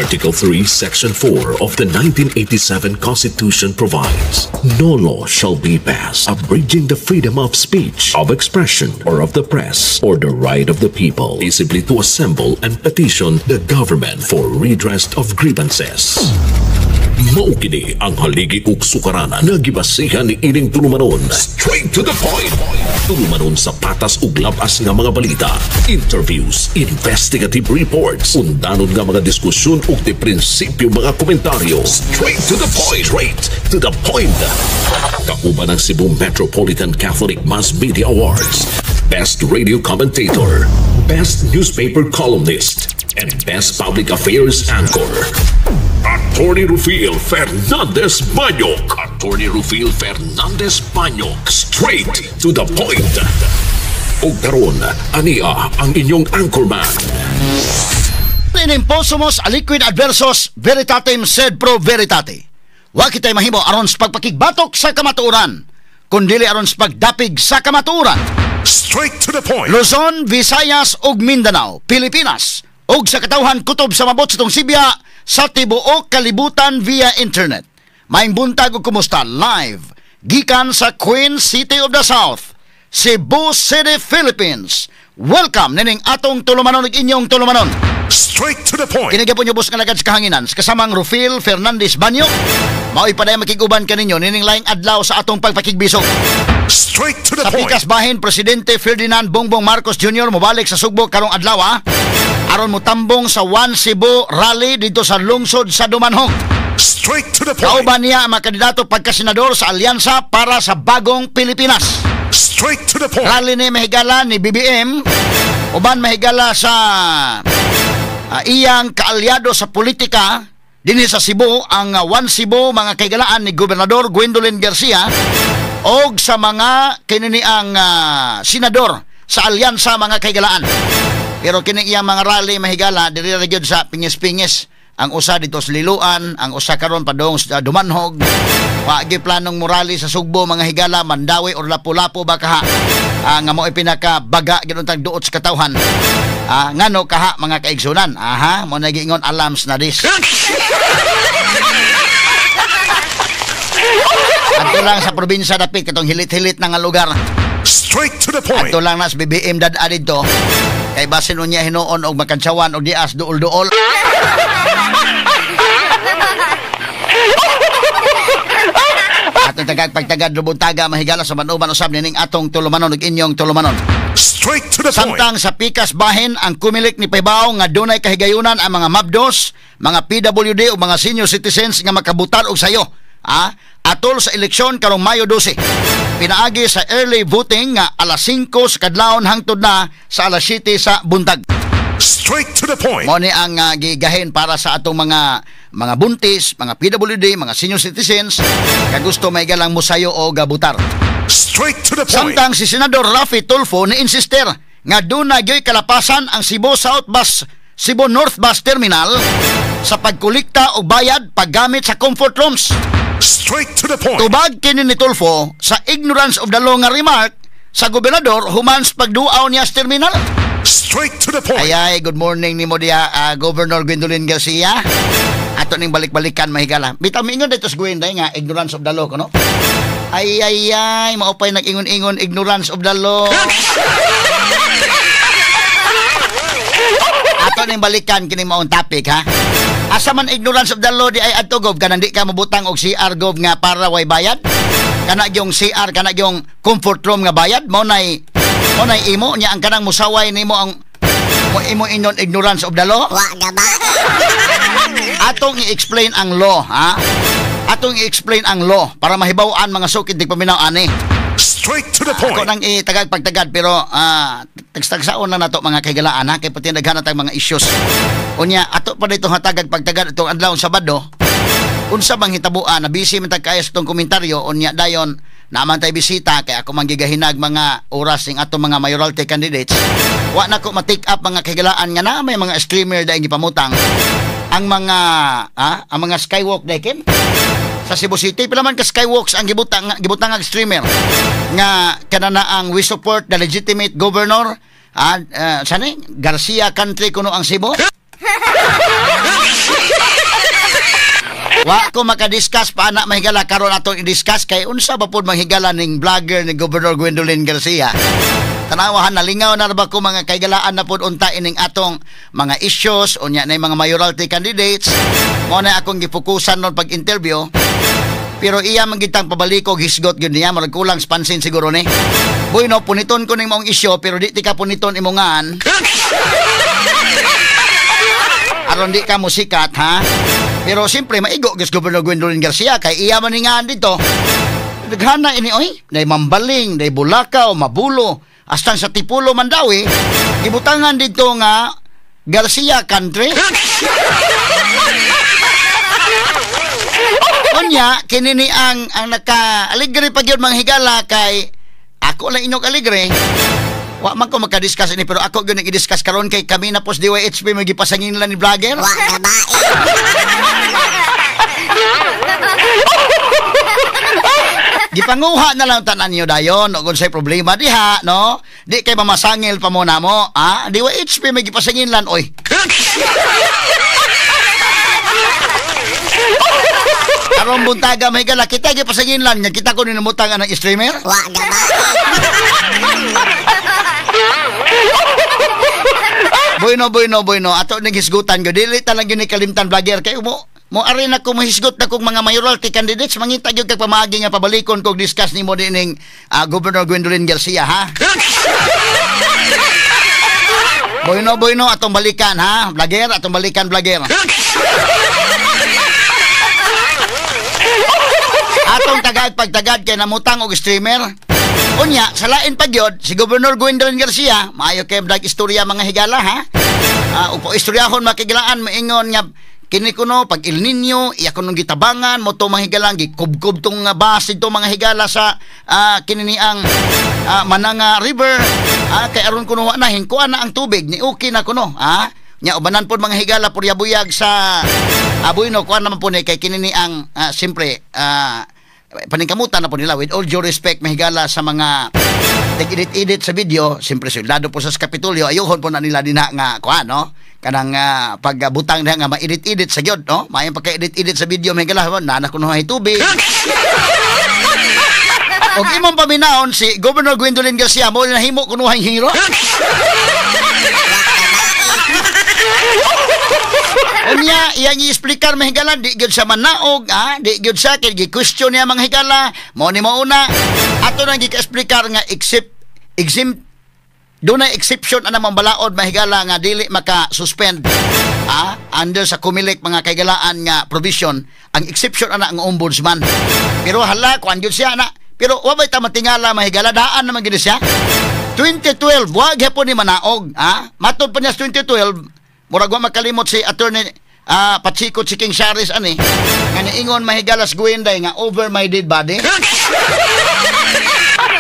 Article 3, Section 4 of the 1987 Constitution provides, "No law shall be passed abridging the freedom of speech, of expression, or of the press, or the right of the people peaceably to assemble and petition the government for redress of grievances." Mao kini ang haligi ug sukaranan nga gibasihan ni ining tulumanon. Straight to the point. Tulumanon sa patas ug labas nga mga balita, interviews, investigative reports, undanon nga mga diskusyon ug di prinsipyo mga komentaryo. Straight to the point. Straight to the point. Kauban ang Cebu Metropolitan Catholic Mass Media Awards, Best Radio Commentator, Best Newspaper Columnist, and Best Public Affairs Anchor. Attorney Rufil Fernandez Banyok. Attorney Rufil Fernandez Banyok. Straight to the point. Ug karon, ania ang inyong anchorman. In impossumus aliquid adversus veritatem sed pro veritate. Wa kitay mahimo aron sa pagpakigbatok sa kamatuoran, kundili aron sa pagdapig sa kamatuoran. Straight to the point. Luzon, Visayas ug Mindanao, Pilipinas ug sa katawhan kutob sa mabot sa Sibya sa tibuok kalibutan via internet. Maayong buntag ug kumusta live gikan sa Queen City of the South, Cebu City, Philippines. Welcome nining atong tulumanon ug inyong tulumanon. Straight to the point. Kini gyapon ubos nga lagad sa kahanginan sa kasamang Rufil Fernandez Banyo. Mao'y padayon makig-uban kaninyo nining laing adlaw sa atong pagpakigbisog. Straight to the Sa point. pikas bahin, Presidente Ferdinand Bongbong Marcos Jr. mobalik sa Sugbo karong adlaw aron motambong sa One Cebu Rally dito sa lungsod sa Dumanjug. Straight to the point. Kauban niya ang mga kandidato pagkasenador sa Alyansa para sa Bagong Pilipinas. Straight to the point. Rally ni mahigala ni BBM uban mahigala sa iyang kaalyado sa politika dinhi sa Cebu, ang One Cebu mga kahigalaan ni Gobernador Gwendolyn Garcia og sa mga kinini ang senador sa alyansa mga kahigalaan. Pero kini iyang mga rally mahigala diri ra gyud sa pingis-pingis. Ang usa dito sa Liloan, ang usa karon padung sa Dumanjug. Wa gyud planong morali sa Sugbo mga higala, Mandaue or Lapu-Lapu ba kaha. Nga mo'y pinakabaga gyud untang duot sa katawhan. Ngano kaha mga kaigsunan? Aha, mo na giingon alams na dis. Adto lang sa probinsya dapit katong hilit-hilit na nga lugar. Straight to the point. Adto lang nas BBM dad didto. Kay basin unya hinuon og makantsawan og dias duol-duol. Atong tagag pagtagad lubong taga mahigala sa manuban usab nining atong tulumanon ug inyong tulumanon. Straight to the point. Samtang sa pikas bahin ang kumilik ni Paybaw nga dunay kahigayunan ang mga mabdos, mga PWD o mga senior citizens nga makabutar og sayo. Atol sa eleksyon karong Mayo 12. Pinaagi sa early voting nga alas 5 sa kadlawon hangtod na sa alas 7 sa buntag. Straight to the point. Mao ni ang gigahin para sa atong mga buntis, mga PWD, mga senior citizens nga gusto may galang musayo o gabutar. Straight to the point. Samtang si Senador Raffy Tulfo ni insister nga duna gyoy kalapasan ang Cebu South Bus, Cebu North Bus Terminal sa pagkolekta og bayad paggamit sa comfort rooms. Straight to the point. Tubag kini ni Tulfo sa ignorance of the law nga remark sa gobernador human sa pagduaw niya sa terminal. Straight to the point. Ay, good morning nimo diha, Governor Gwendolyn Garcia. Ato ning balik-balikan mahigala. Bitaw miingon dito sa Gwen nga ignorance of the law kuno. Ay ay ay, maupay nag-ingon-ingon ignorance of the law. Ato ning balikan kini maong topic ha. Asa man ignorance of the law di ay adto gov kanang di ka mobutang og CR gov nga para way bayad? Kana gyung CR, kana gyung comfort room nga bayad mao nay imo nya ang kanang musaway nimo ang mo imo inon ignorance of the law. Wa ga ba? Atong i-explain ang law ha. Atong i-explain ang law para mahibaw-an mga sukid di paminaw ani. Straight to the point. Ako nang itagag pagtagad pero tagstagsaon lang nato mga kahigalaan ha kay pati daghan na tag mga issues. Unya ato pa dito hatagag pagtagad itong adlaw Sabado. Unsa bang hitabuan na busy man tag kaayo sa itong komentaryo unya dayon naaman tay bisita kay ako man gigahinag mga oras ning atong mga mayoralty candidates. Wa na ko ma-take up mga kahigalaan nga na may mga streamer dahil gipamutang ang mga ang mga skywalk dekin sa Cebu City. Pila man ka skywalks ang gibutang ang streamer nga kanana ang we support the legitimate governor sani Garcia country kuno ang Cebu. Wa ko makadiscuss pa ana, mahigala, karon atong i-discuss kay unsa ba pod, mahigala, ning vlogger ni Governor Gwendolyn Garcia. Tanawahan, nalingaw na ba ko, mga kaigalaan, na pod unta ining atong mga issues. Unya na mga mayoralty candidates mo na akong gifokusan nun pag-interview, pero iya man gitang pabalikog hisgot gyud niya, murag kulang sa pansin siguro ni. Bueno, puniton ko ning maong isyu, pero di ti ka puniton imongan aron di ka musikat, ha. Pero siyempre maigo gyud Governor Gwendolyn Garcia kay iya man ningaan dito. Daghana ini oy, nay Mambaling, nay Bulacau, Mabulo, hasta sa Tipulo, Mandaue, gibutangan dito nga Garcia Country. Unya, kini ni ang naka-aligre pa gyud, mga higala, kay ako lang inyong aligre. Wa man ko makadiscuss ini, pero ako gyud i-discuss karon kay kami na pos DYHP may gipasangin lang ni vlogger. Wa ka ba? Gipanguha na lang tanan niyo dayon, og unsay problema diha, no? Di kay mamasangil pa mo namo, ha? DYHP may gipasangin lan oy. Karon buntaga, may gala kita gipasangin lan nga kita ko ninumutang ang streamer. Wa ka ba? Bueno, bueno, bueno. Ato ning hisgutan gyud. Dili ta lang gyud ni kalimtan, vlogger, kay mo mo ari na ko mahisgot na kong mga mayoralty candidates, mangita gyud kag pamaagi nga pabalikon kog discuss nimo dining Governor Gwendolyn Garcia, ha. Bueno, bueno, atong balikan, ha, vlogger, atong balikan, vlogger. Atong tagad pagtagad kay namutang og streamer. Unya, sa lain pa gyud si Governor Gwendolyn Garcia, maayo kay vlog istorya, mga higala, ha. Ug po istoryahon makigilaan, maingon nga kini kuno pag El Nino iya kuno gitabangan mo to, mga higala, gikubkob tong bus dito, mga higala, sa kini ni ang Mananga River, kay aron kuno wa na hingkuan na ang tubig ni okay na kuno, ha. Nya ubanan pod, mga higala, puryabuyag sa Abuino, kuan naman po ni kay kini ni ang siyempre paningkamutan na po nila, with all due respect, mahigala, sa mga tig-edit-edit sa video. Siyempre soldado po sa Kapitolyo, ayuhon po na nila dinha nga kuan, no, kanang pagbutang diha nga ma-edit-edit sa gyud, no, maayong pagka-edit-edit sa video, mahigala, nana kuno hay tubig. Og imong paminahon si Governor Gwendolyn Garcia mo nahimo kuno hay hero. Unya, iyang i-explicar, mahigala, di gyud siya manaog, ha? Di gyud siya, kay gi-question niya, mga higala, mo ni mauna. Ato nang gi-explicar nga exempt, doon na exception ana balaod, mahigala, nga dili maka-suspend, ha? Under sa Comelec, mga kaigalaan, nga provision, ang exception ana ang ombudsman. Pero hala, kuan gyud siya na. Pero wa bay ta matingala, mahigala, daan naman gyud siya. 2012, wa gyapon ni manaog, ha? Matod pa niya sa 2012, murag wa makalimot si attorney Pachico Chiking Sharis ani nga niingon, mahigalas, Gwenday, nga over my dead body.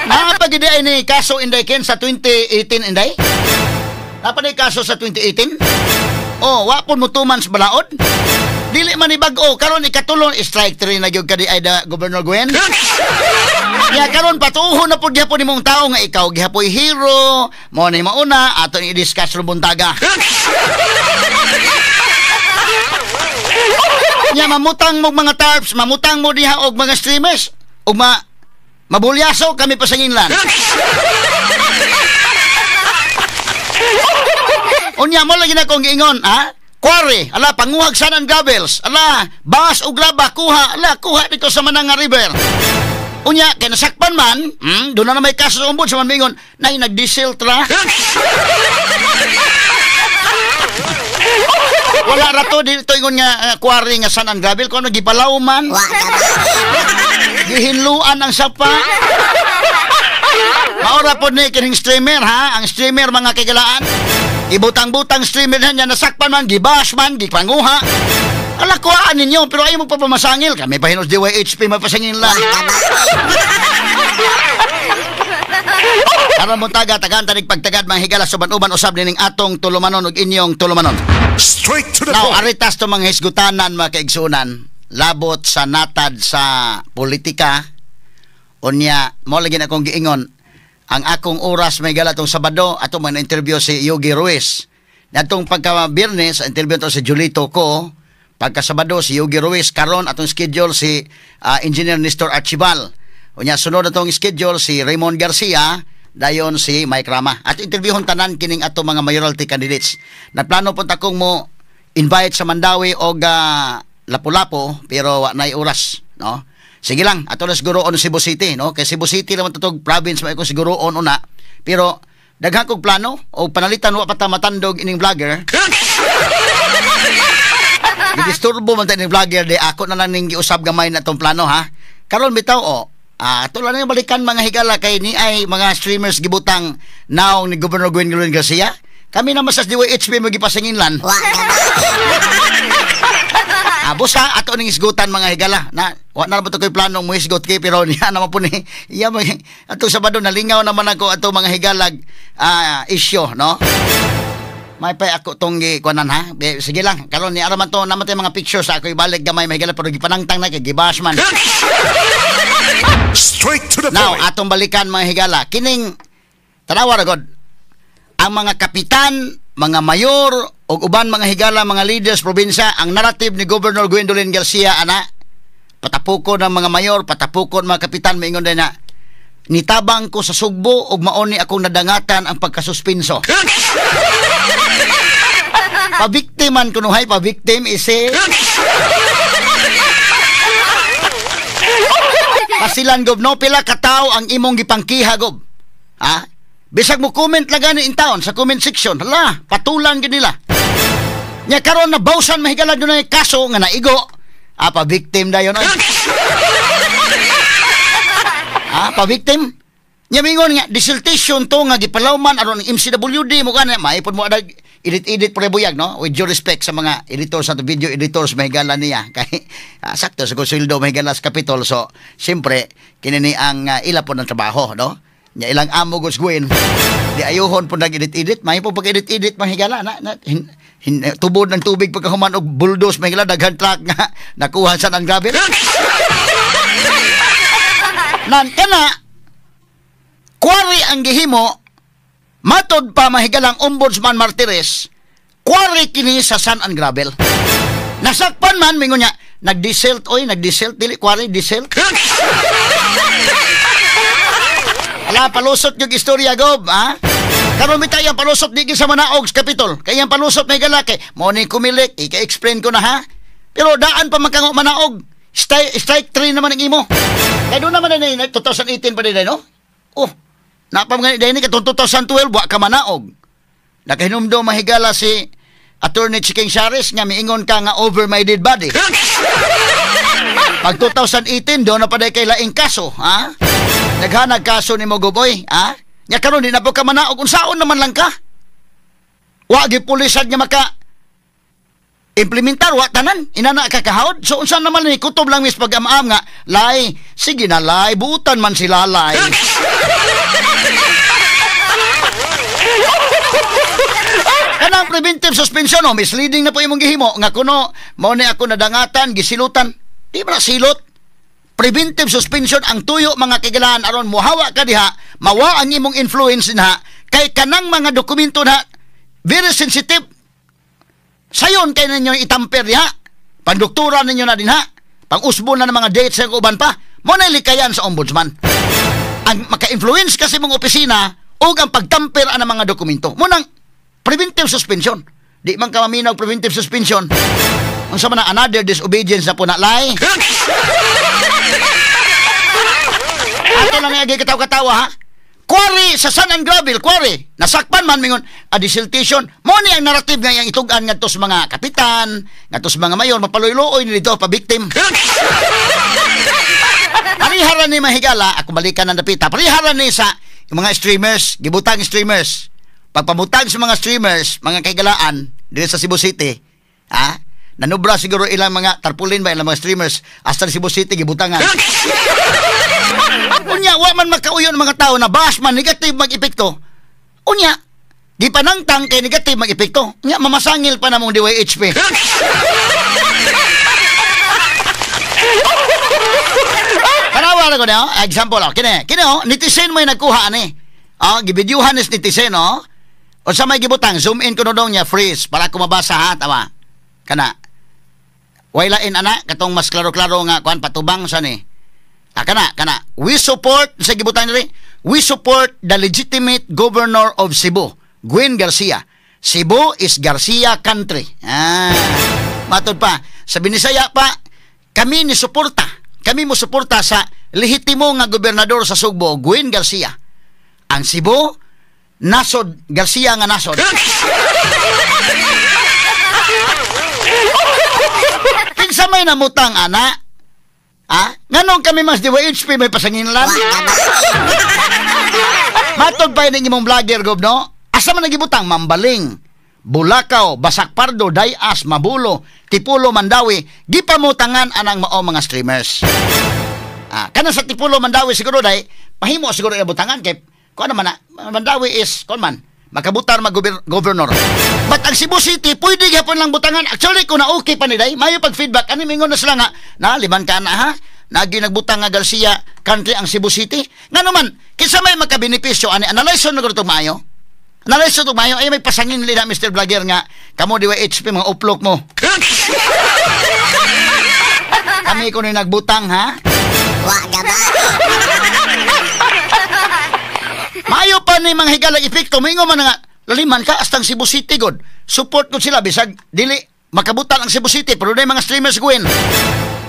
Napagidi ay ni kaso inday ken sa 2018 inday. Napa ni kaso sa 2018? Oh, wa pud mo 2 months balaod. Dili man ni bag-o karon ikatulon strike 3 na gyud kadi ay da Governor Gwen. Ya karon patuho na pud gyapon nimong tawo nga ikaw gihapoy hero, mo ni mauna ato ni i-discuss ron buntaga. Nya mamutang mo mga tarps, mamutang mo diha og mga streamers, ug mabulyaso kami pasanginlan. Unya mo lagi na kong giingon, ha? Quarry, ala panguhag sanan gravels, ala bas og laba kuha, ala kuha dito sa Mananga River. Unya kay nasakpan man, doon na may kaso sa ombudsman mingon, nay nagdiesel tra. Wala ra to dito ingon nga quarry nga sanan gravel kuno gipalaw man. Gihinluan ang sapa. Maura pod ni kining streamer, ha, ang streamer, mga kigalaan. Ibutang-butang streamer niya, nasakpan man, gibash man, gipanguha. Ala kuhaan ninyo, pero ayaw mo pa pamasangil. Kami pa hinos DYHP, mapasangil lang. Karon mo taga, tagaan tanig pagtagad, mga higala, suban-uban usab nining atong tulumanon ug inyong tulumanon. Straight to the Now, point. Aritas to mga hisgutanan, mga kaigsunan, labot sa natad sa politika. Unya, mo lagi na akong giingon, ang akong oras may gala tong Sabado, ato man interview si Yogi Ruiz. Natong pagka Biyernes, interview to si Julito ko. Pagka Sabado si Yogi Ruiz, karon atong schedule si Engineer Nestor Archival. Unya sunod atong schedule si Raymond Garcia, dayon si Mike Rama. At interviewon tanan kining ato mga mayoralty candidates. Naplano po takong mo invite sa Mandaue og Lapu-Lapu, pero wa nay oras, no? Sige lang, ato na siguro on Cebu City, no? Kay Cebu City naman tutog province may ko siguro on una. Pero daghan kog plano o panalitan wa pa ta matandog ining vlogger. Gidisturbo man ta ining vlogger, di ako na lang ning giusab gamay na tong plano, ha. Karon bitaw o ato lang nang balikan, mga higala, kay ni ay mga streamers gibutang naong ni Governor Gwendolyn Garcia. Kami naman sa DYHP mo gipasinginlan. Busa ato ning isgutan, mga higala, na wa na ba to koy planong mo isgot kay, pero niya naman po ni iya mo ato Sabado, nalingaw naman ako ato, mga higalag, isyu, no? May pa ako tong gi kuanan, ha. Be, sige lang, karon ni araman to naman tay mga pictures ako ibalik gamay, mga higala, pero gipanangtang na kay gibash man. Straight to the Now, point. Atong balikan, mga higala, kining tanawa ra god ang mga kapitan, mga mayor ug uban, mga higala, mga leaders probinsya, ang narrative ni Governor Gwendolyn Garcia ana, patapukon ang mga mayor, patapukon mga kapitan, maingon din na nitabang ko sa Sugbo ug mao ni akong nadangatan ang pagkasuspenso. Pabiktiman kunuhay, pabiktim isi. Pasilan, Gob, no? Pila kataw ang imong gipangkiha, Gob? Ha? Bisag mo comment lang gani in town sa comment section. Hala, patulan gid nila. Nya karon na bawsan, mahigala, dunay kaso nga naigo. Ah, pa-victim dayon oy. Ah, pa-victim. Nya mingon nga dissertation to nga gipalawman aron ang MCWD mo gani maipon mo adag edit-edit pre buyag, no? With due respect sa mga editors at video editors, mahigala niya, kay sakto sa sweldo, mahigala, sa Capitol, so siyempre kini ni ang ila po ng trabaho, no? Nya ilang amo gos Gwen di ayuhon po nag-edit-edit, may po pag-edit-edit, mahigala, na tubod ng tubig pagkahuman og bulldoze, mahigala, daghan truck nga nakuha sa ng gravel nan kana quarry ang gihimo. Matod pa, mahigalang Ombudsman Martires, quarry kini sa sand and gravel. Nasakpan man, mingon niya nagdesilt oy, nagdesilt, dili quarry, desilt. Ala, palusot yung istorya, Gob, ha? Karon mi tayo ang palusot di sa manaog sa Capitol. Kaya ang palusot may galaki. Mo ni kumilik, ika-explain ko na, ha. Pero daan pa man kang manaog. Strike 3 naman ang imo. Kaya doon naman na 2018 pa din, no? Oh, napam nga ni katong 2012 wa ka manaog. Nakahinumdum, mahigala, si Attorney Chiking Sharis nga miingon ka nga "Over my dead body." Pag 2018 doon na pa kay laing kaso, ha? Naghanag kaso ni mo, Goboy, ha? Nya karon di na po ka manaog, unsaon naman lang ka? Wa gi pulisad nga maka implementar, wa tanan inana ka kahawd, so unsa naman ni kutob lang mis pag-am-am nga lay, sige na lay, buutan man sila lay. Kanang preventive suspension, oh, misleading na po imong gihimo nga kuno mao ni ako nadangatan gisilutan. Di ba na silot? Preventive suspension ang tuyo, mga kigalaan, aron mohawa ka diha, mawa ang imong influence na kay kanang mga dokumento na very sensitive. Sayon kay ninyo itamper diha. Pandoktora ninyo na din ha. Pang-usbo na ng mga dates sa uban pa. Mo na likayan sa ombudsman. Ang maka-influence kasi mong opisina o ang pagtamper ang mga dokumento. Mo nang preventive suspension. Di man ka maminaw preventive suspension. Unsa man na another disobedience na po na lay. Ato lang nga katawa-katawa, ha. Quarry sa sand and gravel, quarry. Nasakpan man mingon a dissertation. Mo ni ang narrative nga iyang itug-an ngadto sa mga kapitan, ngadto sa mga mayor, mapaloy-looy ni dito pa victim. Pariharan ni, mahigala, ako balikan ng dapita. Pariharan ni sa yung mga streamers, gibutang streamers. Pagpamutang sa mga streamers, mga kaigalaan dito sa Cebu City, ha? Nanubra siguro ilang mga tarpulin ba ilang mga streamers hasta Cebu City gibutangan. Unya, wa man makauyon ang mga tao na bash man, negative mag-epekto. Unya, di panangtang kay negative mag-epekto. Unya, mamasangil pa namong DYHP. Tanawa na ko na, oh. Example, oh. Kini, kini, oh, netizen mo yung nagkuha, ani. Oh, gibidyuhan is netizen, oh. O sa may gibutang, zoom in ko no daw niya, freeze, para ko mabasa, ha, tama. Kana. Way lain ana katong mas klaro-klaro nga kuan patubang sa ni. Ah, kana kana. We support sa gibutang diri. We support the legitimate governor of Cebu, Gwen Garcia. Cebu is Garcia country. Ah, matod pa sa Binisaya pa, kami ni suporta. Kami mo suporta sa lehitimo nga gobernador sa Sugbo, Gwen Garcia. Ang Cebu, nasod, Garcia nga nasod. Kinsa may namutang ana? Ah, nganong kami mas DYHP may pasanginlan? Matod pa ini imong vlogger gob no? Asa man nagibutang Mambaling, Bulacau, Basak Pardo, Dayas, Mabulo, Tipulo, Mandawi, gipamutangan anang mao mga streamers. Ah, kana sa Tipulo, Mandawi siguro day, mahimo siguro ibutangan kay kuan naman na, Mandawi is kuan man makabutar mag governor. But ang Cebu City pwede gyapon lang butangan. Actually kung na okay pa ni day, mayo pag feedback ani mingon na sila nga na liman ka na ha. Nagi nagbutang nga Garcia country ang Cebu City. Ngano man kinsa may makabenepisyo ani analyze na gud maayo. Analyze to maayo ay may pasangin nila Mr. Vlogger nga kamo DYHP mga uplok mo. Kami kuno nagbutang ha. Wa gaba. Maayo pa ni mga higalag epekto mingo man nga laliman ka astang Cebu City god. Support gud sila bisag dili makabutan ang Cebu City pero dunay mga streamers gwen.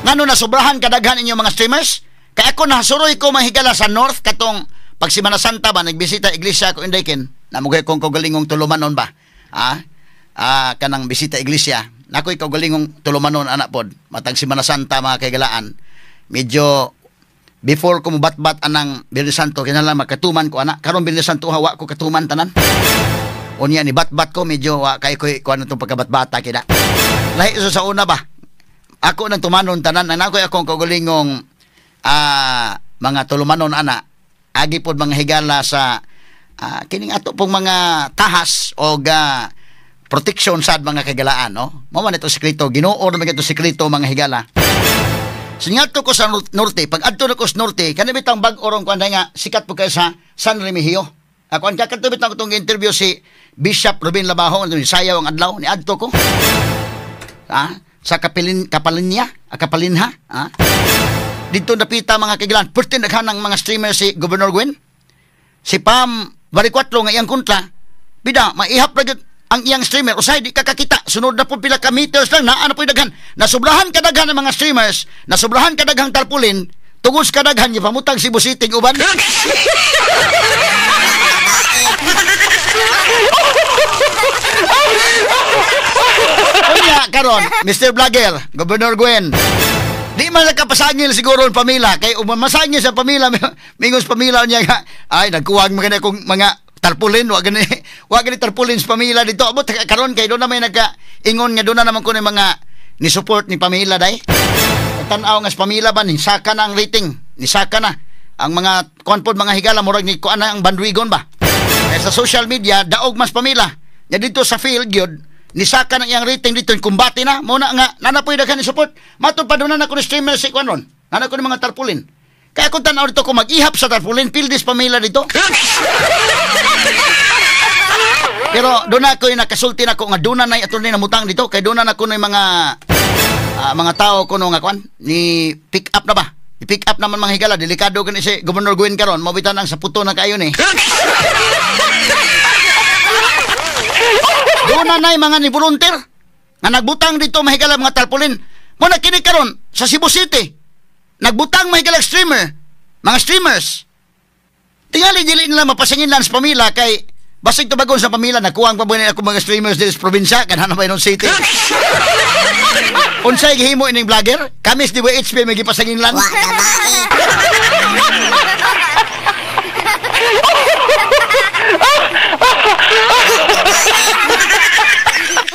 Ngano na sobrahan kadaghan inyo mga streamers? Kay ako nasuroy ko mga higala sa North katong pag Semana Santa ba nagbisita iglesia ko indayken. Namugay kong kaugalingong tulumanon ba? Ah, ah kanang bisita iglesia. Nakoy kaugalingong tulumanon anak pod. Matag Semana Santa mga kaigalaan. Medyo before ko mubatbat anang Biyernes Santo kinahanglan makatuman ko ana. Karon Biyernes Santo wa ko katuman tanan. Unya ni batbat ko medyo wa kay ko kuan atong pagkabatbata kida. Lahi sa una ba? Ako nang tumanon tanan ang ako'y akong kaugalingong mga tulumanon ana. Agi pod mga higala sa kining ato pong mga tahas o protection sad mga kagalaan no. Mao man ito sekreto, Ginoo ra man ito sekreto mga higala. So ngadto ko sa norte, pag adto na ko sa norte, kani bitang bag-o rong kuan nga sikat po kay sa San Remigio. Ako ang kakadto bitang itong interview si Bishop Ruben Labajo, sayaw ang adlaw ni adto ko. Ah, sa Kapilin Kapalinya, Kapalinha, ah. Dito napita mga kaigilan, perti naghan ng mga streamer si Governor Gwen. Si Pam Baricuatro nga iyang kontra. Bida, maihap ra gyud ang iyang streamer. Usahay di ka kakita, sunod na po pila ka meters lang, naa na po daghan. Nasubrahan kadaghan ang mga streamers, nasubrahan kadaghang tarpulin, tugos kadaghan gipamutang Cebu City uban. Unya karon, Mr. Vlogger, Governor Gwen. Di man nakapasangil siguro ang pamilya kay umamasangil sa pamilya, mingos pamilya niya nga ay nagkuwag man kung mga tarpulin, wa gani tarpulin sa pamilya dito. Abot karon kay doon na may nagka-ingon nga doon na naman ko mga ni support ni pamilya day. Tan-aw nga sa pamilya ba ni saka na ang rating, ni saka na ang mga kuan pod mga higala murag ni kuan na ang bandwagon ba. Kaya sa social media daog mas pamilya. Nya dito sa field gyud ni saka na iyang rating dito kumbate na mo na nga nanapoy daghan ni support. Matod pa doon na ko ni streamer si kuan ron. Nana ko ni mga tarpulin. Kaya kung tan-aw dito ko mag-ihap sa tarpulin, pildis pamilya dito. Pero doon ako yung nakasulti na ko nga doon na ato ni namutang dito kay doon na ko na mga mga tao ko no nga kuan ni pick up na ba? I-pick up naman mga higala, delikado gani si Governor Gwen karon, mabitan ang saputo na kayo ni. Doon na mga ni volunteer nga nagbutang dito mga higala mga tarpulin. Mo na kini karon sa Cebu City. Nagbutang mga higala streamer, mga streamers. Tingali dili nila mapasingin lang sa pamilya kay basig tubagon sa pamilya nakuwang pa ba ako mga streamers diri sa probinsya kanang Baynon City. Unsay gihimo ining vlogger? Kami sa DYHP may gipasangin lang. Wa gaba.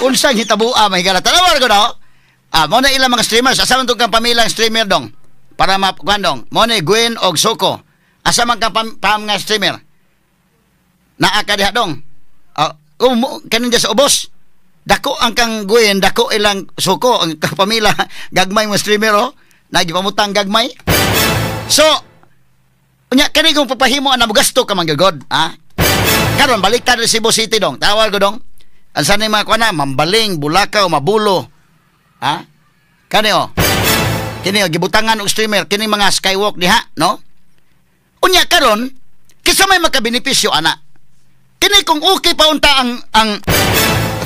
Unsay hitaboa may higala? Tanawar ko no. Ah, mo na ilang mga streamers. Asa man tong kang pamilyang streamer dong? Para makuan dong. Mo na Gwen og Soko. Asa man kang pam nga streamer? Naa ka diha dong. Kanin sa ubos. Dako ang kang Gwen, dako ilang Soko ang pamilya gagmay mo streamer oh. Nagipamutang gagmay. So, unya kani kung papahimo ana mogasto ka man gyud, ha? Karon balik ta sa Cebu City dong. Tawag ko dong. Ang sanay mga kuana, Mambaling, Bulacau, Mabulo. Ha? Kani oh. Kini oh, gibutangan og streamer kini mga skywalk diha, no? Unya karon, kinsa may makabenepisyo ana? Kini kung okay pa unta ang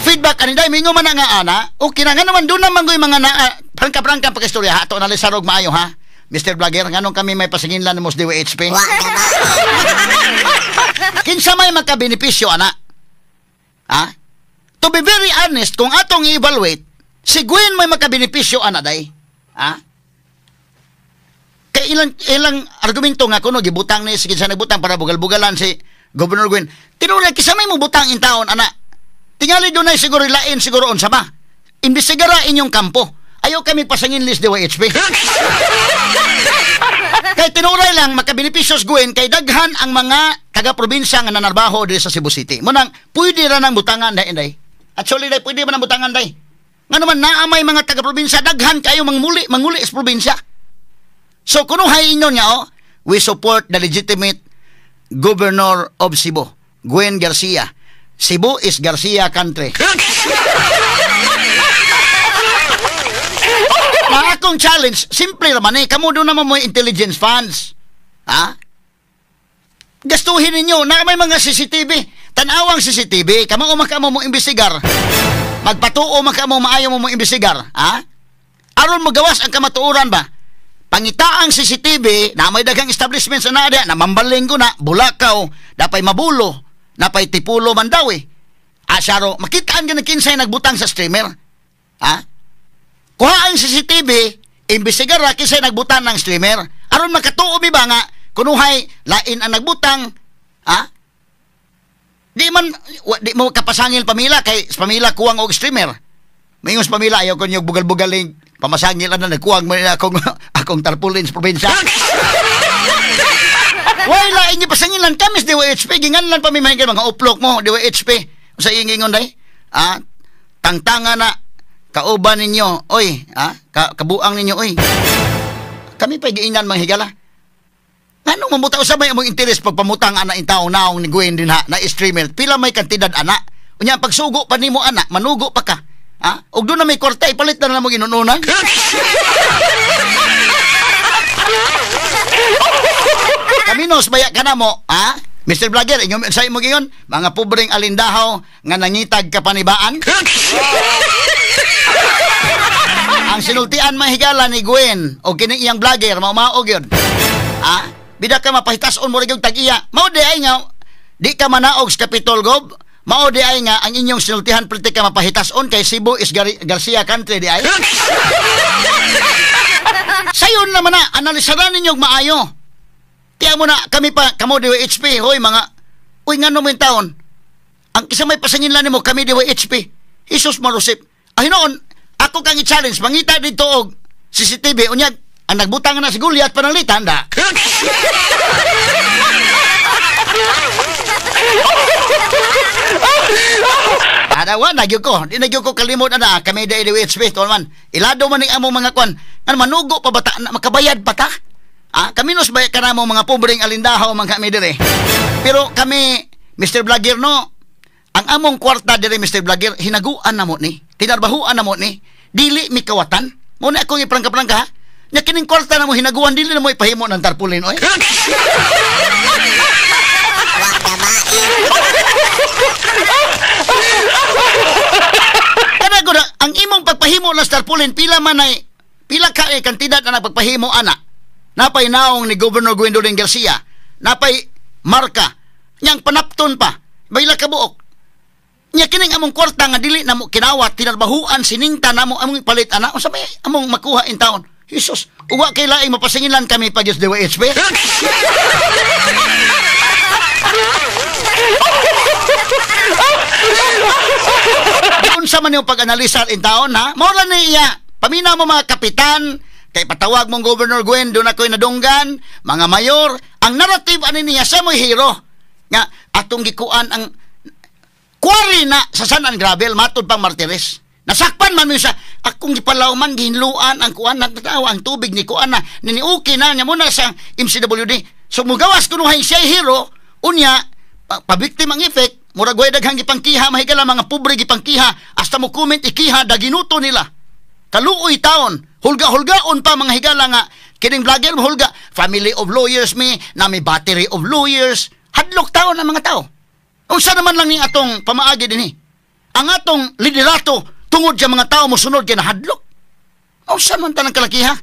feedback ani day mingo man na nga ana, okay na nga naman doon naman goy mga na prangka-prangka pagkistorya ha, ato na sarog maayo ha. Mr. Vlogger, nganong kami may pasinginlan mo sa DWHP? Wa gaba. Kinsa may makabenepisyo ana? Ha? To be very honest, kung atong i-evaluate, si Gwen may makabenepisyo ana day. Ha? Kay ilang argumento nga kuno gibutang ni sige sa nagbutang para bugal-bugalan si Governor Gwen. Tinuod kinsa may mo butang in taon ana. Tingali dunay siguro lain siguro unsa ba? Imbestigara inyong kampo. Ayaw kami pasangin list DYHP. Kay tinuray lang makabenepisyo si Gwen kay daghan ang mga taga-probinsya nga nanarbaho diri sa Cebu City. Munang pwede ra nang butangan day inday. Actually day pwede man ang butangan day. Nga naman naa may mga taga-probinsya daghan kayo manguli sa probinsya. So kunuhay inyo niya oh, we support the legitimate governor of Cebu, Gwen Garcia. Cebu is Garcia country. Na akong challenge, simple raman eh. Kamu doon naman mo intelligence funds. Ha? Gastuhin ninyo na may mga CCTV. Tanawang CCTV. Kamo mo mo imbestigar. Magpatuo man ka mo maayo mo mo imbestigar. Ha? Aron magawas ang kamatuoran ba? Pangitaang CCTV na may daghang establishment sa naadya, na mambaling ko na, Bulakaw, napay Mabulo, napay Tipulo man daw eh. Asyaro, makitaan ka na kinsay nagbutang sa streamer. Ha? Kuha ang CCTV, imbestigar ra kinsay nagbutang ng streamer. Aron makatuo ba nga kunuhay lain ang nagbutang, ha? Di man di mo kapasangil pamila kay sa pamila kuwang og streamer. Maingon sa pamila ayaw ko niyo bugal-bugaling pamasangil ana nagkuwang man akong akong tarpaulin sa probinsya. Way lain niyo pasangilan kami sa DYHP ginganlan pa mi mahinggan mga uplok mo DYHP. Sa ingingon day? Ah, tangtanga na kauban ninyo, oy, ha? Kabuang ninyo, oy. Kami pa giingnan mga higala. Anong mamuta usab may among interes pagpamutang ana in taong naong ni Gwen din ha, na streamer. Pila may kantidad ana. Unya pagsugo pa nimo ana, manugo pa ka. Ha? Og doon na may kwarta ipalit na namo ginununan. Kaminos baya ka na mo, ha? Mr. Vlogger, inyo sa imo giyon, mga pobreng alindahaw nga nangitag kapanibaan. Ang sinultian mahigala ni Gwen o kini iyang vlogger mao-mao gyud. Ha? Bida ka mapahitason mo rin yung tag-iya. Mao di ay nga di ka manaog sa Capitol Gov. Mao di ay nga ang inyong sinultihan perti ka mapahitason kay Cebu is Garcia country di ay. Sayon naman na analisaran ninyo maayo. Tiya mo na kami pa kamo DWHP hoy mga uy ngano mo taon. Ang isa may pasangin lang nimo kami DWHP. Jesus Marusip. Ay noon ako kang i-challenge mangita dito og CCTV unya ang nagbutang na si Goliath pananglitan da. Adawa nagyo ko, di nagyo ko kalimot ana kami da DWHP tuan man. Ilado man ning among mga kwan. Ngan manugo pa bata na makabayad pa ta. Ah, kami nos bay kanamo mga pobreng alindahaw man kami dire. Pero kami Mr. Vlogger no, ang among kwarta dire Mr. Vlogger hinaguan namo ni, tinarbahuan namo ni, dili mi kawatan. Mo na akong iprangka-prangka ha. Nya kining kwarta namo hinaguan dili namo ipahimo ng tarpaulin oy. Wa gaba. Kada gud ang imong pagpahimo ng tarpaulin pila man ay pila ka kantidad na nagpagpahimo ana. Napay naong ni Governor Gwendolyn Garcia, napay marka, niyang panapton pa, bayla kabuok. Nya kining among kwarta nga dili namo kinawat, tinarbahuan, siningta namo among ipalit ana, unsa may among makuha in town. Jesus, uwa kay laing mapasingilan kami pag DYHP. Unsa man yung pag-analisar in town ha? Mao ra ni iya. Paminaw mo mga kapitan, kay patawag mong Governor Gwen, doon ako'y nadunggan, mga mayor, ang narrative ani niya, siya mo'y hero. Nga, atong gikuan ang quarry na sa San and Gravel, matod pang Martires. Nasakpan man mo siya, akong gipalaw man, gihinluan ang kuan, nagtatawa ang tubig ni kuan na, niniuki na niya muna sa MCWD. So, mugawas kunuhay siya hero, unya, pabiktim ang effect, murag way daghang gipangkiha, mahigala mga pobre gipangkiha, hasta mo comment ikiha, daginuto nila. Kaluoy taon, Hulga-hulgaon pa mga higala nga kining vlogger hulga family of lawyers mi, nami battery of lawyers. Hadlok taon ang mga tao. Unsa naman lang ning atong pamaagi dinhi? Ang atong liderato tungod sa mga tao mosunod kay nahadlok. Unsa man tanang kalakiha?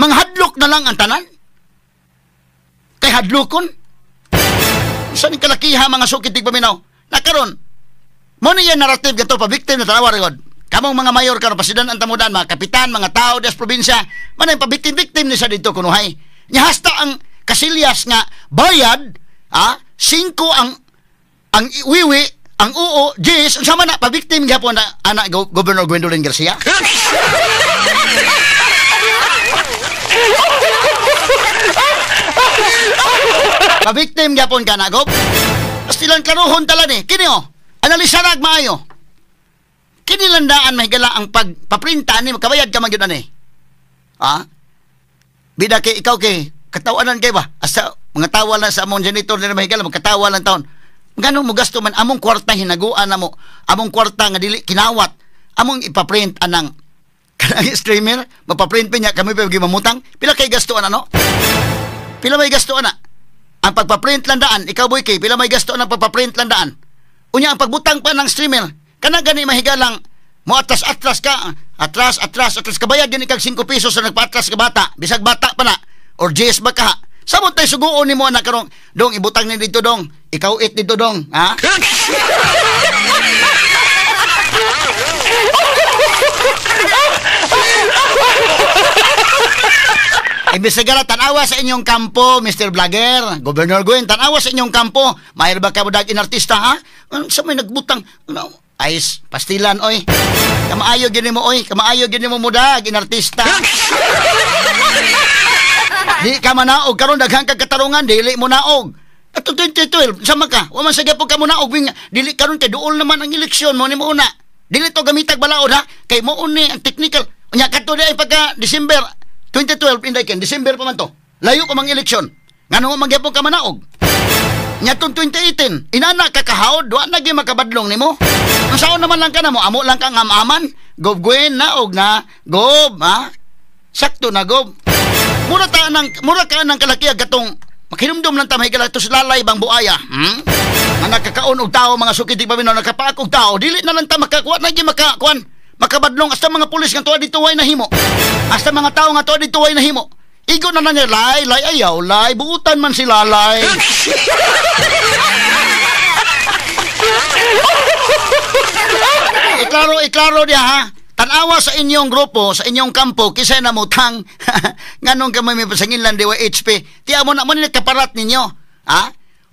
Mga hadlok na lang ang tanan? Kay hadlokon? Unsa ning kalakiha mga sukit tigpaminaw? Nakaron, mo niya narrative gato pa victim na tanawa regod. Kamong mga mayor karon pasidan ang tamudan, mga kapitan, mga tao des probinsya, manay pa victim ni sa dito kunuhay. Nya hasta ang Kasilyas nga bayad, 5 ang wiwi, ang oo, jis, unsa man na pa victim gyapon na ana Governor Gwendolyn Garcia. Pa victim gyapon ka na gob. Pastilan karuhon tala ni. Kini oh, analisarag maayo. Kinilandaan mahigala ang pagpaprinta ni makabayad ka man gyud ani. Ha? Bida kay ikaw kay katawanan kay ba? Asa mga tawa lang sa among janitor nila mahigala magkatawa lang taon. Ngano mo gasto man among kwarta hinaguan namo, among kwarta nga dili kinawat, among ipaprint anang kanang streamer, mapaprint pa niya kami pa gimamutang. Pila kay gasto ana no? Pila may gasto ana? Ang pagpaprint lang daan, ikaw boy kay pila may gasto ang pagpaprint lang daan. Unya ang pagbutang pa ng streamer, kana gani mahigalang mo atras-atras ka, atras atras atras kabayad gani kag 5 pesos sa nagpaatras ka bata, bisag bata pa na or GS ba ka. Samot tay suguon nimo anak karong dong ibutang ni dito dong, ikaw it dito dong, ha? Imbestigara, tanawa sa inyong kampo, Mr. Vlogger, Governor Gwen, tanawa sa inyong kampo. Mahir ba ka mo dag inartista, ha? Sa may nagbutang, ano, ayos, pastilan, oy. Kamaayo gini mo, oy. Kamaayo gini mo mudag, inartista. Di ka manaog, karon daghang kag katarungan, dili mo naog. Ato 2012, sama ka, wa man sa gyapon ka mo naog, dili karon kay duol naman ang eleksyon mo ni mo una. Dili to gamitag balaod, ha? Kay mo ni ang technical. Unya kadto di ay pagka December 2012 inday ken December pa man to. Layo pa mang eleksyon. Ngano magyapon ka manaog? Nya tong 2018, inana ka kahaod, wa na gyud makabadlong nimo. Unsaon naman lang ka na mo, amo lang ka ngamaman. Gob Gwen naog na, gob, ha? Sakto na gob. Mura ta nang mura ka nang kalakiag katong makinumdum lang ta mahigala to lalay bang buaya. Nga nakakaon og tao mga sukit di paminaw nakapaak og tao, dili na lang ta makakuha na gyud makakuan. Makabadlong hasta mga pulis nga tuwa dito way nahimo. Hasta mga tao nga tuwa dito way nahimo. Igo na lang niya, lay, lay, ayaw, lay, buutan man sila, lay. Iklaro, iklaro niya, ha? Tanawa sa inyong grupo, sa inyong kampo, kisay na mutang, nganong kami may pasanginlan, DYHP, tiya mo na mo nakaparat ninyo, ha?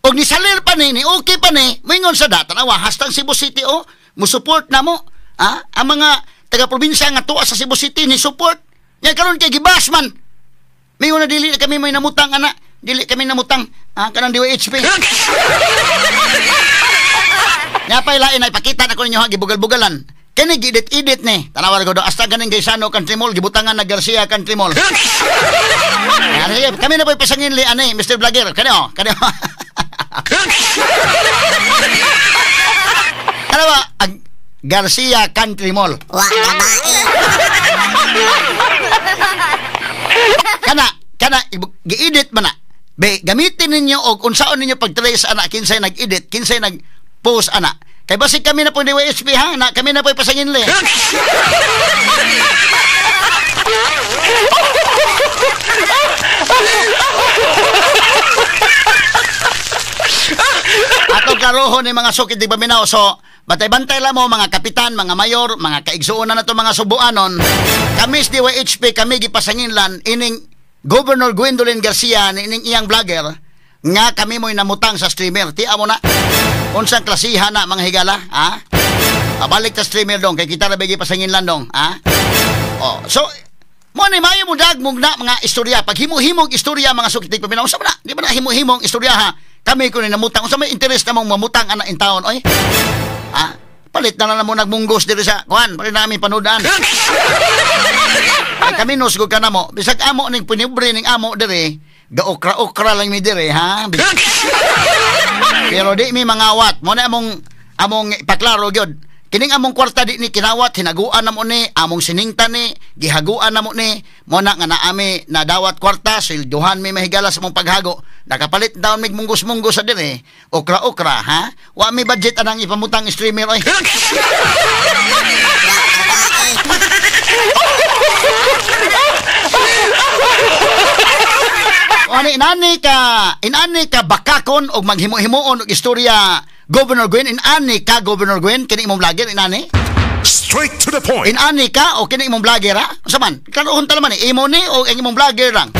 Og nisalir pa ni, ni okay pa ni, moingon sa da, tanawa, hastang Cebu City, oh, musupport na mo, ha? Ang mga taga-probinsya nga tuwa sa Cebu City ni support. Nya karon kay gibas man. Mingon na dili kami may namutang ana, dili kami namutang, ha, kanang DYHP. Nya pay lain ay pakita na ko ninyo ha, gibugal-bugalan. Kini gidit-idit ni. Tanawar ko do hasta ganing kay Sano Country Mall gibutangan na Garcia Country Mall. Kami na po'y pasangin li ani Mr. Vlogger. Kani oh, kani. Tanawa ang Garcia Country Mall. Wa babae. Kana, kana gi-edit man na. Be, gamitin ninyo og unsaon ninyo pag-trace ana kinsay nag-edit, kinsay nag-post ana. Kay basig kami na po DYHP ha, na kami na po ipasanginli. Atong karohon ni mga sukit di paminaw. So, bantay-bantay lang mo mga kapitan, mga mayor, mga kaigsuonan na to mga subuanon. Kami sa DYHP, kami gipasanginlan ining Governor Gwendolyn Garcia ining iyang vlogger nga kami mo'y namutang sa streamer. Tiya mo na unsang klasiha na mga higala, ha? Pabalik ta streamer dong kay kita ra bigi pasanginlan dong, ha? Oh, so mo ni maayo mo dagmog na mga istorya. Pag himo-himog istorya mga sukit paminaw, unsa man na? Di ba na himo-himong istorya ha? Kami kun namutang, unsa may interest namong mamutang ana in taon oy? Ha? Palit na lang mo nagmunggos diri sa kuan, palit namin panudaan. Ay kami nusgog ka na mo. Bisag amo ning pinibre ning amo diri, gaokra-okra lang mi diri ha. Pero di mi mangawat. Mo na among ipaklaro gyud. Kining among kwarta di ni kinawat, hinaguan na mo ni, among siningta ni, gihaguan na mo ni, mo na nga naami nadawat kwarta, swelduhan mi mahigala sa mong paghago. Nakapalit daon mig munggos-munggos sa dire, okra-okra, ha? Wa mi budget anang ipamutang streamer oy. Ani inani ka bakakon og maghimo-himuon og istorya Governor Gwen, inani ka Governor Gwen kini imong vlogger inani? Straight to the point. Inani ka o kini imong vlogger ha? Unsa man? Klarohon ta naman eh, imo ni o ang imong vlogger lang.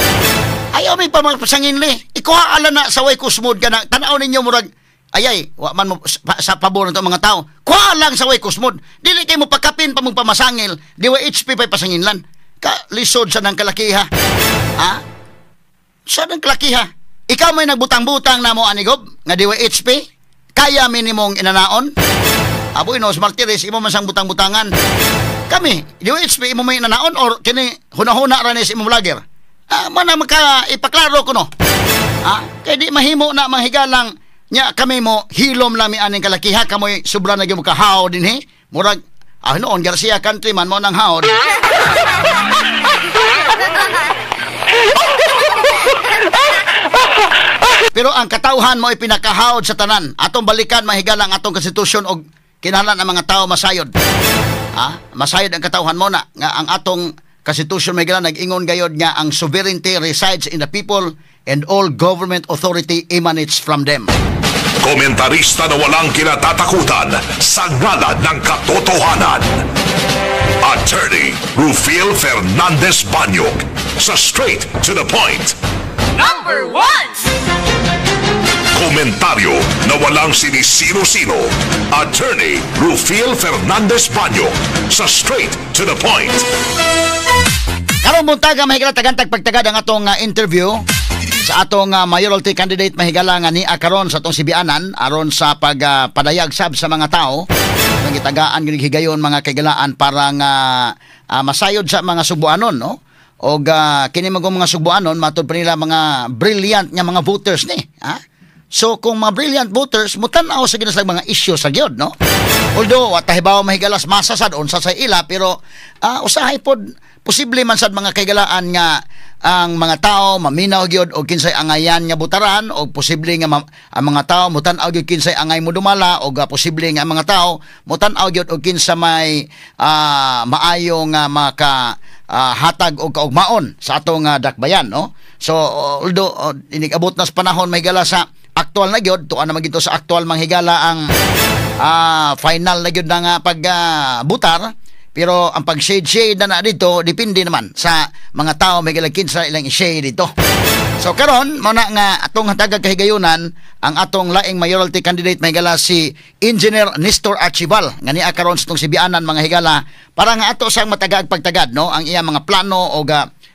Ayaw mi pamagpasangin li. Ikuha ala na sa way kusmod ka na tan-aw ninyo murag ayay, wa man mo sa pabor nito mga tao. Kuha lang sa way kusmod. Dili kay mo pakapin pa mong pamasangil, di wa HP pa'y pasanginlan. Ka lisod sa nang kalakiha. Ha? Sa nang kalakiha? Ikaw may nagbutang-butang na mo anigob nga di wa HP? Kaya minimong inanaon? Aboy no, Martires, imo man sang butang-butangan. Kami, di wa HP imo may inanaon or kini huna-huna ra ni sa imong vlogger? Ah, mana maka ipaklaro ko no. Ah, kay di mahimo na manghigalang nya kami mo hilom lami aning kalakiha kamoy sobra na gyud kahaw dinhi. Murag ah noon Garcia countryman mo nang haod. Pero ang katawhan mo ay pinakahaod sa tanan. Atong balikan mahigalang atong konstitusyon og kinahanglan ang mga tao masayod. Ah, masayod ang katawhan mo na nga ang atong konstitusyon mahigalang nag-ingon gayod nga ang sovereignty resides in the people and all government authority emanates from them. Komentarista na walang kinatatakutan sa ngalan ng katotohanan. Attorney Rufil Fernandez Banyok sa Straight to the Point. Number 1! Komentaryo na walang sinisino-sino. Attorney Rufil Fernandez Banyok sa Straight to the Point. Karong buntaga mahigala tagantag pagtagad ang atong interview sa atong mayoralty candidate mahigala nga niya karon sa atong Sibianan aron sa pagpadayag sab sa mga tao nang gitagaan gyud higayon mga kaigalaan para nga masayod sa mga Subuanon, no? Og kini mga Subuanon matud pa nila mga brilliant nga mga voters ni, ha? So kung mga brilliant voters mutan-aw sa ginas mga issue sa gyud, no? Although wa tahibaw mahigalas masa sad unsa sa ila pero usahay pod posible man sad mga kaigalaan nga ang mga tao maminaw gyud og kinsay angayan nga butaran og posible nga ang mga tao mutan-aw gyud kinsay angay mo dumala og posible nga ang mga tao mutan-aw gyud og kinsa may maayo nga maka hatag og kaugmaon sa atong dakbayan, no? So although inig-abot na sa panahon mahigala sa aktual na gyud, tuan naman gito sa aktual manghigala ang final na gyud nga pagbutar. Pero ang pag-shade-shade na dito, depende naman sa mga tao may galagkin sa ilang i-shade dito. So karon mo na nga atong hatagag kahigayunan ang atong laing mayoralty candidate may gala si Engineer Nestor Archival nga niya karon sa atong Sibianan mga higala para nga ato sang matagaag pagtagad, no, ang iya mga plano o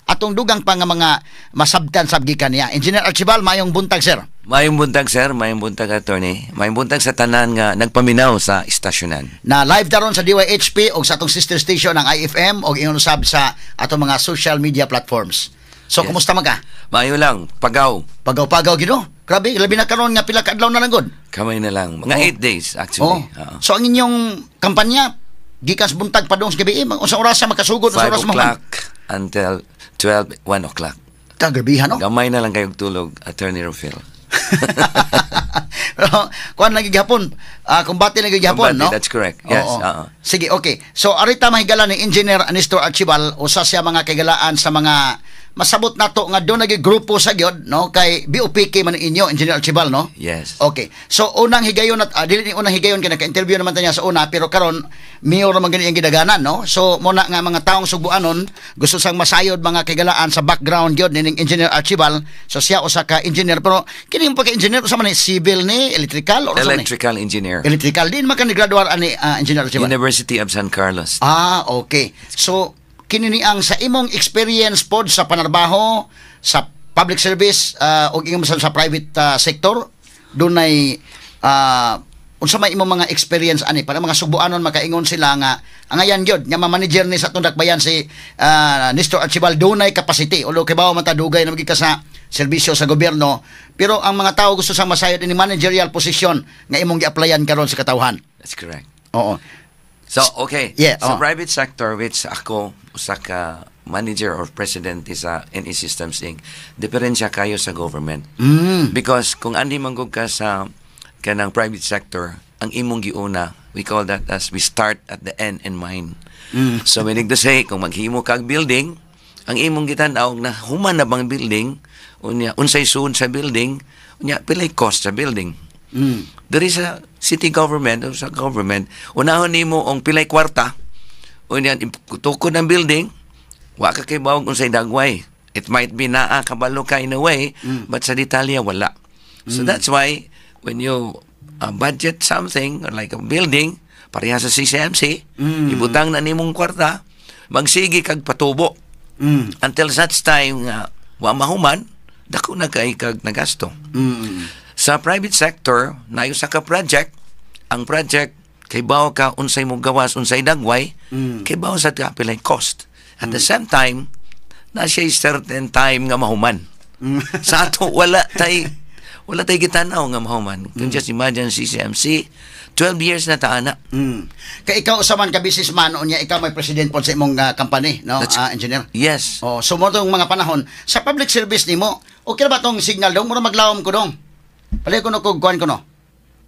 atong dugang pa nga mga masabtan sab gikan niya. Engineer Archival, mayong buntag sir. Mayong buntag sir, mayong buntag attorney, mayong buntag sa tanan nga nagpaminaw sa istasyonan. Na live daron sa DYHP og sa atong sister station ang IFM og ingon usab sa atong mga social media platforms. So yes. Kumusta man ka? Maayo lang, pagaw. Pagaw-pagaw gid no. Grabe, labi na karon nga pila ka adlaw na lang gud. Kamay na lang, mga 8 days actually. Oh. So ang inyong kampanya gikan sa buntag padung sa gabi, unsa oras sa makasugod, unsa oras mo? 5 o'clock until 12, 1 o'clock. Kagabihan, no? Gamay na lang kayong tulog, Attorney Rufil. Kuan lagi gihapon, kumbate lagi gihapon, no? That's correct. Yes. Oo. Sige, okay. So arita mahigala ni Engineer Nestor Archival usa siya mga kaigalaan sa mga masabot nato nga doon nagi grupo sa gyud, no, kay BOPK man inyo Engineer Archival, no? Yes. Okay. So unang higayon at dili ni unang higayon kay naka-interview naman ta niya sa una pero karon mayor man gani ang gidaganan, no? So mo na nga mga taong Subuanon gusto sang masayod mga kaigalaan sa background gyud nining Engineer Archival. So siya usa ka engineer pero kini yung pagka-engineer usa man ni civil ni electrical or electrical engineer. Electrical din man ka ni graduar ani Engineer Archival. University of San Carlos. Ah, okay. So kini ni ang sa imong experience pod sa panarbaho sa public service og imong sa private sector dunay unsa may imong mga experience ani para mga Subuanon makaingon sila nga angayan gyud nga ma-manager ni sa atong dakbayan si Nestor Archival dunay capacity although kay bawo man ta dugay na magika sa serbisyo sa gobyerno pero ang mga tao gusto sang masayod ini managerial position nga imong gi-applyan karon sa katawhan. That's correct. Oo. So, okay. Yeah, Sa oh. private sector, which ako, usa ka manager or president sa NE Systems Inc., diferensya kayo sa government. Because kung andi man gud ka sa kanang private sector, ang imong giuna, we call that as we start at the end in mind. So, meaning to say, kung maghimo kag building, ang imong gitan-aw na human na bang building, unya unsay suod sa building, unya pilay cost sa building. There is a city government o sa government, unahon nimo ang pilay kwarta, unya tukod ang building, wa ka kay bawog unsay dagway. It might be naa kabalo ka in a way, but sa detalye wala. So that's why when you budget something or like a building, pareha sa CCMC, ibutang na nimong kwarta, magsige kag patubo. Until such time nga wa mahuman, dako na kay kag nagasto. Sa private sector, nayo sa ka project, ang project kay bawo ka unsay mo gawas, unsay dagway, kay bawo sa ka pilay cost. At the same time, na siya certain time nga mahuman. Sa ato wala tay gitanaw nga mahuman. Kung just imagine CCMC, 12 years na ta ana. Kay ikaw usa man ka businessman, unya ikaw may president po sa imong company, no, engineer? Yes. Oh, so mo tong mga panahon sa public service nimo, okay ra ba tong signal dong? Mura maglawom ko dong. Palayo ko no kog kuan ko no.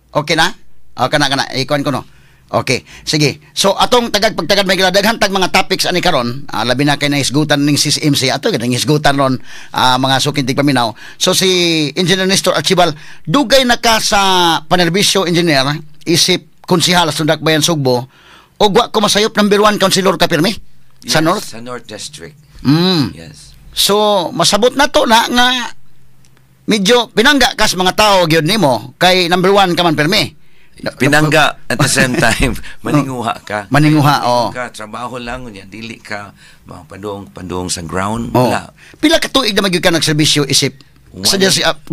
Okay na? O kana kana, ikuan ko no. Okay, sige. So atong tagag pagtagad may daghan tag mga topics ani karon, labi na kay nahisgutan ning CCMC ato gid hisgutan ron, mga suking tigpaminaw. So si Engineer Nestor Archival, dugay na ka sa panerbisyo, engineer, isip konsehal sa Dakbayan Sugbo, ug wa ko masayop, number 1 councilor ka pirmi sa Yes, North. Sa North District. Yes. So masabot na to na nga medyo pinangga kas mga tao gyud nimo kay number 1 ka man pirmi. Pinangga at the same time, maninguha ka. Maninguha, oo. Ka, trabaho lang, unya, dili ka mapadung padung sa ground. Oh. Wala. Pila ka tuig na magyud ka nagserbisyo isip sa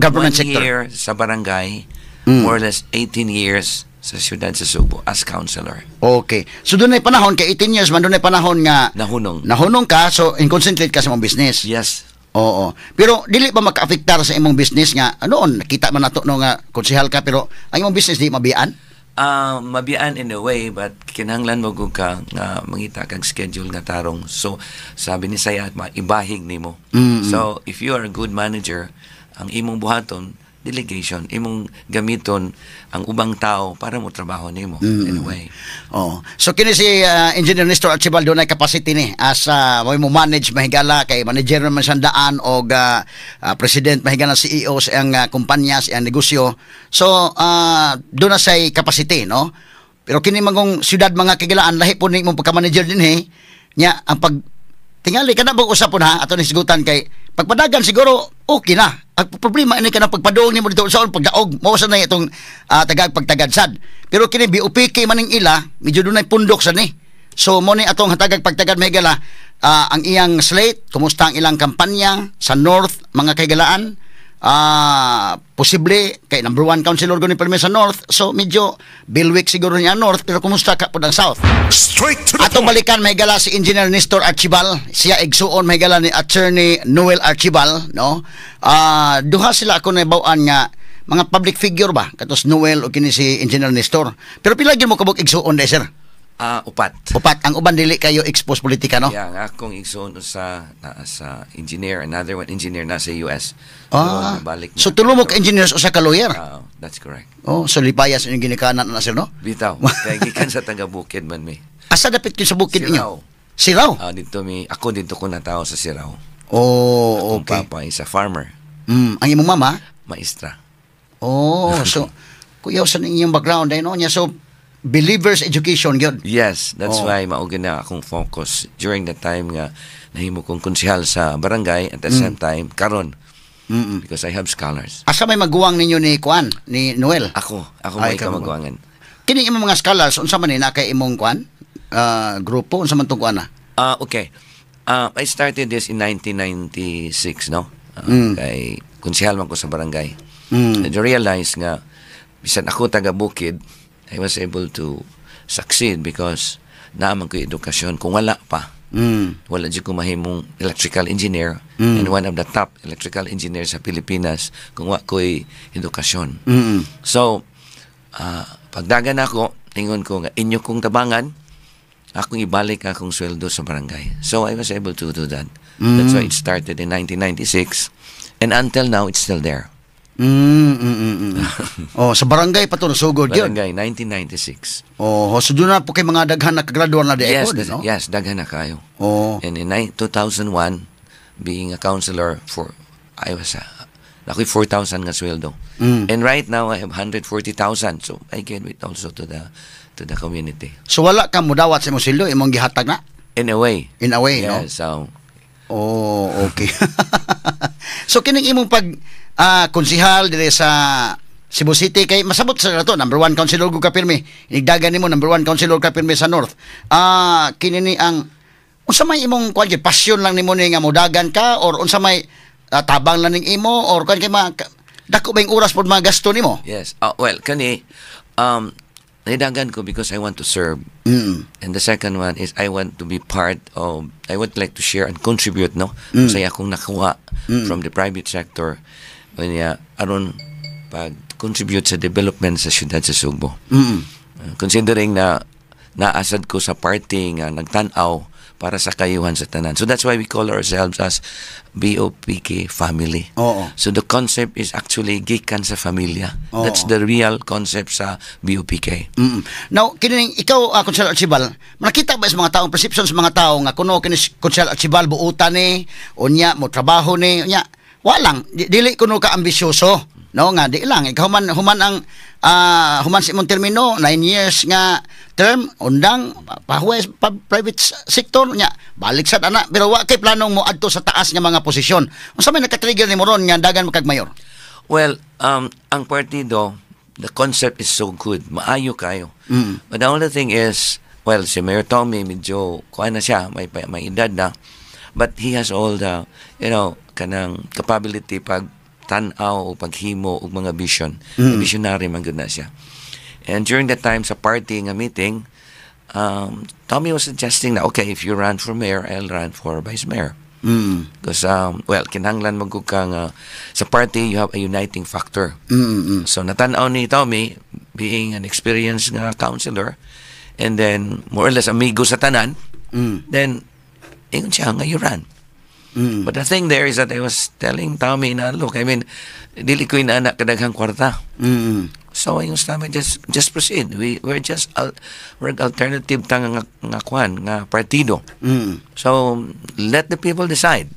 government one sector? year sa barangay, more or less 18 years sa siyudad sa Sugbo as councilor. Okay. So dunay panahon kay 18 years man, dunay panahon nga Nahunong. Nahunong ka, so in concentrate ka sa imong business. Yes. Oo. Pero dili ba maka-apektar sa imong business nga noon nakita man nato no nga konsehal ka pero ang imong business di mabiyaan? Mabiyaan in a way, but kinahanglan mo gud ka nga mangita kag schedule nga tarong. So sabi ni saya, maibahig nimo. So if you are a good manager, ang imong buhaton delegation, imong gamiton ang ubang tao para mo trabaho nimo in a way. Oh. So kini si Engineer Nestor Archibald, dunay capacity ni as mo manage mahigala kay manager naman siyang daan og president mahigala, CEO sa iyang kumpanya, sa iyang negosyo. So doon na say capacity, no? Pero kini mangong syudad, mga kagilaan, lahi po ni imong pagka-manager din eh. Nya ang pag tingali kana bang usapon ha ato ni sigutan kay pagpadagan siguro okay na. Ang problema ini kana pagpaduong nimo dito sa pagdaog mao sa na itong tagag pagtagadsad. Pero kini BOPK maning ila, medyo dunay pundok sa ni. So mo ni atong hatagag pagtagad mahigala, ang iyang slate, kumusta ang ilang kampanya sa North, mga kaigalaan. Posible kay number 1 councilor gani permi sa North, so medyo bilwik siguro niya North, pero kumusta ka pud ang South? Straight to the Atong point. balikan mahigala si Engineer Nestor Archibal, siya igsuon mahigala ni Attorney Noel Archibal, no? Duha sila ako nahibaw-an nga mga public figure ba katos Noel o kini si Engineer Nestor. Pero pila gyud mo kabuk igsuon day, sir? Upat. Upat. Ang uban dili kayo expose politika, no? Yeah, ang akong igsoon sa naa sa engineer, another one engineer na sa US. Balik na. So tulo mo ka engineers, usa ka lawyer. That's correct. Oh, so lipaya sa inyong ginikanan na, sir, no? Bitaw. Kaya gikan sa taga bukid man mi. Asa dapit kayo sa bukid Sirao. ninyo? Sirao. Dito mi, ako dito ko natao sa Sirao. Oh, Akong okay. papa is a farmer, Ang imong mama? Maestra. Oh, so kuyaw sa inyong background ay no niya, so believers education gyud. Yes, that's why mao na akong focus during the time nga nahimo kong konsehal sa barangay at the same time karon because I have scholars. Asa may maguwang ninyo ni Kuan, ni Noel? Ako Ay, may ikaw kamaguwangan. Kini imong mga scholars unsa man ni na kay imong kuan? Grupo unsa man tong kuan na? Okay. I started this in 1996, no? Kay konsehal man ko sa barangay. And I realized nga bisan ako taga bukid, I was able to succeed because naa man ko edukasyon. Kung wala pa, wala jud ko mahimong electrical engineer and one of the top electrical engineers sa Pilipinas kung wa ko'y edukasyon. So, pagdagan ako, ingon ko nga inyo kong tabangan. Akong ibalik akong sweldo sa barangay. So I was able to do that. That's why it started in 1996 and until now it's still there. Oh, sa barangay pa to nasugod yun. Barangay 1996. Oh, so doon na po kay mga daghan na kagraduan na di Yes, ko, no? yes, daghan na kayo. And in 2001, being a councilor for, I was, nakoy 4,000 nga sweldo. And right now, I have 140,000. So, I give it also to the community. So wala ka mudawat sa imong sweldo, imong gihatag na In a way. In a way, no? Yeah, so, Oh, okay. So kining imong pag konsihal dire sa Cebu City kay masabot sa nato, number one councilor ko ka pirmi. Inigdagan nimo, number one councilor ka pirmi sa North. Kini ni ang unsa may imong kuan, passion lang nimo ni nga mudagan ka or unsa may tabang lang ning imo or kuan kay ma dako ba yung oras pod mga gasto nimo? Yes. Well, kani, nidagan ko because I want to serve. And the second one is I want to be part of, I would like to share and contribute, no? Sa akong nakuha from the private sector. Kanya, aron pag contribute sa development sa siyudad sa Sugbo. Considering na naasad ko sa party nga nagtan-aw para sa kayuhan sa tanan. So that's why we call ourselves as BOPK family. So the concept is actually gikan sa familia. That's the real concept sa BOPK. Now, kining ikaw, Konsehal Archibald, nakita ba sa mga tao, perception sa mga tao nga kuno kini Konsehal Archibald buutan ni, unya mo trabaho ni, unya walang dili kuno ka ambisyoso, no, nga di lang ikaw human human ang human sa imong termino, 9 years nga term, undang pahuway pa, private sector nya balik sad ana, pero wa kay planong mo adto sa taas nga mga posisyon. Unsa may naka-trigger nimo ron nga dagan mo kag mayor? Well, ang partido, the concept is so good. Maayo kayo. But the only thing is, well, si Mayor Tommy, medyo, kuha na siya, may edad na. But he has all the, kanang capability pag tan-aw o paghimo og mga vision. Visionary man gud na siya. And during that time sa party nga meeting, Tommy was suggesting na, "Okay, if you run for mayor, I'll run for vice mayor." Because, well, kinahanglan man gud ka nga sa party, you have a uniting factor. So, natanaw ni Tommy, being an experienced nga councilor, and then, more or less, amigo sa tanan, then, ingon siya nga, "You run." But the thing there is that I was telling Tommy na, "Look, I mean, dili ko inana kadaghang kwarta." So, ingon sa Tommy, "Just proceed. We're alternative ta nga kwan, nga partido. So, let the people decide."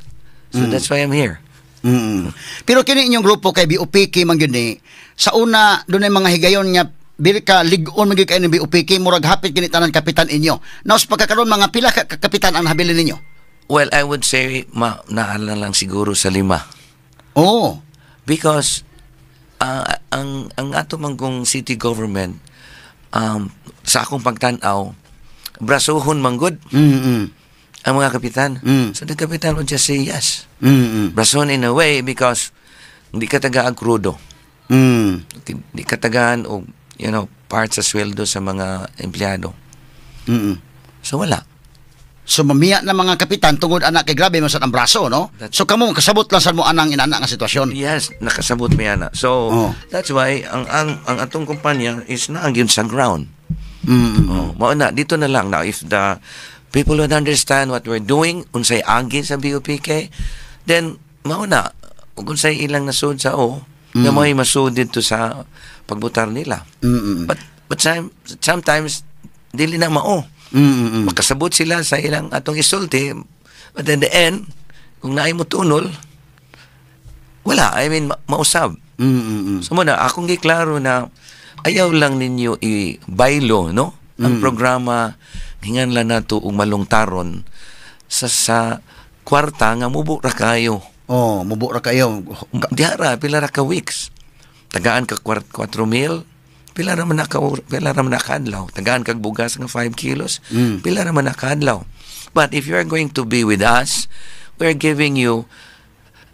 So, that's why I'm here. Pero kini inyong grupo kay BOPK man gyud ni sa una dunay mga higayon nga bili ka lig-on man gyud kay ni BOPK, murag hapit kini tanan kapitan inyo. Now sa pagkakaroon, mga pila ka kapitan ang nabilin ninyo? Well, I would say, naala lang siguro sa lima. Because, ang ato man kong city government, sa akong pagtanaw, brasuhon man gud ang mga kapitan. So the kapitan would just say yes. Brasuhon in a way because hindi ka tagaan krudo. Di ka tagaan og part sa sweldo sa mga empleyado. So wala. So mamiya na mga kapitan tungod anak kay grabe man sad ang braso, no? So kamo kasabot lang sad mo anang inana nga sitwasyon. Yes, nakasabot mi ana. So that's why ang atong kumpanya is naa gyud sa ground. Oh, mao na dito na lang now if the people would understand what we're doing, unsay agi sa BOPK, then mao na ug unsay ilang nasud sa o nga mo'y masud dito sa pagbutar nila. But sometimes dili na mao. Makasabot sila sa ilang atong isulti, but in the end, kung naay mo tunol, wala. I mean, mausab. So muna, akong giklaro na ayaw lang ninyo i-baylo, no? Ang programa, hingan lang nato og malungtaron sa kwarta nga mubo ra kayo. Oh, mubo ra kayo. Diha ra, pila ra ka weeks. Tagaan ka 4 mil, pila ra man na kaadlaw. Tagaan kag bugas nga 5 kilos, pila ra man na kaadlaw. But if you are going to be with us, we're giving you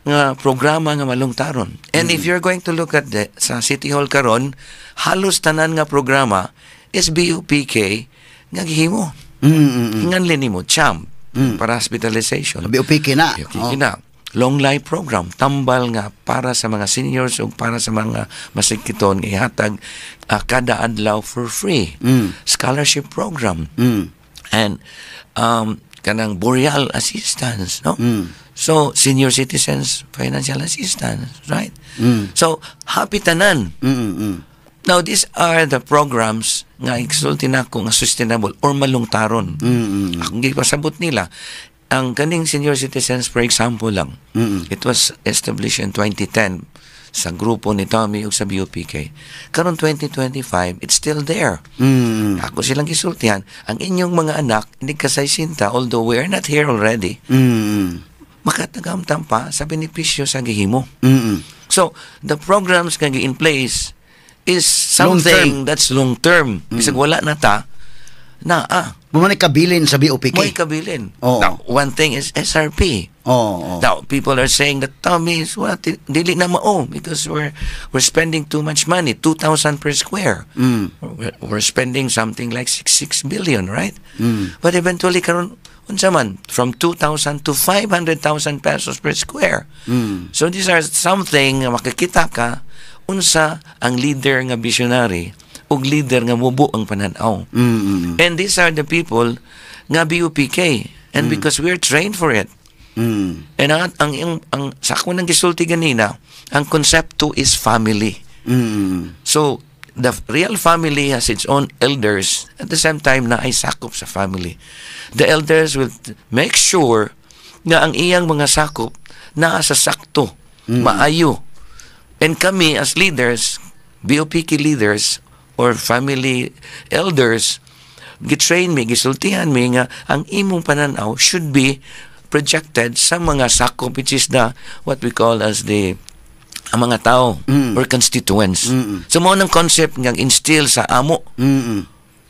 nga programa nga malungtaron. And if you're going to look at the sa City Hall karon, halos tanan nga programa is BUPK nga gihimo. Hinganli nimo CHAMP para hospitalization. BUPK na. BUPK na. Long life program, tambal nga para sa mga seniors o para sa mga masikiton ihatag kada adlaw for free. Scholarship program. And kanang burial assistance, no? So senior citizens financial assistance, right? So happy tanan. Now these are the programs nga igsulti nako nga sustainable or malungtaron. Akong gipasabot nila ang kaning senior citizens, for example lang. It was established in 2010 sa grupo ni Tommy ug sa BUPK. Karon 2025, it's still there. Ako silang gisultihan, ang inyong mga anak hindi kasaysinta, although we are not here already, makatagamtam pa sa benepisyo sa gihimo. So, the programs nga in place is something that's long term. Bisag wala na ta, na ah, Mo man kabilin sa BOPK. May kabilin. Oo. Now, one thing is SRP. Oo. Now, people are saying that Tommy is what, dili na mao because we're spending too much money, 2,000 per square. We're spending something like 6 6 billion, right? But eventually karon unsa man from 2,000 to 500,000 pesos per square. So these are something nga makikita ka unsa ang leader nga visionary ug leader nga mubo ang pananaw. And these are the people nga BUPK and because we're trained for it. And ang sa ako nang gisulti ganina, ang konsepto is family. So the real family has its own elders, at the same time na ay sakop sa family. The elders will make sure nga ang iyang mga sakop naa sa sakto, maayo. And kami as leaders, BOPK leaders or family elders, gitrain mi, gisultihan mi nga ang imong pananaw should be projected sa mga sakop, which is the what we call as the ang mga tao or constituents. So mao nang concept nga instill sa amo.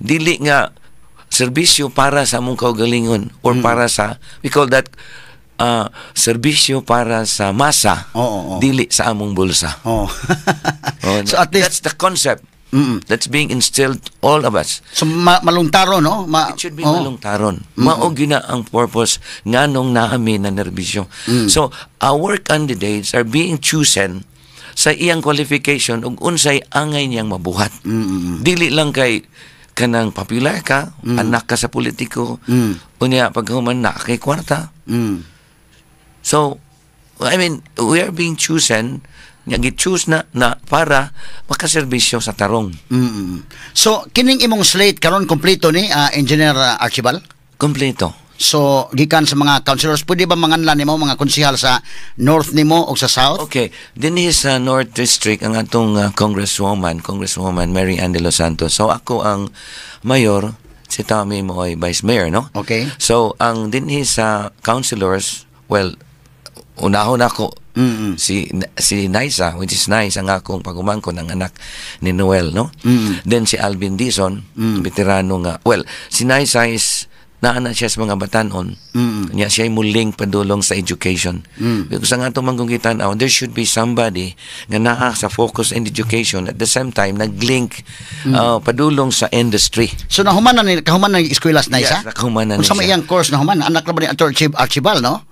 Dili nga serbisyo para sa among kaugalingon or para sa, we call that serbisyo para sa masa, Oo, oo. Dili sa among bulsa. Oh, So at least that's the concept that's being instilled all of us. So malungtaro, no? It should be malungtaron. Mao gyud na ang purpose nganong naami na nerbisyo. So our candidates are being chosen sa iyang qualification ug unsay angay niyang mabuhat. Dili lang kay kanang popular ka, anak ka sa politiko, unya paghuman na kay kwarta. So, I mean, we are being chosen, nga gi-choose na na para makaserbisyo sa tarong. So kining imong slate karon kompleto ni Engineer Archibald? Kompleto. So gikan sa mga councilors, pwede ba manganlan nimo mga konsehal sa north nimo o sa south? Okay, dinhi sa North District ang atong Congresswoman Mary Ann de los Santos. So ako ang mayor, si Tommy mo ay vice mayor, no? Okay. So ang dinhi sa councilors, well, unahon ako si Naisa, which is nice ang akong pagumangkon, ang anak ni Noel, no? Then si Alvin Dizon, veterano nga. Well, si Naisa is naa na siya sa mga batanon. Nya siya muling padulong sa education. Because ang atong manggunggitan, there should be somebody nga naa sa focus in education, at the same time nag-link padulong sa industry. So nahuman na ni, kahuman na eskwela sa Naisa? Yes, nakahuman na ni Unsa may siya. Iyang course nahuman? Anak na ba ni Archibald, no?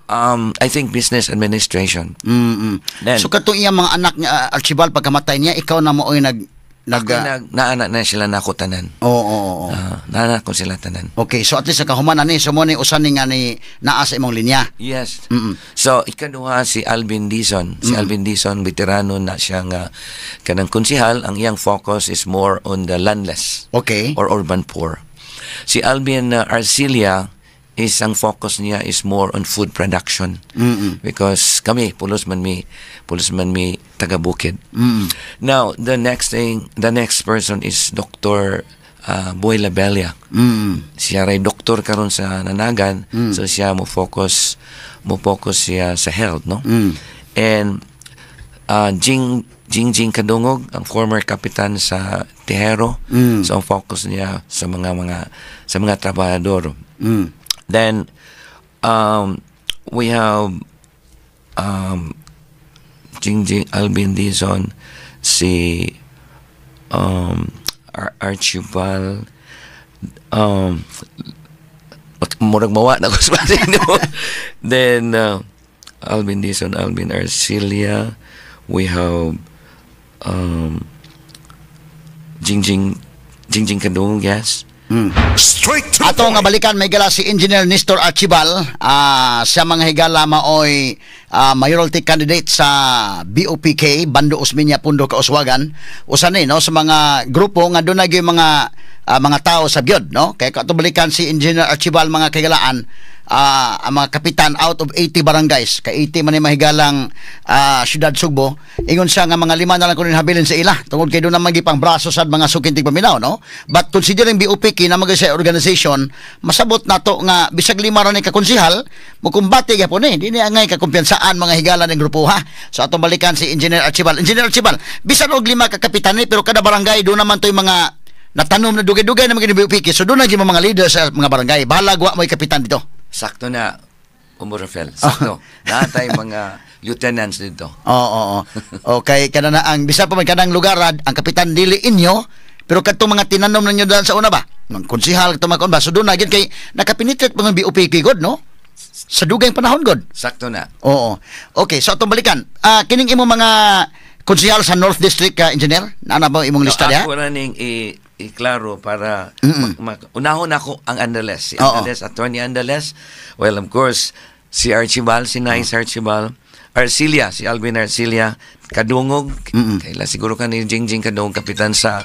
I think business administration. Then, So katong iyang mga anak niya Archibald, pagkamatay niya, ikaw na mo oy nag nag ako naa na sila nako tanan. Oo. Naa ko sila tanan. Okay, so at least nakahuman na ni, so mo ni usa ni nga ni naa sa imong linya. Yes. So ikaduha si Alvin Dizon. Si Alvin Dizon, veterano na siya nga kanang konsihal, ang iyang focus is more on the landless or urban poor. Si Alvin Arcilia is ang focus niya is more on food production. Because kami pulos man mi taga bukid. Now, the next thing, the next person is Dr. Boy Labella. Siya ray doktor karon sa Nanagan, so siya mo focus siya sa health, no? And Jing Jing Jing Kadungog, ang former kapitan sa Tejero. So ang focus niya sa mga trabahador. Then we have Jing Jing, Alvin Dizon, si Archibald, murag mawa na ko sa no? Then Alvin Dizon, Alvin Arcilia, we have Jing Jing Jing Jing Kadung, yes. Straight to the Ato nga point. Balikan may gala si Engineer Nestor Archival, sa mga higala maoy mayoralty candidate sa BOPK Bando Osmeña Pundo Kauswagan. Usa ni, no, sa mga grupo nga dunay gyud mga tao sa gyud, no? Kay ato balikan si Engineer Archival, mga kahigalaan, ang mga kapitan out of 80 barangays, kay 80 man ni mahigalang syudad Sugbo. Ingon siya nga mga lima na lang kunin habilin sa ila tungod kay doon naman gipang braso sa mga suking tigpaminaw, no? But considering BOPK na mga sa organization, masabot nato nga bisag lima ra ni ka konsihal, mukumbate gyapon eh, di ni angay kakumpiyansaan mga higala ng grupo, ha. So atong balikan si Engineer Archival. Engineer Archival, bisan og lima ka kapitan ni, pero kada barangay doon naman to'y mga natanom na dugay-dugay na mga BOPK, so doon na gyud mga leader sa mga barangay. Bahalag wa mo'y kapitan dito. Sakto na, Bombo Rafael. Sakto. Natay mga lieutenants dito. Oo. Okay, kana na ang bisa pa man kanang lugar ang kapitan dili inyo, pero kadtong mga tinanom ninyo daan sa una ba? Mga konsihal kadtong mga kon ba? So doon na gyud kay nakapenetrate mga BOPK god, no? Sa dugay panahon god. Sakto na. Oo. Okay, so atong balikan. Kining imo mga konsihal sa North District, engineer, naa ba imong lista No, diha? ako na ning iklaro para unahon ako ang Andales. Si Andales, Attorney Andales. Well, of course, si Archibald, si Nice Archibald. Arcilia, si Alvin Arcilia, Kadungog, kaila siguro ka ni Jingjing Kadungog, kapitan sa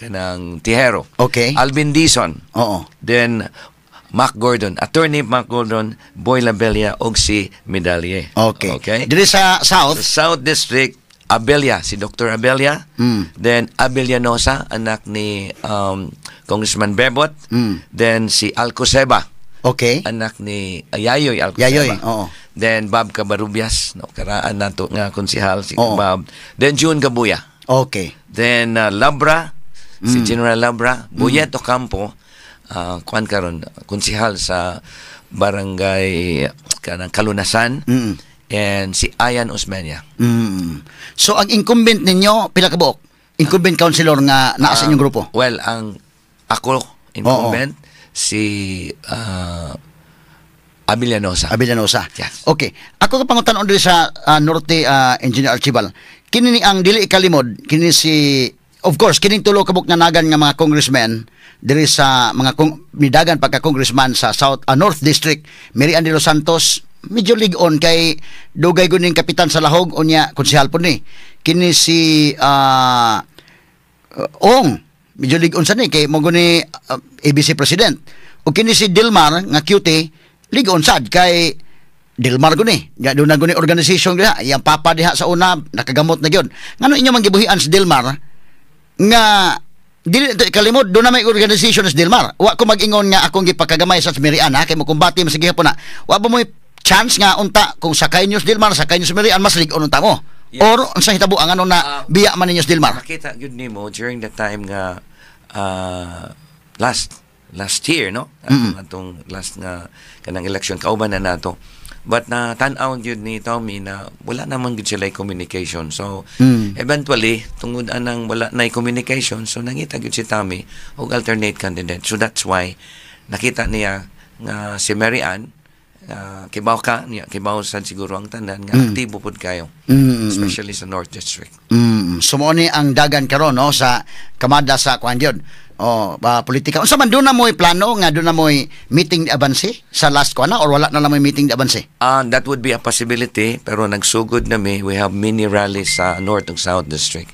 kanang Tihero. Alvin Dizon. Then Mac Gordon, Attorney Mac Gordon, Boy Labella og si Medalye. Okay. Diri sa South, Sa South District, Abella, si Dr. Abella. Then Abellanosa, anak ni Congressman Bebot. Then si Alcoseba, anak ni Yayoy Alcoseba. Yayoy, oo. Then Bob Cabarubias, no, karaan nato nga konsihal si Bob. Then June Gabuya. Then Labra, si General Labra, Buyet Ocampo, kuan karon konsihal sa barangay kanang Kalunasan. And si Ayan Osmeña. So ang incumbent ninyo pila ka buok? Incumbent councilor nga naa sa inyong grupo? Well, ang ako incumbent si Abellanosa. Abellanosa. Yes. Okay. Ako ka pangutan-on diri sa Norte, Engineer Archival. Kini ni ang dili ikalimod, kini si, of course, kining tulo ka buok nga nagan nga mga congressmen diri sa mga midagan pagka congressman sa South North District, Mary Ann de los Santos, medyo lig-on kay dugay guning kapitan sa Lahog, unya konsehal po ni. Kini si Ong, medyo lig-on sa ni kay mo guni ABC president. O kini si Dilmar nga cutie, lig-on sad kay Dilmar guni. Ya doon na guni organization diha, iyang papa diha sa una nakagamot na gyud. Ngano inyo man gibuhian si Dilmar nga dili to ikalimod, doon na may organization sa Dilmar? Wa ko mag-ingon nga akong gipakagamay sa Mary Ann, ha, kay mo kumbati mo sige po na. Wa ba mo chance nga unta kung sakay niyo sa Dilmar, sakay niyo sa Mary Ann, mas lig-on unta mo? Yes. Or unsa hitabo ang ano na biya man ninyo sa Dilmar? Makita gyud nimo during the time nga last last year, no, atong last nga kanang election, kauban na nato, but na tan-aw gyud ni Tommy na wala naman gyud sila communication. So eventually, tungod anang wala na communication, so nangita gyud si Tommy og alternate candidate. So that's why nakita niya nga si Mary Ann, kibaw ka niya, kibaw sad siguro ang tanan nga aktibo pud kayo, especially sa North District. So mao ni ang dagan karon, no, sa kamada sa kuan gyud. Oh, ba politika. Unsa man, doon na mo'y plano nga doon na mo'y meeting de avance sa last kuan na or wala na lang mo'y meeting de avance? That would be a possibility, pero nagsugod na mi, we have mini rallies sa North ug South District.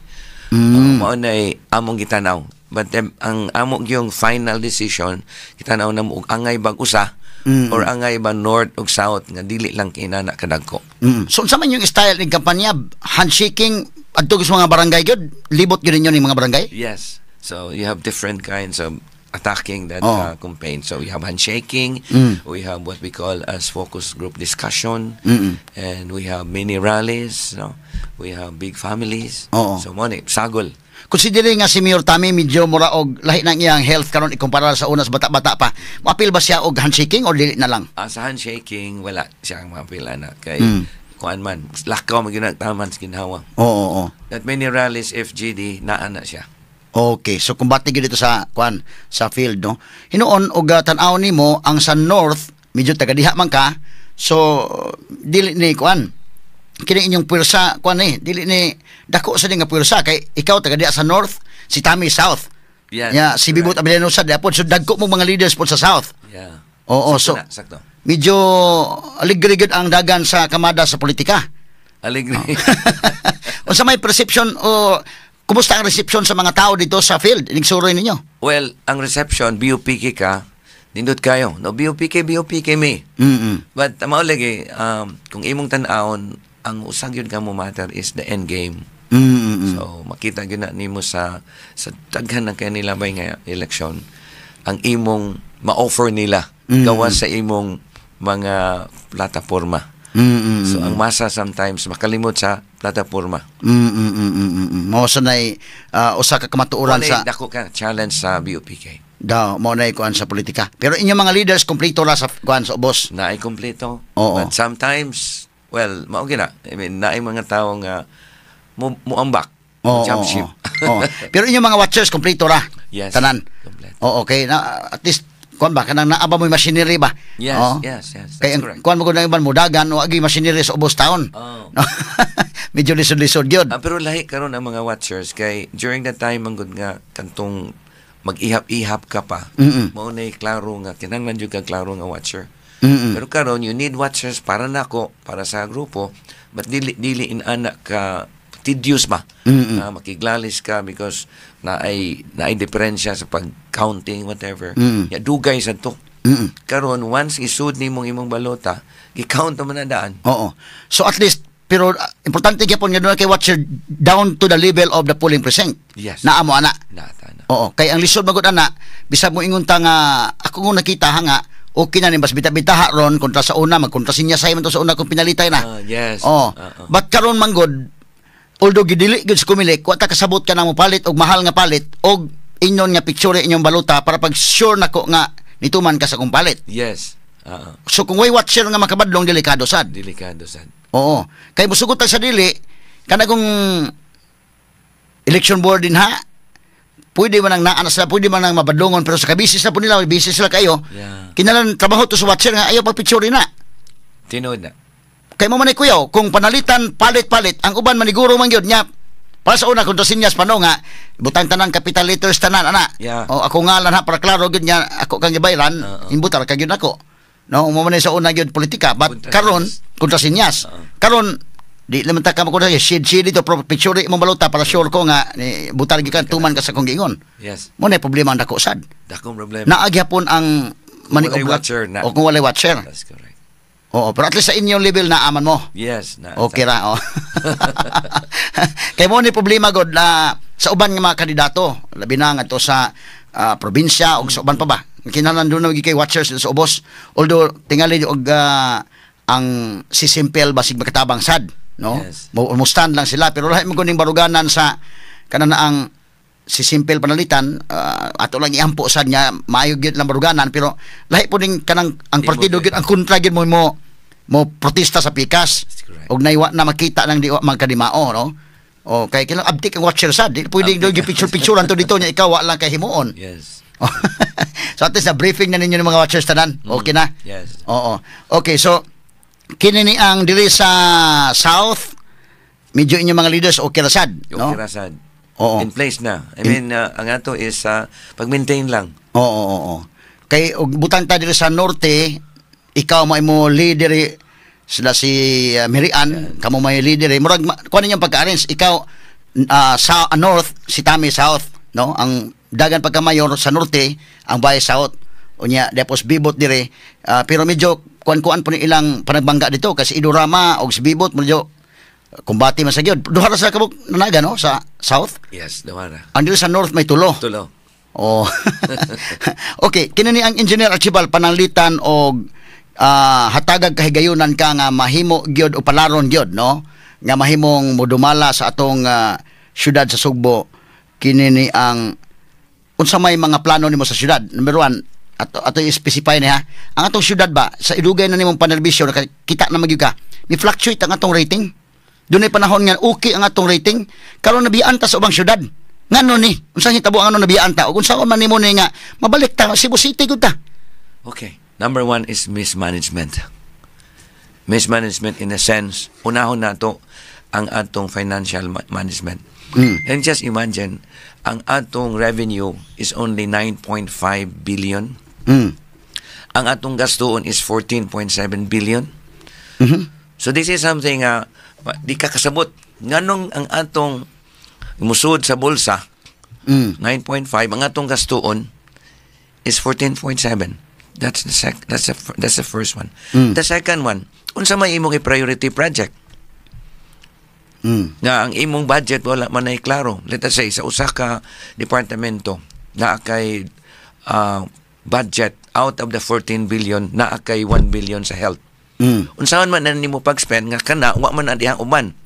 Mao nay among gitanaw. But ang amo yung final decision, gitanaw na mo og angay bag usa or angay ba North ug South nga dili lang kinana kadagko. So unsa man yung style ng kampanya, handshaking adto sa mga barangay gyud, libot gyud ninyo ning mga barangay? Yes. So you have different kinds of attacking that campaign. So we have handshaking, we have what we call as focus group discussion, and we have mini rallies, no? We have big families. So mo ni sagol. Considering nga si Mayor Tommy medyo mura og lahi nang iyang health karon ikumpara sa una sa bata-bata pa. Moapil ba siya og handshaking or dili na lang? Sa handshaking, wala siyang mapila na kay kuan man lakaw man gyud taman sa ginhawa. Oo, oo. That many rallies, FGD, naa na siya. Okay, so kumbate gyud dito sa kuan sa field, no. Hinuon og tan-aw nimo ang sa North, medyo taga diha man ka. So dili ni kuan. Kini inyong puwersa kuan eh, dili ni dako sa nga puwersa kay ikaw taga diha sa north, si Tami south. Ya, si Bibot Abellano sa diapod, so dagko mo mga leaders pod sa south. Oo, Sakto so na, sakto. Medyo aligre gyud ang dagan sa kamada sa politika. Aligre. Unsa may perception o kumusta ang reception sa mga tao dito sa field? Inig-suroy ninyo? Well, ang reception, BUPK ka, nindot kayo. No, BUPK, BUPK me. But mao lagi, kung imong tan-awon, ang usag yun ka mo matter is the end game. So makita gyud na nimo sa daghan ng kanila bay nga eleksyon ang imong ma-offer nila gawas sa imong mga plataporma. So ang masa sometimes makalimot sa plataporma. Mao sa nay usa ka kamatuoran Mao sa dako ka challenge sa BUPK. Daw mao nay kuan sa politika. Pero inyong mga leaders kompleto ra sa kuan sa ubos. Naay kompleto. Oo. But sometimes, well, mao gina. I mean, naay mga tao nga mo muambak, jump ship. Oo. Pero inyong mga watchers kompleto ra. Yes, Tanan. Kompleto. Oo, okay. Na, at least kuan ba kanang naa ba mo'y machinery ba? Yes, Oo. yes, that's Kay ang correct. kuan mo gud ang iban mo dagan o agi machinery sa ubos taon. Oo. Medyo lisod-lisod gyud. Ah, pero lahi karon ang mga watchers kay during that time man gud nga kantong mag-ihap-ihap ka pa. Mao nay klaro nga kinahanglan jud ka klaro nga watcher. Pero karon you need watchers para nako, para sa grupo, but dili dili in-ana ka tedious ba? Ah, makiglalis ka because naay diferensya sa pag-counting, whatever. Ya dugay sa to. Karon once isud nimong imong balota, gi-count man na daan. Oo. So at least pero importante gyapon nga doon kay watcher down to the level of the polling precinct. Yes. Naa mo ana. Na ta na. Oo, kay ang lisod magud ana, bisag mo ingon ta nga ako kung nakita ha nga okay na ni bas bita-bitaha ron kontra sa una, magkontra sinya sa to sa una kung pinalitay na. Ah, yes. Oh. Ah, ah. But karon man gud, although gidili gud sa Comelec, wa ta kasabot ka na mo palit og mahal nga palit og inyon nga picture inyong balota para pag sure nako nga nituman ka sa kong palit. Yes. Ah, ah. So kung way watcher nga makabadlong, delikado sad. Delikado sad. Oo. Kay musugot ta sa dili kana kung election board din ha, pwede man ang naa na sila, pwede man ang mabadlongon, pero sa kabisi sila po nila, busy sila kayo. Kinalan trabaho to sa watcher nga ayaw pag picture na. Tinuod na. Kay mo man ay kuyaw, kung panalitan palit-palit, ang uban maniguro man gyud nya. Para sa una kung sinyas pa no nga butang tanan capital letters tanan ana. Yeah. O ako ngalan ha para klaro gyud nya ako kang gibayran, imbutar ka gyud ako. No, mo man sa una gyud politika, but Kontra karon sinyas. Kontra sinyas. Karon di naman ta ka mo shade shade dito pro picture imong balota para sure ko nga ni butar gyud ka, tuman ka sa kong giingon. Yes. Mo na problema ang dako sad. Dakong problema. Naa gyapon ang Walay watcher na. O kung walay watcher. That's correct. Oo, pero at least sa inyong level na aman mo. Yes. Na, Okay ra, oh. Kay mo ni problema god na sa uban nga mga kandidato, labi na ngadto sa probinsya ug sa uban pa ba. Kinahanglan doon na kay watchers sa ubos. Although tingali og ang si Simple basig makatabang sad, no? Yes. Mo stand lang sila pero lahi mo kuning baruganan sa kana na ang si Simple panalitan, ato lang iampo sad nga maayo gyud lang baruganan, pero lahi po ning kanang ang Imo partido gyud. gyud ang kontra gyud mo mo mo protesta sa pikas That's correct. og naiwa na makita nang di magkadimao, no? O kay kinahanglan abtik ang watcher sad, di pwedeng Abtik. do picture picturean to dito nya ikaw wa lang kay himuon. So at least na briefing na ninyo ng mga watchers tanan, okay na. Yes. Oo, okay, so kini ni ang diri sa south, medyo inyong mga leaders okay ra sad, no? Okay ra sad. Oo. In place na. I mean, ang ato is pag-maintain lang. Oo. Kay og butang ta diri sa norte, ikaw mo imo leader eh, sila si Mirian, kamo may leader eh. Murag kuan ninyong pagka-arrange, ikaw sa north, si Tami south, no? Ang dagan pagka-mayor sa norte, ang vice south. Unya, tapos Bibot dire. Ah, pero medyo kuan-kuan po ni ilang panagbangga dito kasi Idurama og si Bibot medyo kumbati man sa gyud. Duha ra sila kabuk nanaga, no, sa south. Yes, duha ra. Ang diri sa north may tulo. Tulo. Oh. Okay, kini ni ang Engineer Archibald pananglitan og hatagag kahigayunan ka nga mahimo gyud o palaron gyud, no, nga mahimong modumala sa atong syudad sa Sugbo, kini ni ang unsa may mga plano nimo sa syudad? Number one, ato ato i-specify ni ha. Ang atong syudad ba sa idugay na nimong panerbisyo, nakakita na magyud ka. Ni fluctuate ang atong rating. Dunay panahon nga okay ang atong rating, karon nabiyaan ta sa ubang syudad. Ngano ni? Unsa hitabo ang ano nabiyaan ta? Ug unsa man nimo ni nga mabalik ta Cebu City gud ta? Okay. Number one is mismanagement. Mismanagement in a sense, unahon nato ang atong financial management. And just imagine, ang atong revenue is only 9.5 billion. Ang atong gastuon is 14.7 billion. So this is something di ka kasabot. Nganong ang atong musud sa bulsa, 9.5, ang atong gastuon is 14.7. That's the first one. The second one, unsa may imong priority project? Nga ang imong budget wala man ay klaro. Let us say sa usa ka departamento naa kay budget out of the 14 billion, naa kay 1 billion sa health. Unsaon man na nimo pag-spend nga kana wa man na dihang uban?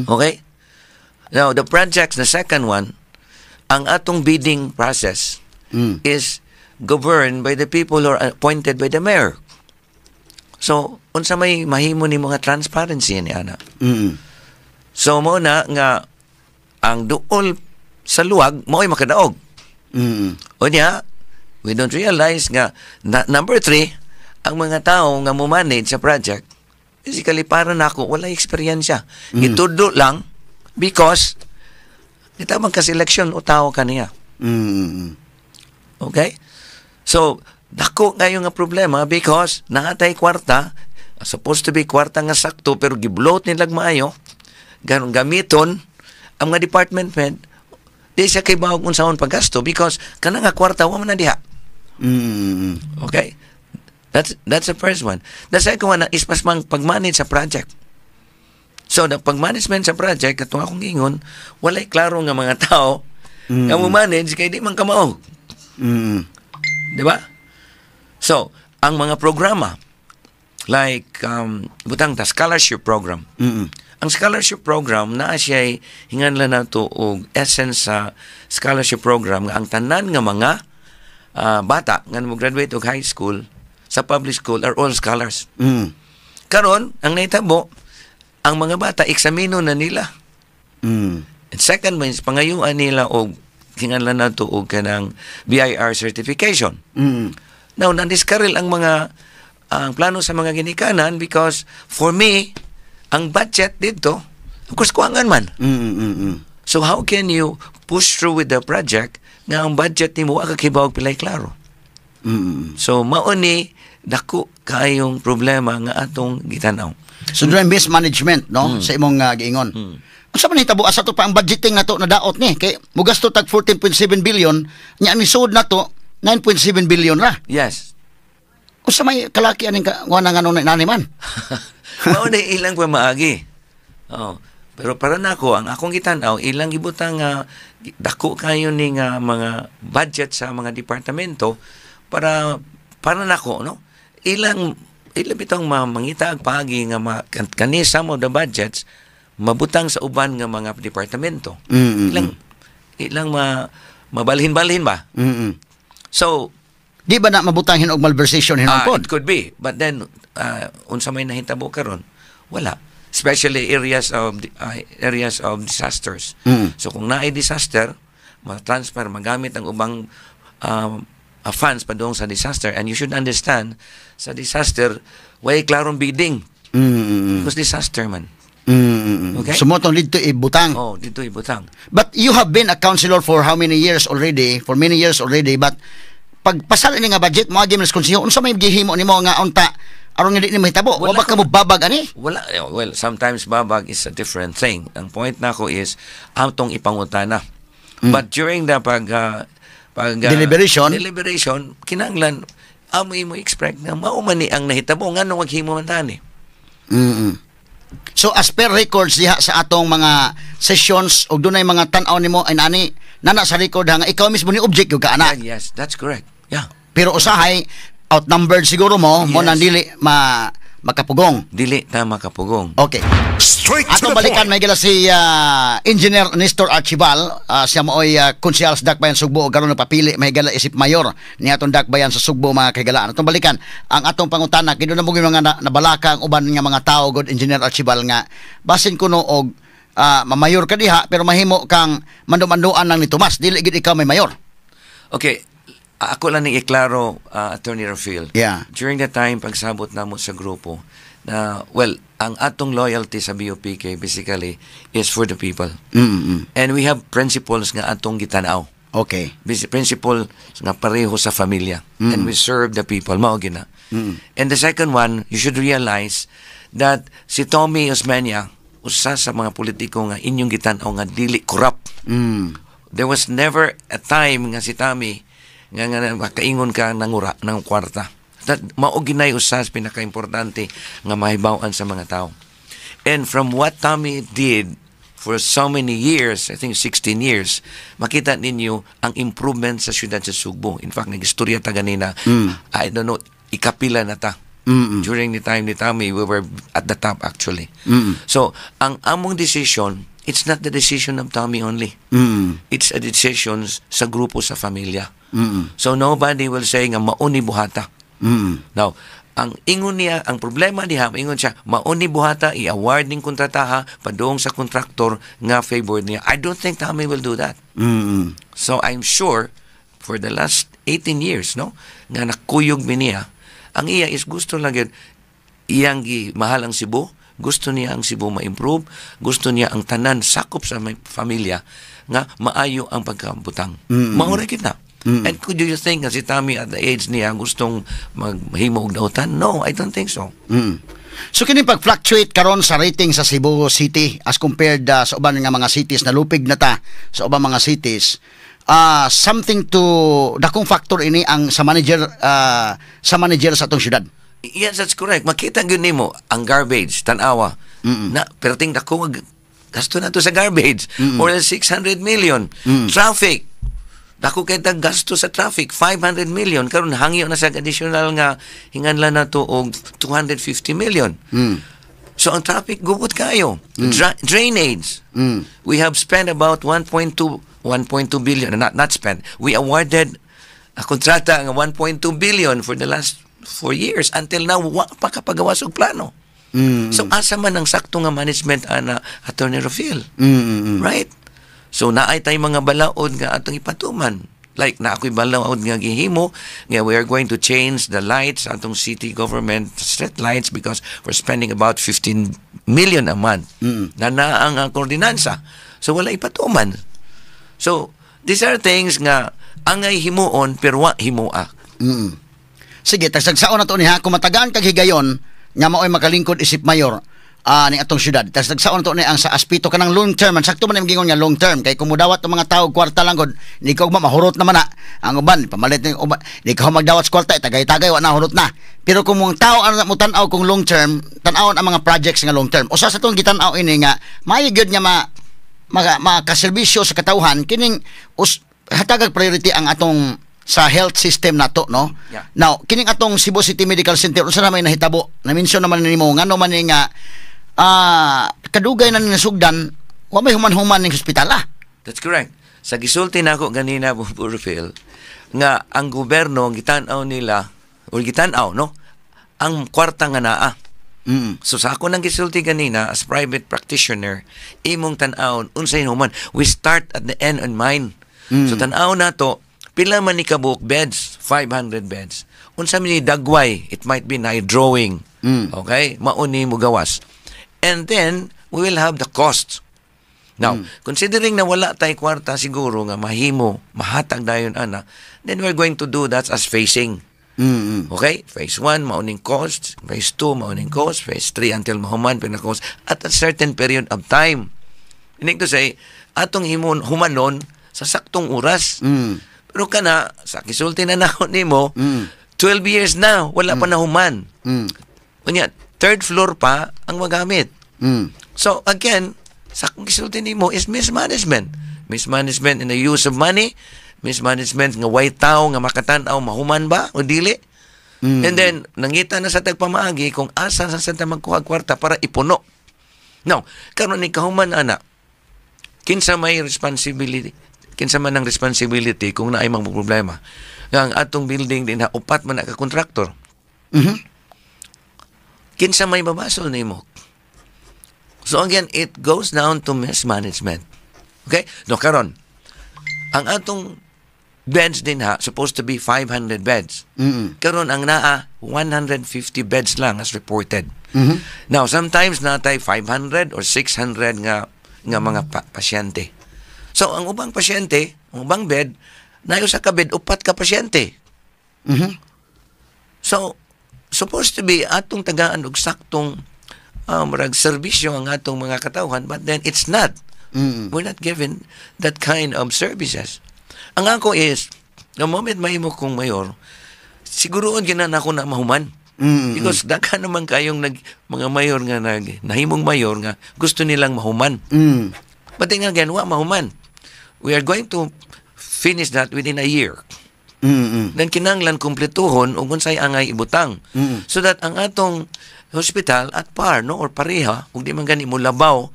Okay? Now, the projects, the second one, ang atong bidding process is governed by the people who are appointed by the mayor. So, unsa may mahimo ni mga transparency ni ana? So mo na nga ang duol sa luwag mao'y makadaog. Unya, we don't realize nga na, number 3, ang mga tao nga mo manage sa project, basically para nako wala eksperyensya. Gitudlo lang because kita man ka selection o tao kaniya. Okay? So, dako ngayon nga problema because naa tay kwarta, supposed to be kwarta nga sakto pero gibloat nilag maayo, ganon gamiton ang mga department head, di siya kay bawag unsaon paggasto because kana nga kwarta wa man na diha. Okay? That's the first one. The second one is mas mang pag-manage sa project. So, the pag-management sa project, katong akong ingon, walay klaro nga mga tao nga mo manage kay di man kamao. Di ba? So, ang mga programa like butang ta scholarship program. Ang scholarship program naa siya hinganlan nato og essence sa scholarship program nga ang tanan nga mga bata nga mo graduate og high school sa public school are all scholars. Karon, ang nahitabo, ang mga bata eksamino na nila. And second means pangayuan nila og hinganlan nato og kanang BIR certification. Now, nandiskaril ang mga ang plano sa mga ginikanan because for me, ang budget dito, of course, kuwangan man. So how can you push through with the project nga ang budget nimo wa ka kibaw pilay klaro? So mao ni dako kaayong problema nga atong gitanaw. So doon mismanagement, no, sa imong giingon. Unsa man hitabo asa to pa ang budgeting nato na daot ni kay mugasto tag 14.7 billion nya ang nisud nato 9.7 billion ra. Yes. Unsa may kalaki aning ka wala nga nani man? Mao ni ilang pamaagi. Oh. Pero para nako ang akong gitan-aw ilang gibutang nga dako kayo ni nga mga budget sa mga departamento para para nako, no, ilang ilang bitong mangita ang paagi nga kani some of the budgets mabutang sa uban nga mga departamento. Ilang ilang mabalhin-balhin ba? So Di ba na mabutang hinog malversation hinog pod? It could be. But then, unsa may nahitabo karon? Wala. Especially areas of disasters. So kung naay disaster, ma-transfer, magamit ang ubang funds padung sa disaster. And you should understand, sa disaster, way klarong bidding. Because disaster man. Okay? So mo tong dito ibutang. Oh, dito ibutang. But you have been a councilor for how many years already? For many years already, but pagpasal ini nga budget mo agi man sa konseho, unsa may gihimo nimo nga unta aron nga di ni mahitabo? Wa Wala ba ka mo babag ani? Wala, eh, well, sometimes babag is a different thing. Ang point nako is atong ipangutana. But during the pag Deliberation? Deliberation, kinahanglan amo imo expect nga mao man ni ang nahitabo, nganong maghimo man tani. So as per records diha sa atong mga sessions og dunay mga tan-aw nimo ay nani nana sa record ha nga ikaw mismo ni object yung ka ana. Yeah, yes, that's correct. Yeah. Pero usahay outnumbered siguro mo mo nang dili ma makapugong. Dili ta makapugong. Okay. Straight to Atong the balikan point. May gila si Engineer Nestor Archival, siya mooy konsehal sa Dakbayan Sugbo ug karon napapili may gala isip mayor ni atong Dakbayan sa Sugbo, mga kahigalaan. Atong balikan ang atong pangutana kay doon na mo mga nabalaka ang uban nga mga tao god, Engineer Archival, nga basin kuno og mamayor ka diha pero mahimo kang mandu-manduan lang ni Tomas, dili gid ikaw may mayor. Okay. Ako lang ning iklaro, Attorney Rafael. During the time pagsabot namo sa grupo, na well, ang atong loyalty sa BUPK basically is for the people. And we have principles nga atong gitanaw. Basic principle nga pareho sa familia. And we serve the people. Mao gina. And the second one, you should realize that si Tommy Osmeña, usa sa mga politiko nga inyong gitan-aw nga dili corrupt. There was never a time nga si Tommy nga makaingon ka nangura ng kwarta. That mao ginay usa sa pinakaimportante nga mahibaw-an sa mga tao. And from what Tommy did for so many years, I think 16 years, makita ninyo ang improvement sa siyudad sa Sugbo. In fact, nag-istorya ta ganina, I don't know, ikapila na ta. During the time ni Tommy, we were at the top actually. So, ang among decision, it's not the decision of Tommy only. It's a decision sa grupo sa familia. So, nobody will say nga mauni buhata. Now, ang ingon niya, ang problema niya, ingon siya, mauni buhata, i-award ning kontrataha, padung sa kontraktor nga favor niya. I don't think Tommy will do that. So I'm sure for the last 18 years, no, nga nakuyog mi niya, ang iya is gusto lang yun, iyang gi mahal ang Cebu, gusto niya ang Cebu ma-improve, gusto niya ang tanan sakop sa may pamilya nga maayo ang pagkabutang. Mm. Mao ra kita. And could you think nga si Tommy at the age niya gustong maghimo og dautan? No, I don't think so. So kini pag-fluctuate karon sa rating sa Cebu City as compared sa uban nga mga cities na lupig na ta sa ubang mga cities, something to dakong factor ini ang sa manager sa atong syudad. Yes, that's correct. Makita gyud nimo ang garbage, tanawa. Na perting dako gasto na to sa garbage. More than 600 million. Traffic. Dako kay tag gasto sa traffic, 500 million. Karon hangyo na sa additional nga hinganlan na to og 250 million. So ang traffic gubot kayo. Drainage. We have spent about 1.2 1.2 billion, not spent. We awarded a kontrata nga 1.2 billion for the last 4 years. Until now, wa pa kapagawas og plano. So asa man ang sakto nga management ana, Attorney Rafael? Right? So naay tay mga balaod nga atong ipatuman. Like na ako'y balaod nga gihimo nga we are going to change the lights atong city government street lights because we're spending about 15 million a month. Na naa ang ordinansa. So wala ipatuman. So these are things nga angay himuon pero wa himua. Sige, tagsagsaon na to niya. Kung matagaan kag higayon nga mao'y makalingkod isip mayor ni atong syudad. Tagsagsaon na to ni ang sa aspeto kanang long term. Ang sakto man ang gingon nga long term kay kung mudawat ang mga tao kwarta lang gud, ni ka ugma mahurot naman na. Ang uban pamalit ni uban, di ka magdawat sa kwarta, tagay-tagay wa na hurot na. Pero kung mga tao ang mo tan-aw kung long term, tan-awon ang mga projects nga long term. Usa sa tong gitan-aw ini nga maayo gyud nga ma maka, makaserbisyo sa katawhan kining hatagag priority ang atong sa health system nato, no? Yeah. Now, kining atong Cebu City Medical Center, unsa na may nahitabo? Na-mention naman nimo ngano man ni nga kadugay na ni nasugdan, wa may human-human ning ospital ah. That's correct. Sa gisulti nako ganina, Rufil, nga ang gobyerno gitan-aw nila or gitan-aw, no, ang kwarta nga naa. So sa ako nang gisulti ganina as private practitioner, imong tan-awon unsay human. We start at the end in mind. So tan-aw nato pila man ni kabuok beds, 500 beds. Unsa man ni dagway, it might be na drawing. Okay? Mao ni mo gawas. And then we will have the cost. Now, considering na wala tay kwarta siguro nga mahimo, mahatag dayon ana, then we're going to do that as phasing. Okay? Phase 1, mauning cost. Phase 2, mauning cost. Phase 3, until mahuman, pinaka-cost. At a certain period of time. Meaning to say, atong himon, humanon sa saktong oras. Pero kana, sa kisulti na nako nimo, 12 years na, wala pa nahuman. Unya, third floor pa ang magamit. So again, sa akong gisulti nimo is mismanagement. Mismanagement in the use of money, mismanagement nga way tao nga makatan-aw mahuman ba o dili. And then nangita na sa tagpamaagi kung asa sa ta magkuha kwarta para ipuno. Now, karon ni kahuman ana, kinsa may responsibility? Kinsa man ang responsibility kung naay mga problema? Nga ang atong building din ha, upat man na ka kontraktor. Kinsa may babasol nimo? So again, it goes down to mismanagement. Okay? No, karon ang atong Beds din ha, supposed to be 500 beds. Karon ang naa 150 beds lang as reported. Now, sometimes natay 500 or 600 nga nga mga pasyente. So, ang ubang pasyente, ang ubang bed, nayo sa ka bed upat ka pasyente. So, supposed to be atong tagaan og saktong murag serbisyo ang atong mga katawhan, but then it's not. We're not given that kind of services. Ang ako is, the moment mahimo kong mayor, siguroon gina na ako na mahuman. Because daghan naman kayong mga mayor nga nahimong mayor nga gusto nilang mahuman. But then again, wa mahuman. We are going to finish that within a year. Then kinahanglan kumpletuhon ug unsay angay ibutang. So that ang atong hospital at par, no, or pareha ug di man gani mo labaw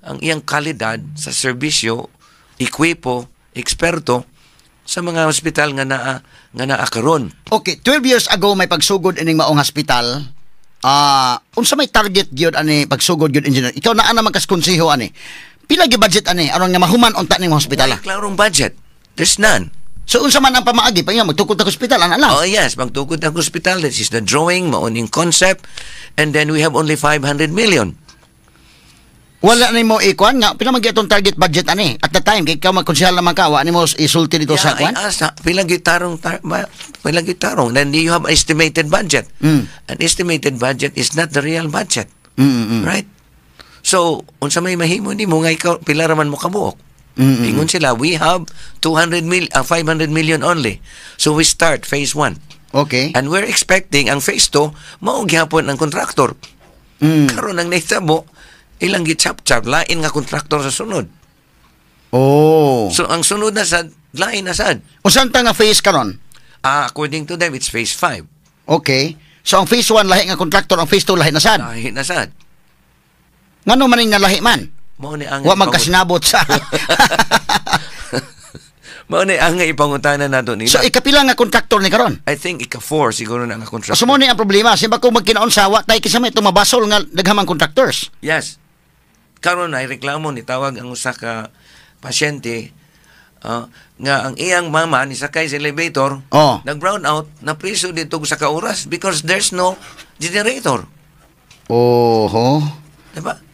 ang iyang kalidad sa serbisyo, ekwipo, eksperto sa mga hospital nga naa karon. Okay, 12 years ago may pagsugod ining maong hospital. Unsa may target gyud ani pagsugod gyud, engineer? Ikaw naa naman kas konseho ani. Pila gi budget ani aron nga mahuman unta ning hospital? Walay klarong budget. There's none. So unsa man ang pamaagi pa nga magtukod ta hospital ana lang? Oh yes, magtukod ang hospital. This is the drawing, mao ning concept, and then we have only 500 million. Wala nimo ikuan nga pila man gyud atong target budget ani at the time kay ikaw magkonsehal naman ka, wa nimo isulti dito sa kuan? I asked, pila gitarong pila gitarong. Then you have estimated budget. An estimated budget is not the real budget. Right? So, unsa may mahimo nimo nga ikaw pila ra man mo kabuok? Ingon sila, we have 200 mil, 500 million only. So we start phase 1. And we're expecting ang phase 2 mao gyapon ang contractor. Karon ang nahitabo, ilang gichap-chap lain nga kontraktor sa sunod. So ang sunod na sad, lain na sad. Unsa ta nga phase karon? Ah, according to them, it's phase 5. Okay. So ang phase 1 lahi nga kontraktor, ang phase 2 lahi na sad. Lahi na sad. Ngano man ning nalahi man? Mao ni ang Wa magkasinabot sa Mao ni ang ipangutana nato nila. So ikapila nga kontraktor ni karon? I think ika-4 siguro na nga kontraktor. So mo ni ang problema, simba kung magkinaon sa wa tay kinsa may itong mabasol nga daghamang contractors. Yes. Karon ay reklamo ni tawag ang usa ka pasyente nga ang iyang mama ni sakay sa elevator, nag-brown out, napriso dito sa ka oras because there's no generator. Oho. Diba?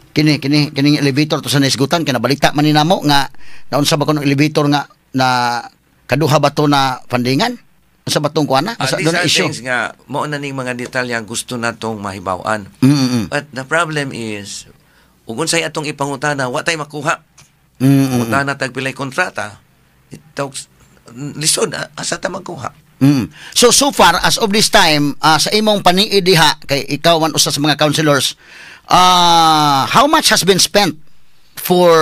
Kini kini kining elevator to sa naisgutan kay nabalita man ni namo nga naunsa ba kuno elevator nga na kaduha ba to na fundingan? Unsa ba tong kuana? Asa these doon are issue. Things nga mao na ning mga detalye ang gusto natong mahibaw-an. But the problem is ug unsay atong ipangutana, wa tay makuha. Pangutana tag pilay kontrata, it talks lisod, asa ta magkuha. So so far as of this time, sa imong paniid diha kay ikaw man usa sa mga councilors, how much has been spent for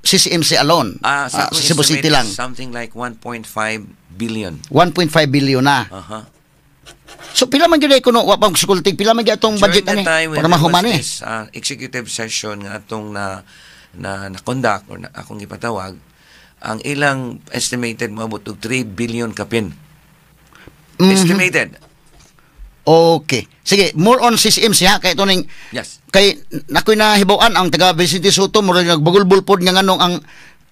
CCMC alone? Sa Ah, akong sa Cebu City estimate, lang. something like 1.5 billion. 1.5 billion na. So pila man gyud ay kuno wa pang sukultig, pila man gyud atong budget During ani the time when para there was mahuman eh? this executive session nga atong na conduct or na, akong ipatawag, ang ilang estimated moabot og 3 billion kapin. Estimated. Okay. Sige, more on CCMC ha kay ito ning kay nakoy nahibaw-an ang taga Vicente Soto murag nagbagulbol pod nga nganong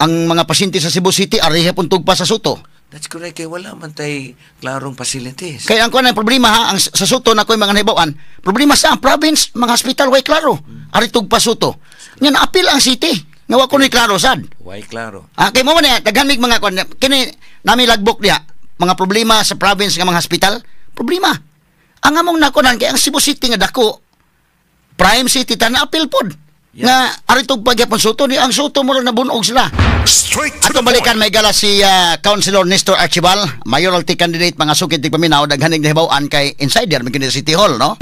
ang mga pasyente sa Cebu City ari pun tugpa sa Sotto. That's correct. Kay wala man tay klarong facilities. Kay ang kuan ang problema ha, ang sa Sotto na ko'y mga nahibaw-an, problema sa ang province, mga hospital way klaro. Ari tugpa Sotto. Nya naapil ang city. Nga wa kuno'y klaro sad. Why klaro? Ah, kay mo man eh, daghan mig mga kuan kini nami lagbok diha, mga problema sa province nga mga hospital, problema. Ang among nakunan kay ang Cebu City nga dako, prime city ta, naapil pod. Nga ari tugpa gyapon Sotto ni ang Sotto mo nabunog sila. Straight to Atong the balikan point. may gala si Councilor Nestor Archival, mayoralty candidate, mga sukit paminaw, daghaning nahibaw-an kay insider man kini sa City Hall, no?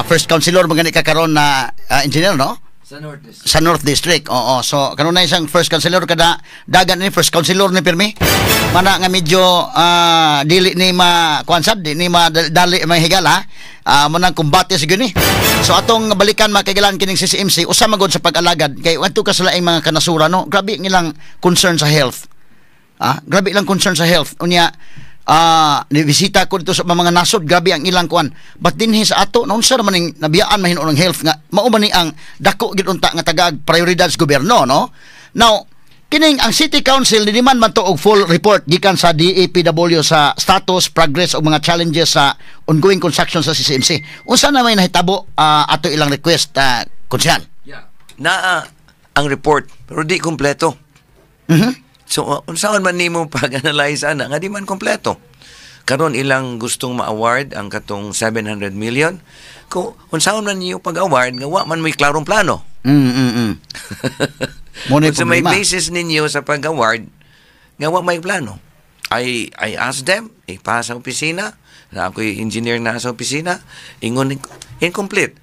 First councilor man gani ka karon na engineer, no? Sa North District. Sa North District. Oo. So kanunay isang first councilor kada dagan ni first councilor ni pirmi. Mana nga medyo dili ni ma kuan sad, di ni ma dali may higala. Mo nang kumbate sa ni. So atong balikan mga kining CCMC usa magod sa pag-alagad kay adto ka sa laing mga kanasura, no. Grabe ngilang concern sa health. Grabe lang concern sa health. Unya ni bisita ko dito sa mga nasod, grabe ang ilang kuan. But dinhi sa ato, naunsa naman ning nabiyaan mahinuon ang health nga mao man ni ang dako gid unta nga tagaag prioridad sa gobyerno, no? Now, Kining ang City Council di man man to og full report gikan sa DEPW sa status, progress ug mga challenges sa ongoing construction sa CCMC. Unsa na may nahitabo ato ilang request, konsehal? Yeah. Naa ang report pero di kompleto. So unsaon man nimo pag-analyze ana nga di man kompleto? Karon ilang gustong ma-award ang katong 700 million. Kung unsaon man niyo pag-award nga wa man may klarong plano? Mo na Unsa may problema. Basis ninyo sa pag-award nga wa may plano? I asked them, ipa sa opisina, na ako'y engineer na sa opisina, ingon incomplete.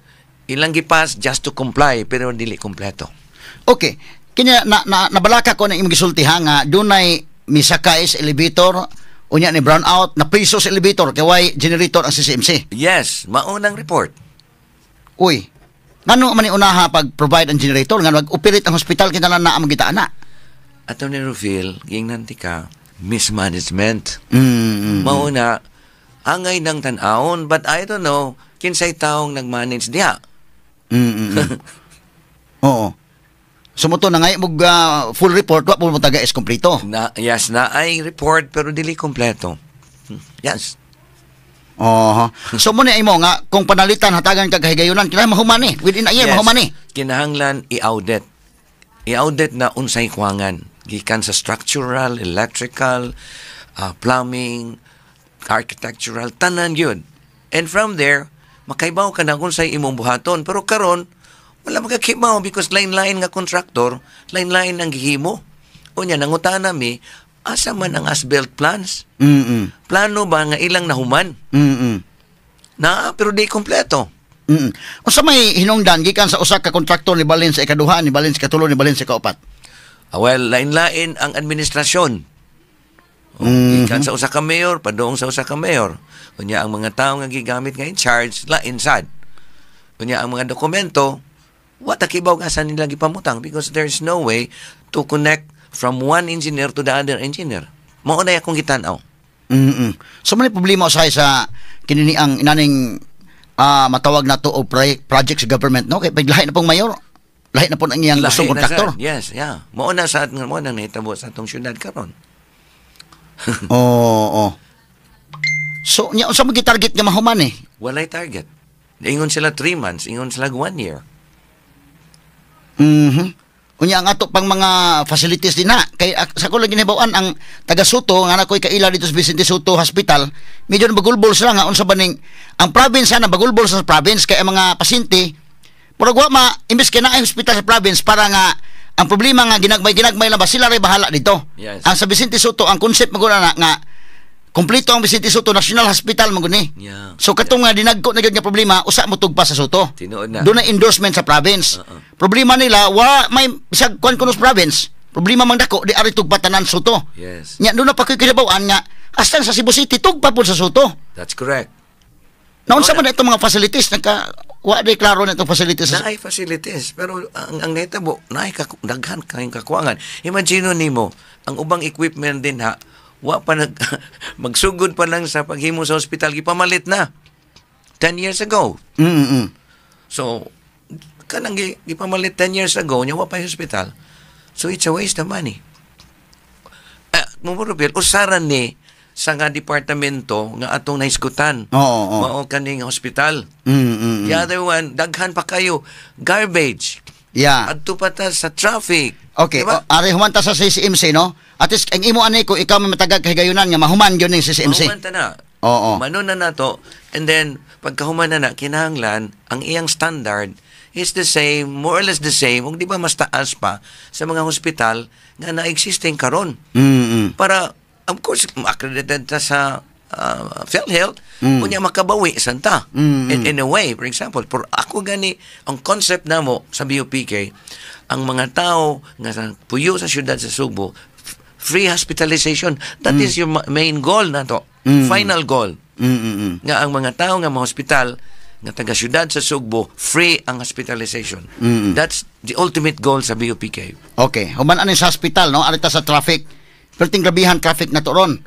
Ilang gipass just to comply pero dili kompleto. Okay. Kini na nabalaka ko na imong gisulti ha nga dunay misakay sa elevator, unya ni brown out, na piso sa elevator kay way generator ang CCMC. Yes, maunang report. Uy. Ngano man ni unaha pag provide ang generator nga mag-operate ang hospital, kinahanglan na ang magita ana? Attorney Rufil, gingnan ti ka, mismanagement. Mauna, angay ng tan-awon, but I don't know, kinsay taong nag-manage diha. Oo. So mo to na ngay mo full report, wa po mo taga is kompleto. Na, yes, na ay report pero dili kompleto. Yes. Oo. So mo ni imo nga kung panalitan hatagan ka kahigayunan, kinahanglan mahuman ni within a year, mahuman ni. Kinahanglan i-audit. I-audit na unsay kuwangan. Gikan sa structural, electrical, plumbing, architectural, tanan yun. And from there, makaibaw ka na kung say imong buhaton. Pero karon wala makakibaw because lain-lain nga contractor, lain-lain ang gihimo. Unya, nangutana mi, asa man ang as-built plans? Plano ba nga ilang nahuman? Na, pero di kompleto. Unsa may hinungdan gikan sa usa ka kontraktor ni balin sa ikaduha, ni balin sa katulo, ni balin sa ikaupat? Ah, well, lain-lain ang administrasyon. Oh, gikan sa usa ka mayor, padung sa usa ka mayor. Unya ang mga tao nga gigamit nga in charge, lain sad. Unya ang mga dokumento, wa ta kibaw asa nila gipamutang because there's no way to connect from one engineer to the other engineer. Mao na akong gitan-aw. So man problema usahay sa kinini ang inaning matawag na to og project sa government, no, kay paglahi na pong mayor, lahi na po ang iyang gustong Lahi na kontraktor. sad. Yes, yeah. Mao na sa mao na nahitabo sa atong syudad karon. Oo. So nya unsa man target nga mahuman eh? Walay target. Ingon sila 3 months, ingon sila 1 year. Unya ang ato pang mga facilities din na kay sa ko lang ginahibaw-an ang taga Sotto nga na ko'y kaila dito sa Vicente Sotto Hospital, medyo nabagulbol sila nga unsa ba ning ang province na bagulbol sa province kay ang mga pasyente murag wa ma imbes kay naay hospital sa province para nga ang problema nga ginagmay-ginagmay lang ba, sila ray bahala dito. Ang sa Vicente Sotto, ang concept mo na nga kompleto ang Vicente Sotto National Hospital man gud ni. So katong nga dinagko na gyud nga problema usa mo tugpa sa Sotto. Tinuod na. Doon na endorsement sa province. Problema nila, wa may bisag kuan kuno sa province. Problema mang dako di ari tugpa tanan Sotto. Nya doon na pa ko'y kinabaw-an nga hasta sa Cebu City tugpa pud sa Sotto. That's correct. Naunsa man na itong mga facilities, nagka wa di klaro na itong facilities sa Naay facilities pero ang nahitabo naay daghan kayong kakuwangan. Imagine nimo ang ubang equipment din ha, wa pa nag magsugod pa lang sa paghimo sa hospital, gipamalit na 10 years ago. So kanang gipamalit 10 years ago nya wa pa yung hospital. So it's a waste of money. Eh, Mumurupil, usaran ni sa nga departamento nga atong nahisgutan. Oo, oo. Mao kaning hospital. The other one, daghan pa kayo. Garbage. Adto pa ta sa traffic. Okay, Diba? o, ari humanta sa CCMC, no? At least ang imo ani ko ikaw may matagag kahigayunan nga mahuman gyud ning CCMC. Mahuman ta na. Oo. Mano na nato. And then, pagkahuman na na, kinahanglan, ang iyang standard is the same, more or less the same, kung di ba mas taas pa sa mga hospital nga na-existing karon. Para, of course, accredited ta sa PhilHealth, kunya makabawi santa. In a way, for example, for ako gani, ang concept namo sa BUPK, ang mga tao nga sa puyo sa syudad sa Sugbo, free hospitalization. That is your main goal nato. Final goal. Nga ang mga tao nga ma-hospital nga taga syudad sa Sugbo, free ang hospitalization. That's the ultimate goal sa BUPK. Okay, human ani sa hospital, no? Ari ta sa traffic. Perting grabihan traffic na to ron.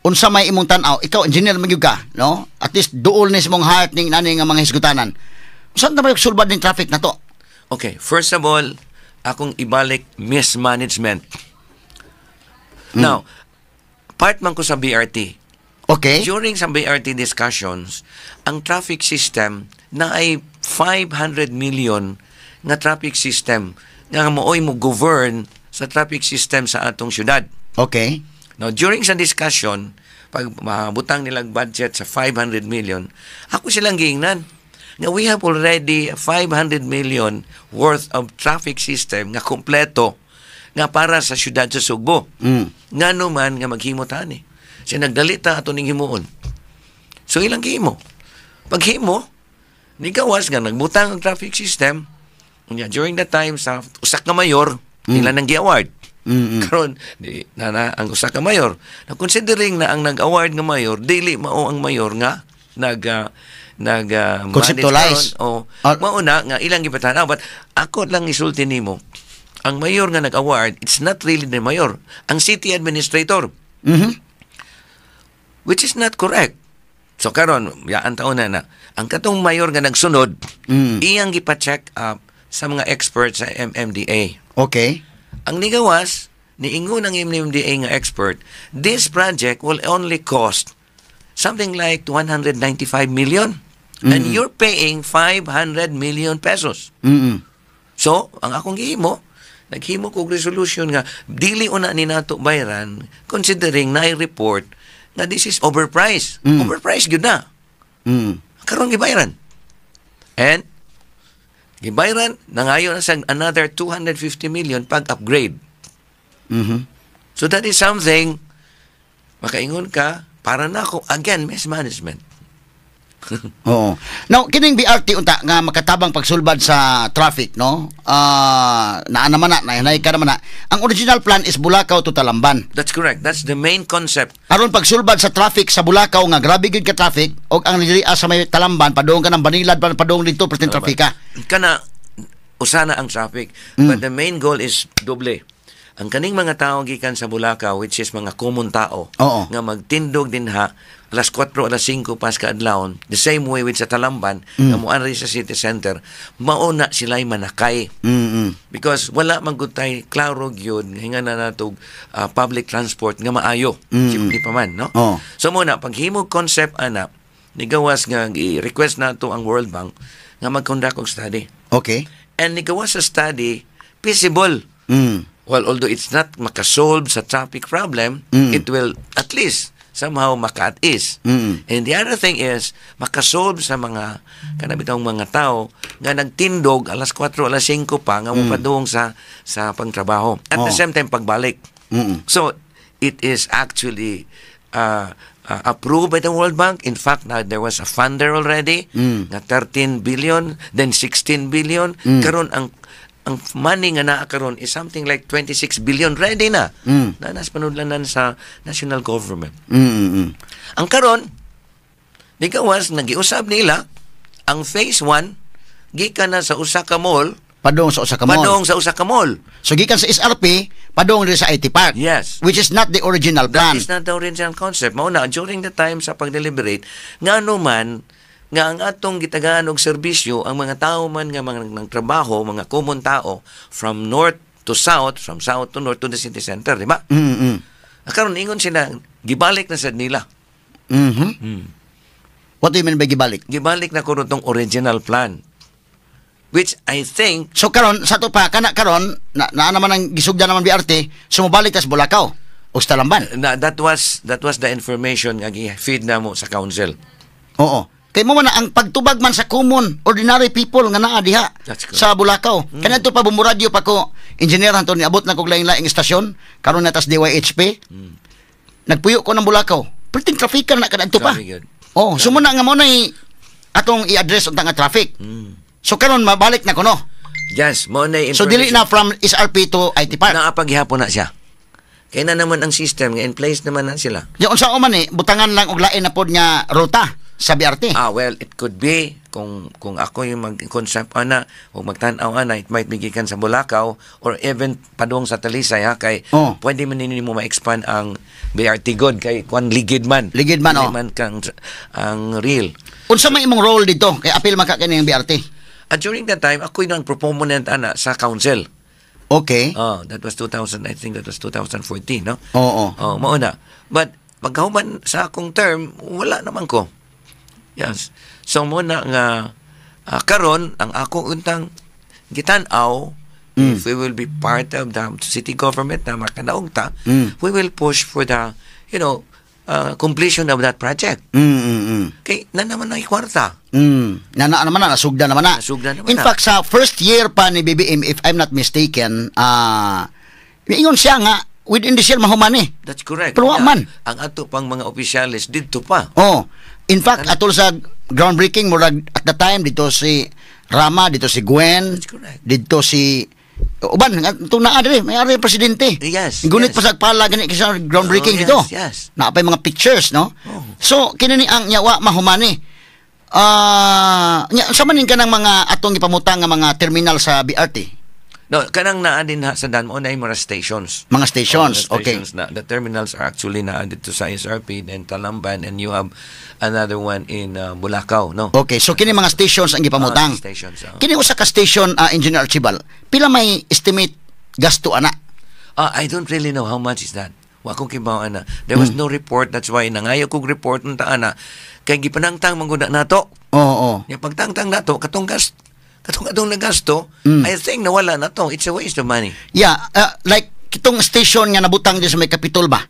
Unsa may imong tan-aw? Ikaw engineer man gyud ka, no? At least duol ni sa imong heart ning nani nga mga hisgutanan. Unsa na may sulbad ning traffic na to? Okay, first of all, akong ibalik mismanagement. Now, part man ko sa BRT. During sa BRT discussions, ang traffic system na ay 500 million nga traffic system nga mooy mo govern sa traffic system sa atong syudad. Now, during sa discussion, pag mabutang nilang budget sa 500 million, ako silang giingnan nga we have already 500 million worth of traffic system nga kompleto nga para sa syudad sa Sugbo. Ngano man nga maghimo tani. Siya nagdali ta ato ning himuon. So ilang gihimo. Paghimo, ni gawas nga nagbutang ang traffic system. Unya, during that time sa usa ka mayor, ila nang gi-award. Karon di na, na ang usa ka mayor. Na considering na ang nag-award nga mayor, dili mao ang mayor nga nag manage Conceptualize. karon. O Ah. mao na nga ilang gipatan. But ako lang isulti nimo. Ang mayor nga nag-award, it's not really the mayor, ang city administrator. Which is not correct. So karon, yaan taon na na. Ang katong mayor nga nagsunod, iyang gipa-check up sa mga experts sa MMDA. Ang nigawas, niingon ang MMDA nga expert, this project will only cost something like 195 million. And you're paying 500 million pesos. So, ang akong gihimo, naghimo kog resolution nga dili una ni nato bayran considering na report nga this is overpriced. Overpriced gyud na. Karon gibayaran. And gibayaran nangayo na sa another 250 million pag-upgrade. So that is something makaingon ka para na ako, again, mismanagement. Oo. Now, kining BRT unta nga makatabang pagsulbad sa traffic, no? Ah, naa naman na, nahinay ka naman na. Ang original plan is Bulacau to Talamban. That's correct. That's the main concept. Aron pagsulbad sa traffic sa Bulacau nga grabe gyud ka traffic og ang diri sa may Talamban padung ka ng Banilad padung dito perting trafika. Kana usana ang traffic. But the main goal is doble. Ang kaning mga tao gikan sa Bulacau, which is mga common tao nga magtindog dinha alas 4, alas 5 pas kaadlawon, the same way with sa Talamban nga moanri sa city center, mao na sila'y manakay. Because wala man gud tay klaro gyud nga na natog public transport nga maayo. Simple pa man, no? Oo. So muna paghimog concept ana, nigawas nga i-request nato ang World Bank nga mag-conduct og study. And nigawas sa study, feasible. Well, although it's not makasolve sa traffic problem, it will at least somehow maka-at-ease. And the other thing is, makasolve sa mga kanabitang mga tao nga nagtindog alas 4, alas 5 pa nga mopadung sa pangtrabaho. At the same time, pagbalik. So, it is actually approved by the World Bank. In fact, now there was a funder already nga 13 billion, then 16 billion. Karon ang money nga naa karon is something like 26 billion ready na. Na nas panudlanan sa national government. Ang karon nigawas nagiusab nila ang phase 1 gikan na sa usa ka mall Padung sa usa ka mall. Padung sa usa ka mall. So gikan sa SRP padung diri sa IT Park. Yes. Which is not the original plan. That is not the original concept. Mao na during the time sa pag-deliberate, ngano man nga ang atong gitagaan og serbisyo ang mga tao man nga mga nagtrabaho, mga common tao from north to south, from south to north to the city center, di ba? Karon ingon sila gibalik na sad nila. What do you mean by gibalik? Gibalik na kuno tong original plan. Which I think So karon sa to pa kana karon na, naa naman ang gisugdan naman BRT, sumubalik tas Bulacau o sa Talamban. Na that was the information nga gi-feed namo sa council. Oo. Kay mo man na ang pagtubag man sa common ordinary people nga naa diha That's correct. sa Bulacau. Kanadto pa bumuradyo pa ko, Engineer Antonio, abot na kog laing-laing istasyon karon na tas DYHP. Nagpuyo ko ng Bulacau. Perting traffic na kadto pa. Very good. Oh, sumuna nga mo na atong i-address unta nga traffic. So karon mabalik na kuno. Yes, mo na So dili na from SRP to IT Park. Naapaghihapon na siya. Kaya na naman ang system nga in place naman na sila. Yung unsa man eh, butangan lang og lain na pod nga ruta sa BRT. Ah, well, it could be kung ako yung mag-concept ana o magtan-aw ana, it might be gikan sa Bulacau or even padung sa Talisay ha, kay pwede man ninyo mo ma-expand ang BRT god kay kuan ligid man. Ligid man, Ligid oh. man kang ang real. Unsa may imong role dito kay apil man ka kini ang BRT? At during that time, ako yung ang proponent ana sa council. Oh, that was 2000, I think that was 2014, no? Oo. Oh, mao na. But pagkahuman sa akong term, wala naman ko. Yes. So mao na nga karon ang akong untang gitan-aw, if we will be part of the city government na makanaog ta, we will push for the completion of that project. Kay na naman ay kwarta. Na naman na, nasugda naman na. Nasugda naman In na. fact, sa first year pa ni BBM, if I'm not mistaken, ingon siya nga, within this year mahuman eh. That's correct. Pero wa man. Ang ato pang mga opisyales didto pa. Oh. In fact, atol sa groundbreaking, murag at the time, dito si Rama, dito si Gwen, That's correct. Dito si uban itong naa diri, may ari presidente. Gunit pa sa pala gani kasi groundbreaking Oh, yes, dito. Naa pa yung mga pictures, no? Oh. So kini ni ang nyawa mahumani. Nya sa manin kanang mga atong gipamutang nga mga terminal sa BRT? No, kanang naa din ha sa dan mo na yung mga stations. Mga stations, Oh, the okay. stations na. The terminals are actually naa dito sa SRP and Talamban and you have another one in Bulacau, no? Okay, so kini mga stations ang gipamutang. Ah, stations, oh. Kini usa ka station, Engineer Archibald, pila may estimate gasto ana? Ah, I don't really know how much is that. Wa ko kibaw ana. There was no report. That's why nangayo kog report unta ana. Kay gipanangtang man gud na nato. Oo, oo. Ya pagtangtang nato katong gas katong atong nagasto, I think nawala na to. It's a waste of money. Yeah, like kitong station nga nabutang di sa may Capitol ba?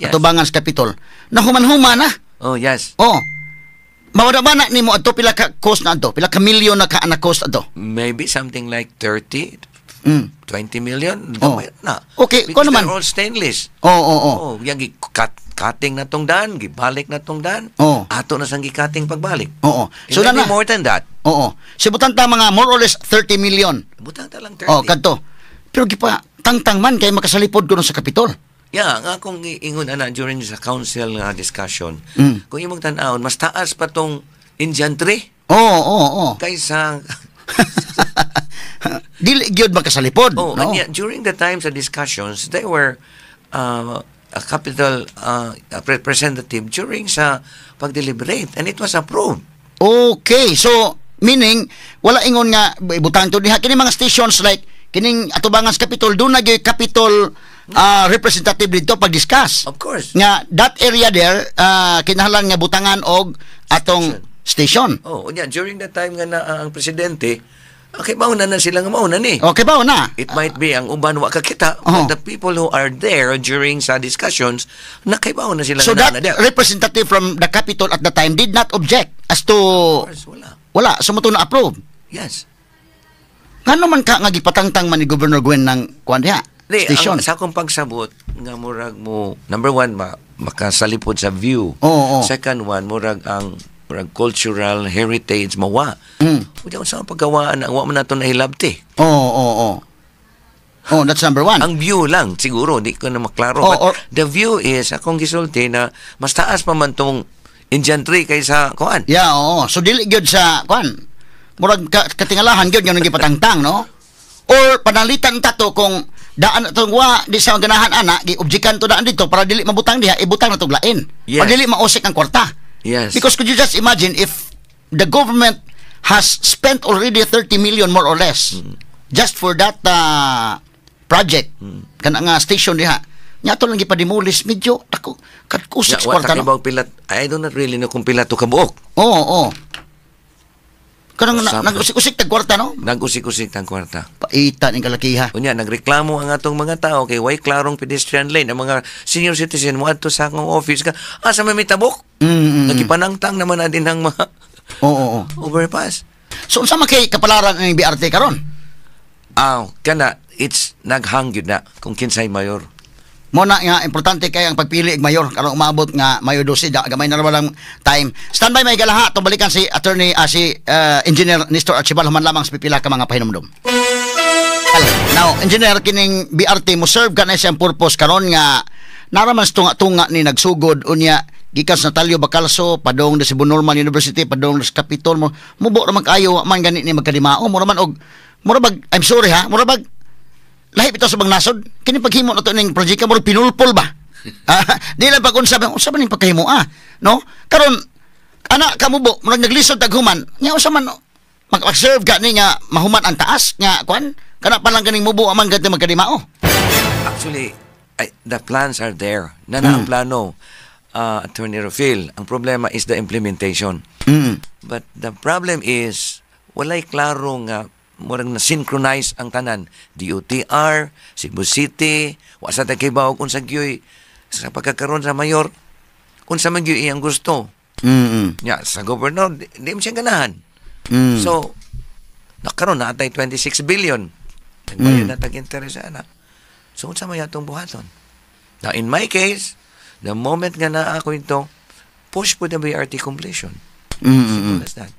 Yes. Atubangan sa Capitol. Nahuman-human na. Oh, yes. Oh. Mawala ba na nimo adto pila ka cost na adto? Pila ka milyon na ka na cost adto? Maybe something like 30, 20 million. Oh. Gamay na. Okay, Because kuno man. they're all stainless. Oo. Oh, yang gi-cut cutting na tong daan, gibalik na tong daan. Oh. Ato na sang gi-cutting pagbalik. Oo. So So na maybe na. more than that. Oo. Sibutan ta mga more or less 30 million. Butang ta lang 30. Oh, kadto. Pero gipa tangtang man kay makasalipod kuno sa Capitol. Yeah, nga akong ingon ana during sa council nga discussion, kung imong tan-awon, mas taas pa tong Indian tree Oo. kaysa Dili gyud makasalipod, Oh, no? and yet, during the times of discussions, they were a capital representative during sa pag-deliberate and it was approved. Okay, so meaning wala ingon nga ibutang to diha kini mga stations like kining atubangan sa Capitol, doon na gyud Capitol representative dito pag-discuss. Of course. Nga that area there kinahanglan nga butangan og atong station. Oh, unya during that time nga na ang presidente, okay, mauna na sila nga mauna ni. Okay ba na? It might be ang uban wa kakita, but the people who are there during sa discussions, nakaibaw na sila So nga that naa na there. representative from the Capitol at the time did not object as to Of course, wala. Wala, so mo to na approve. Yes. Ngano man ka nga gipatangtang man ni Governor Gwen ng kuan diha? Di, Station. ang, sa akong pagsabot, nga murag mo, number one, makasalipod sa view. Oo, oo. Second one, murag ang murag cultural heritage mawa. Unya sa paggawaan, ang wa man nato nahilabti. Oo. Oh, that's number one. Ang view lang, siguro, di ko na maklaro. Oh, But the view is, akong gisulti na mas taas pa man tong Indian tree kaysa kuan. Yeah, oo. So dili gyud sa kuan. Murag katingalahan gyud nga gipatangtang, no? Or panalitan ta to kung daan atong wa di sa ganahan ana, gi-objekan to daan dito para dili mabutang diha, ibutang na tog lain. Para dili mausik ang kwarta. Because could you just imagine if the government has spent already 30 million more or less just for that project, kana nga station diha. Nya ato lang gipademolish, medyo dako kadkusik Ya, sa wa kwarta, ta no? kibaw pila, I do not really know kung pila to kabuok. Oo. Kanang Sama. nag-usik-usik tag kwarta, no? Nag-usik-usik tang kwarta. Paita ning kalakiha. Unya nagreklamo ang atong mga tao kay way klarong pedestrian lane. Ang mga senior citizen moadto sa akong office ka asa may mitabok. Nagipanangtang naman na din ang mga Oo, oo. overpass. So unsa man kay kapalaran ng BRT karon? Ah, kana it's naghang gyud na kung kinsay mayor. Mo na nga importante kay ang pagpili og mayor karon umabot nga Mayo 12 da, gamay na walang time. Standby may galaha atong balikan si attorney si Engineer Nestor Archibald human lamang sa pipila ka mga pahinumdom. Now, engineer, kining BRT mo serve ka na siyang purpose karon nga naraman sa tunga-tunga ni nagsugod unya gikan sa Natalio Bacalso padong sa Cebu Normal University padong sa Capitol mo mubo ra man kaayo, wa man gani ni magkadimao, mura man og mura bag, I'm sorry ha, mura bag lahi bitaw sa bang nasod kini paghimo na to ning project, murag pinulpol ba. Di lang pag unsa ba unsa ba ning pagkahimo, no? Karon ana kamubo murag naglisod tag human nya unsa man Mag-serve ka ni nga mahuman ang taas nga kuan kana pa lang ganing mubo amang gati magkadimao. Actually, the plans are there. Na na ang plano, Attorney Rufil. Ang problema is the implementation. But the problem is, walay klaro nga murag na synchronize ang tanan. DOTR, Cebu City, wa sa ta kibaw kung sa gyoy sa pagkakaroon sa mayor, kung sa man gyoy iyang gusto. Ya, sa governor, di mo siya ganahan. So, nakaroon na atay 26 billion. Nagbayad na tag interest ana. So, unsa may atong buhaton? Now, in my case, the moment nga naa ako ito, push po the BRT completion. Simple as that.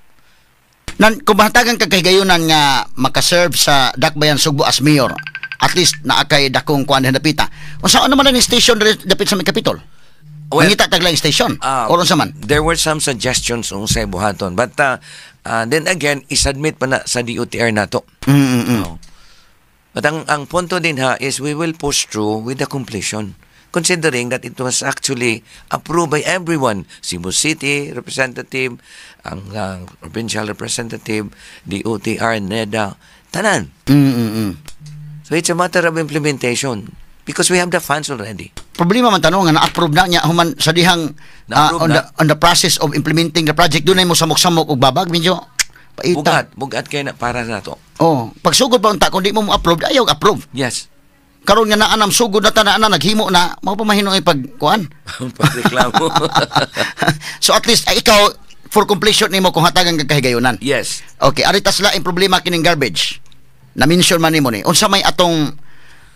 Nan kung mahatagan ka kahigayunan nga makaserve sa Dakbayan Sugbo as mayor, at least naa kay dakong kuan dapita. Unsa naman ang station diri dapit sa may Capitol? Well, Mangita tag laing station or unsa man? There were some suggestions kung sa buhaton. But then again, isubmit pa na sa DOTR nato. Oo. But ang punto din ha is we will push through with the completion. Considering that it was actually approved by everyone. Cebu City representative, ang provincial representative, DOTR, NEDA, tanan. So it's a matter of implementation because we have the funds already. Problema man tanong nga na-approve na niya human sa dihang Na-approve on na. the process of implementing the project, dunay mo samok-samok og babag, medyo paita. Bugat, bugat kay na para na to. Oh, pagsugod pa unta kung di mo mo-approve, ayaw approve. Yes. Karon nga naanam sugod na tanan na naghimo na mao pa mahino ay pag kuan. Pagreklamo. So at least ay, ikaw for completion nimo kung hatagan ka kahigayunan. Yes. Okay, ari tas laing problema kining garbage. Na-mention man nimo ni. Unsa may atong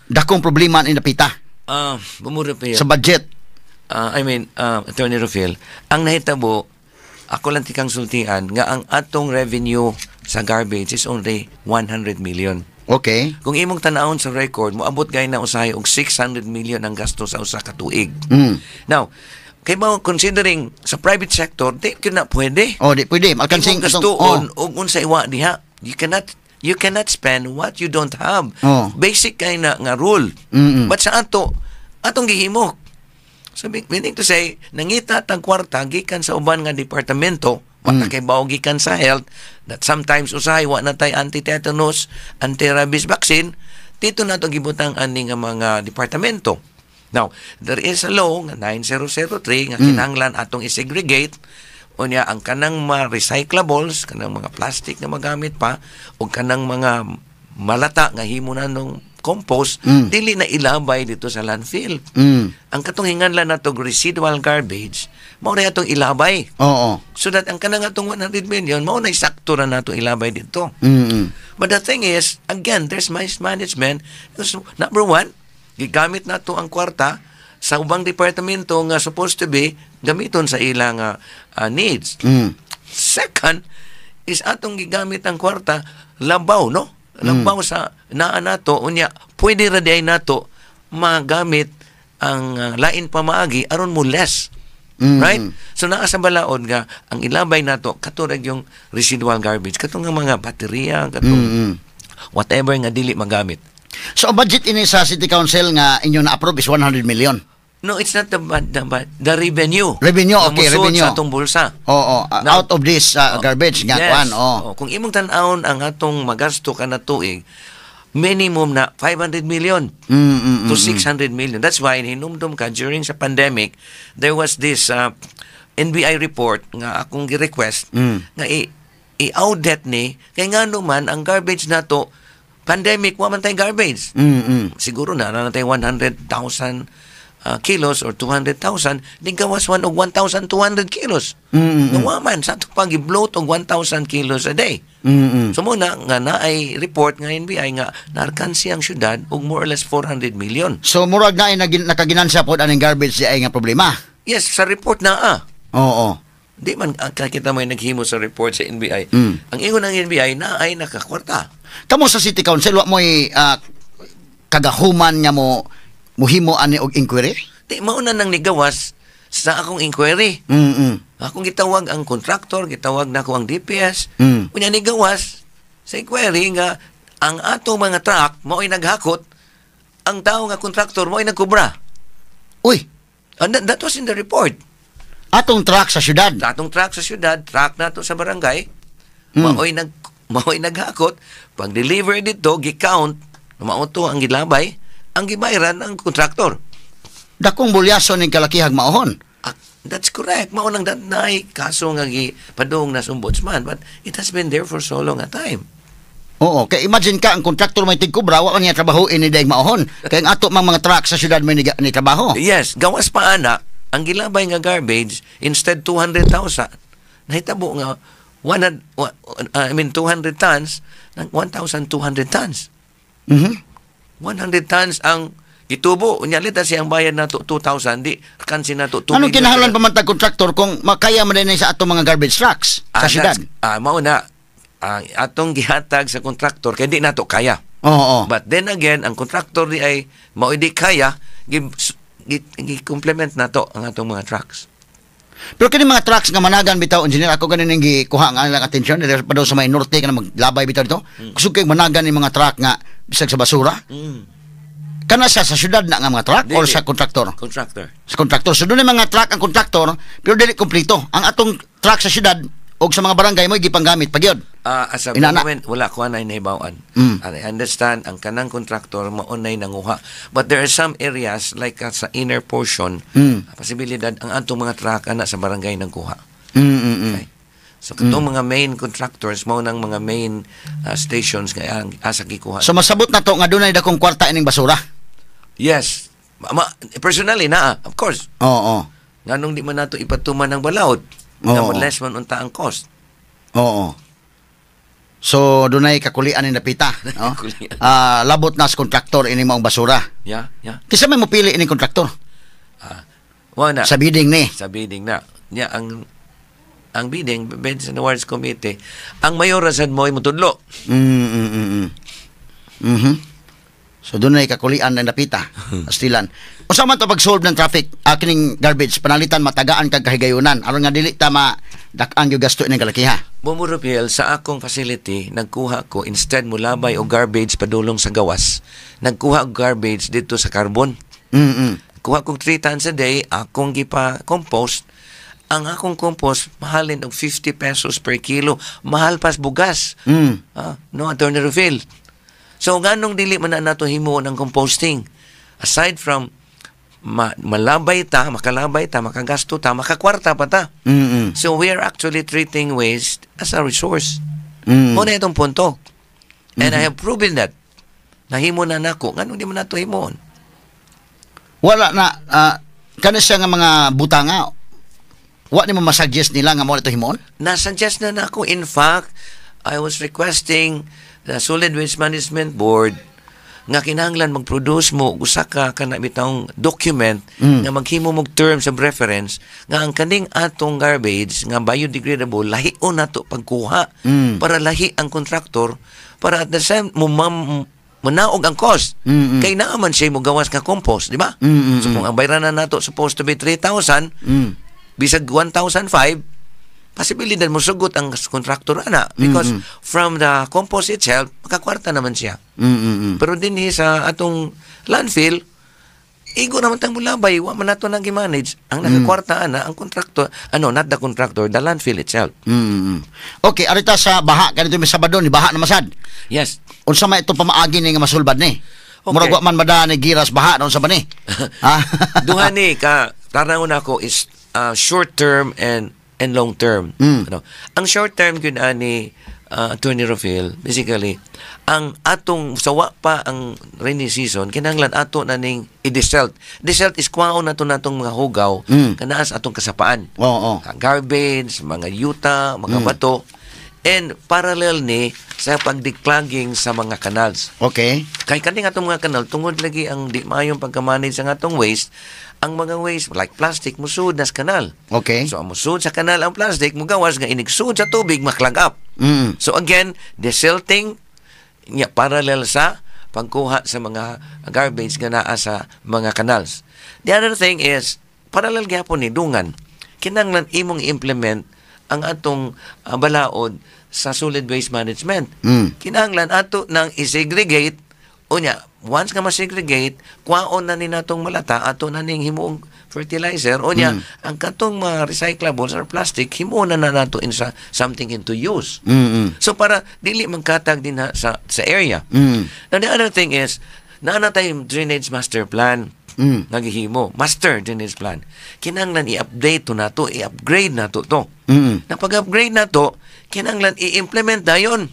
dakong problema ni napita Bumuro pa sa budget? I mean, Attorney Rufil, ang nahitabo, ako lang tikang sultian, nga ang atong revenue sa garbage is only 100 million. Kung imong tanawon sa record, moabot gay na usahay og 600 million ang gasto sa usa ka tuig. Now, kay ba considering sa private sector, di gyud na pwede. Oh, di pwede. Alkansing Imong gastuon og unsa iwa diha. You cannot spend what you don't have. Basic kay na nga rule. But sa ato, atong gihimo. So meaning to say, nangita tag kwarta gikan sa uban nga departamento, wa ta kay bawo gikan sa health, that sometimes usahay wa na tay anti-tetanus, anti-rabies vaccine, dito na to gibutang ani nga mga departamento. Now, there is a law nga 9003 nga kinahanglan atong isegregate. Unya ang kanang mga recyclables, kanang mga plastic na magamit pa o kanang mga malata nga himo na nung compost, dili na ilabay dito sa landfill. Ang katong hinganlan nato residual garbage, mao na atong ilabay. So that ang kanang atong 100 million, mao na sakto ra nato ilabay dito. But the thing is, again, there's mismanagement. Because, number one, gigamit nato ang kwarta sa ubang departamento nga supposed to be gamiton sa ilang needs. Second is atong gigamit ang kwarta labaw, no? Labaw sa naa nato. Unya pwede ra diay nato magamit ang lain pa maagi aron mo less. Right? So naa sa balaod nga ang ilabay nato kato ra yung residual garbage, katong nga mga baterya, katong whatever nga dili magamit. So ang budget ini sa City Council nga inyo na-approve is 100 million. No, it's not the revenue. Revenue, nga okay, mosuod revenue. sa atong bulsa. Oo, Now, out of this garbage nga yes. kuan, oh. Oh, kung imong tan-awon ang atong magasto kada tuig, minimum na 500 million to 600 million. That's why hinumdum ka during sa pandemic, there was this NBI report nga akong gi-request nga i-audit ni kay ngano man ang garbage nato pandemic wa man tay garbage. Siguro na na tay 100,000 kilos or 200,000, di gawas one og 1,200 kilos. Nga man sa ato pag i-bloat og 1,000 kilos a day. So mo na nga naay report nga NBI nga narkansi ang syudad og more or less 400 million. So murag na ay nakaginansya pod aning garbage di ay nga problema. Yes, sa report na ah. Di man ang kakita mo yung naghimo sa report sa NBI. Ang ingon ng NBI na ay nakakwarta. Kamo sa City Council, wa mo'y kagahuman nga mo muhimo ani og inquiry? Di mauna nang nigawas sa akong inquiry. Akong gitawag ang contractor, gitawag na ako ang DPS. Unya nigawas sa inquiry nga ang atong mga truck mao'y naghakot, ang tao nga contractor mao'y nagkubra. Uy, And that was in the report. Atong truck sa syudad. Atong truck sa syudad, truck nato sa barangay, mao'y nag Mao'y naghakot, pag deliver dito, gi-count, mao to ang gilabay, ang gibayaran ang kontraktor. Dakong bulyaso ning kalakihag maohon. Ah, that's correct. Mao nang naay kaso nga gipadung na sa ombudsman, but it has been there for so long a time. Oo, kay imagine ka ang kontraktor may tigkubra, wa man niya trabahoin ni daig maohon. Kay ang ato mang mga truck sa syudad may ni trabaho. Yes, gawas pa ana, ang gilabay nga garbage instead 200,000, nahitabo nga 100, I mean 200 tons, nang 1,200 tons. 100 tons ang gitubo. Unya lita siyang bayad nato 2,000, di kansi nato 2 Anong million. Kinahanglan pa man tag kontraktor kung makaya man din sa atong mga garbage trucks sa syudad? Mao na. Ang atong gihatag sa kontraktor kay di nato kaya. Oo. Oo. But then again, ang kontraktor di ay mao di kaya, gi complement nato ang atong mga trucks. Pero kini mga trucks nga managan bitaw, engineer, ako ganin ning gikuha ang ilang atensyon dito pa daw sa may norte kana maglabay bitaw dito. Kusog kay managan ni mga truck nga bisag sa basura. Kana siya sa syudad na nga mga truck or Dili. sa kontraktor? Contractor. Sa kontraktor. So doon mga truck ang kontraktor pero dili kompleto. Ang atong truck sa syudad o sa mga barangay mo gipanggamit pa gyud. As a Inana. Moment, wala ko na nahibaw-an. And I understand, ang kanang contractor maunay nanguha. But there are some areas, like sa inner portion, posibilidad, ang atong mga truck ana sa barangay nagkuha. Okay. So, katong mga main contractors, mao nang mga main stations nga ang asa gikuha. So masabot na to nga dunay dakong kwarta ining basura. Yes. Personally na, of course. Oo. Nganong di man nato ipatuman ng balaod? Nga less man unta ang cost. Oo. So dunay kakulian ni napita, no? Kakulian. Ah, labot na sa kontraktor ini maong basura. Yeah. Kinsa may mopili ini kontraktor? Ah, wa na. Sa bidding ni. Sa bidding na. Nya ang bidding, Bids and Awards Committee, ang mayor sad mo ay mutudlo. So dunay kakulian ng napita. Astilan. Unsa man to pag-solve ng traffic kining garbage, panalitan matagaan kag kahigayunan aron nga dili ta ma dak-ang yung gasto ining kalakiha? Bombo Rupiel, sa akong facility, nagkuha ko, instead mo labay o garbage padulong sa gawas, nagkuha og garbage dito sa Carbon. Kuha kog 3 tons a day, akong gipa-compost. Ang akong compost, mahalin og 50 pesos per kilo. Mahal pas bugas. Ah, no, Attorney Rufil. So, nganong dili man na nato himuon ang composting? Aside from malabay ta, makalabay ta, makagasto ta, makakwarta pa ta. So, we are actually treating waste as a resource. Mao na itong punto. And I have proven that. Nahimo na nako. Nganong di man nato himuon? Wala na kana siya nga mga butanga, wa nimo masuggest nila nga mo ito himuon? Nasuggest na nako. In fact, I was requesting the Solid Waste Management Board nga kinahanglan mag-produce mo usa ka kana bitawng document nga maghimo mo og terms of reference nga ang kaning atong garbage nga biodegradable, lahion nato pagkuha para lahi ang contractor, para at the same mo manaog ang cost kay naa man siya mo gawas nga compost, di ba? So kung ang bayranan nato supposed to be 3,000, bisag 1,005, posibilidad mo sugot ang contractor ana because from the compost itself makakwarta naman siya. Pero dinhi sa atong landfill, igo naman tang mulabay, wa man nato nang gi-manage. Ang nakakwarta ana ang contractor, ano, not the contractor, the landfill itself. Okay, arita sa baha kanito may Sabado ni baha na masad. Yes. Unsa may itong pamaagi ni nga masulbad ni? Okay. Murag wa man mada ni giras baha na unsa ba ni? Ha? Duha ni ka tanaw nako is short term and long term. Ano? Ang short term gyud ani, Attorney Rofil, basically ang atong sawa pa ang rainy season, kinahanglan ato na ning i-desilt. Desilt is kwaon nato natong mga hugaw kanaas atong kasapaan. Garbage, mga yuta, mga bato, and parallel ni sa pag-declogging sa mga canals. Kay kaning atong mga kanal, tungod lagi ang di maayong pagka-manage sa atong waste, ang mga waste like plastic musud na sa kanal. So ang musud sa kanal ang plastic, mugawas nga inigsud sa tubig, ma-clog up. So again, desilting nya parallel sa pagkuha sa mga garbage nga naa sa mga canals. The other thing is parallel gyapon ni dungan. Kinahanglan imong implement ang atong balaod sa solid waste management. Kinahanglan ato nang i-segregate unya Once nga ma-segregate, kwaon na ni natong malata, ato na ning himuong fertilizer o nya ang katong mga recyclables or plastic, himuon na na nato in sa something into use. So para dili magkatag din ha, sa area. Now the other thing is, naa na tayong drainage master plan nga gihimo, master drainage plan. Kinahanglan i-update to nato, i-upgrade nato to. Na pag-upgrade nato, kinahanglan i-implement dayon.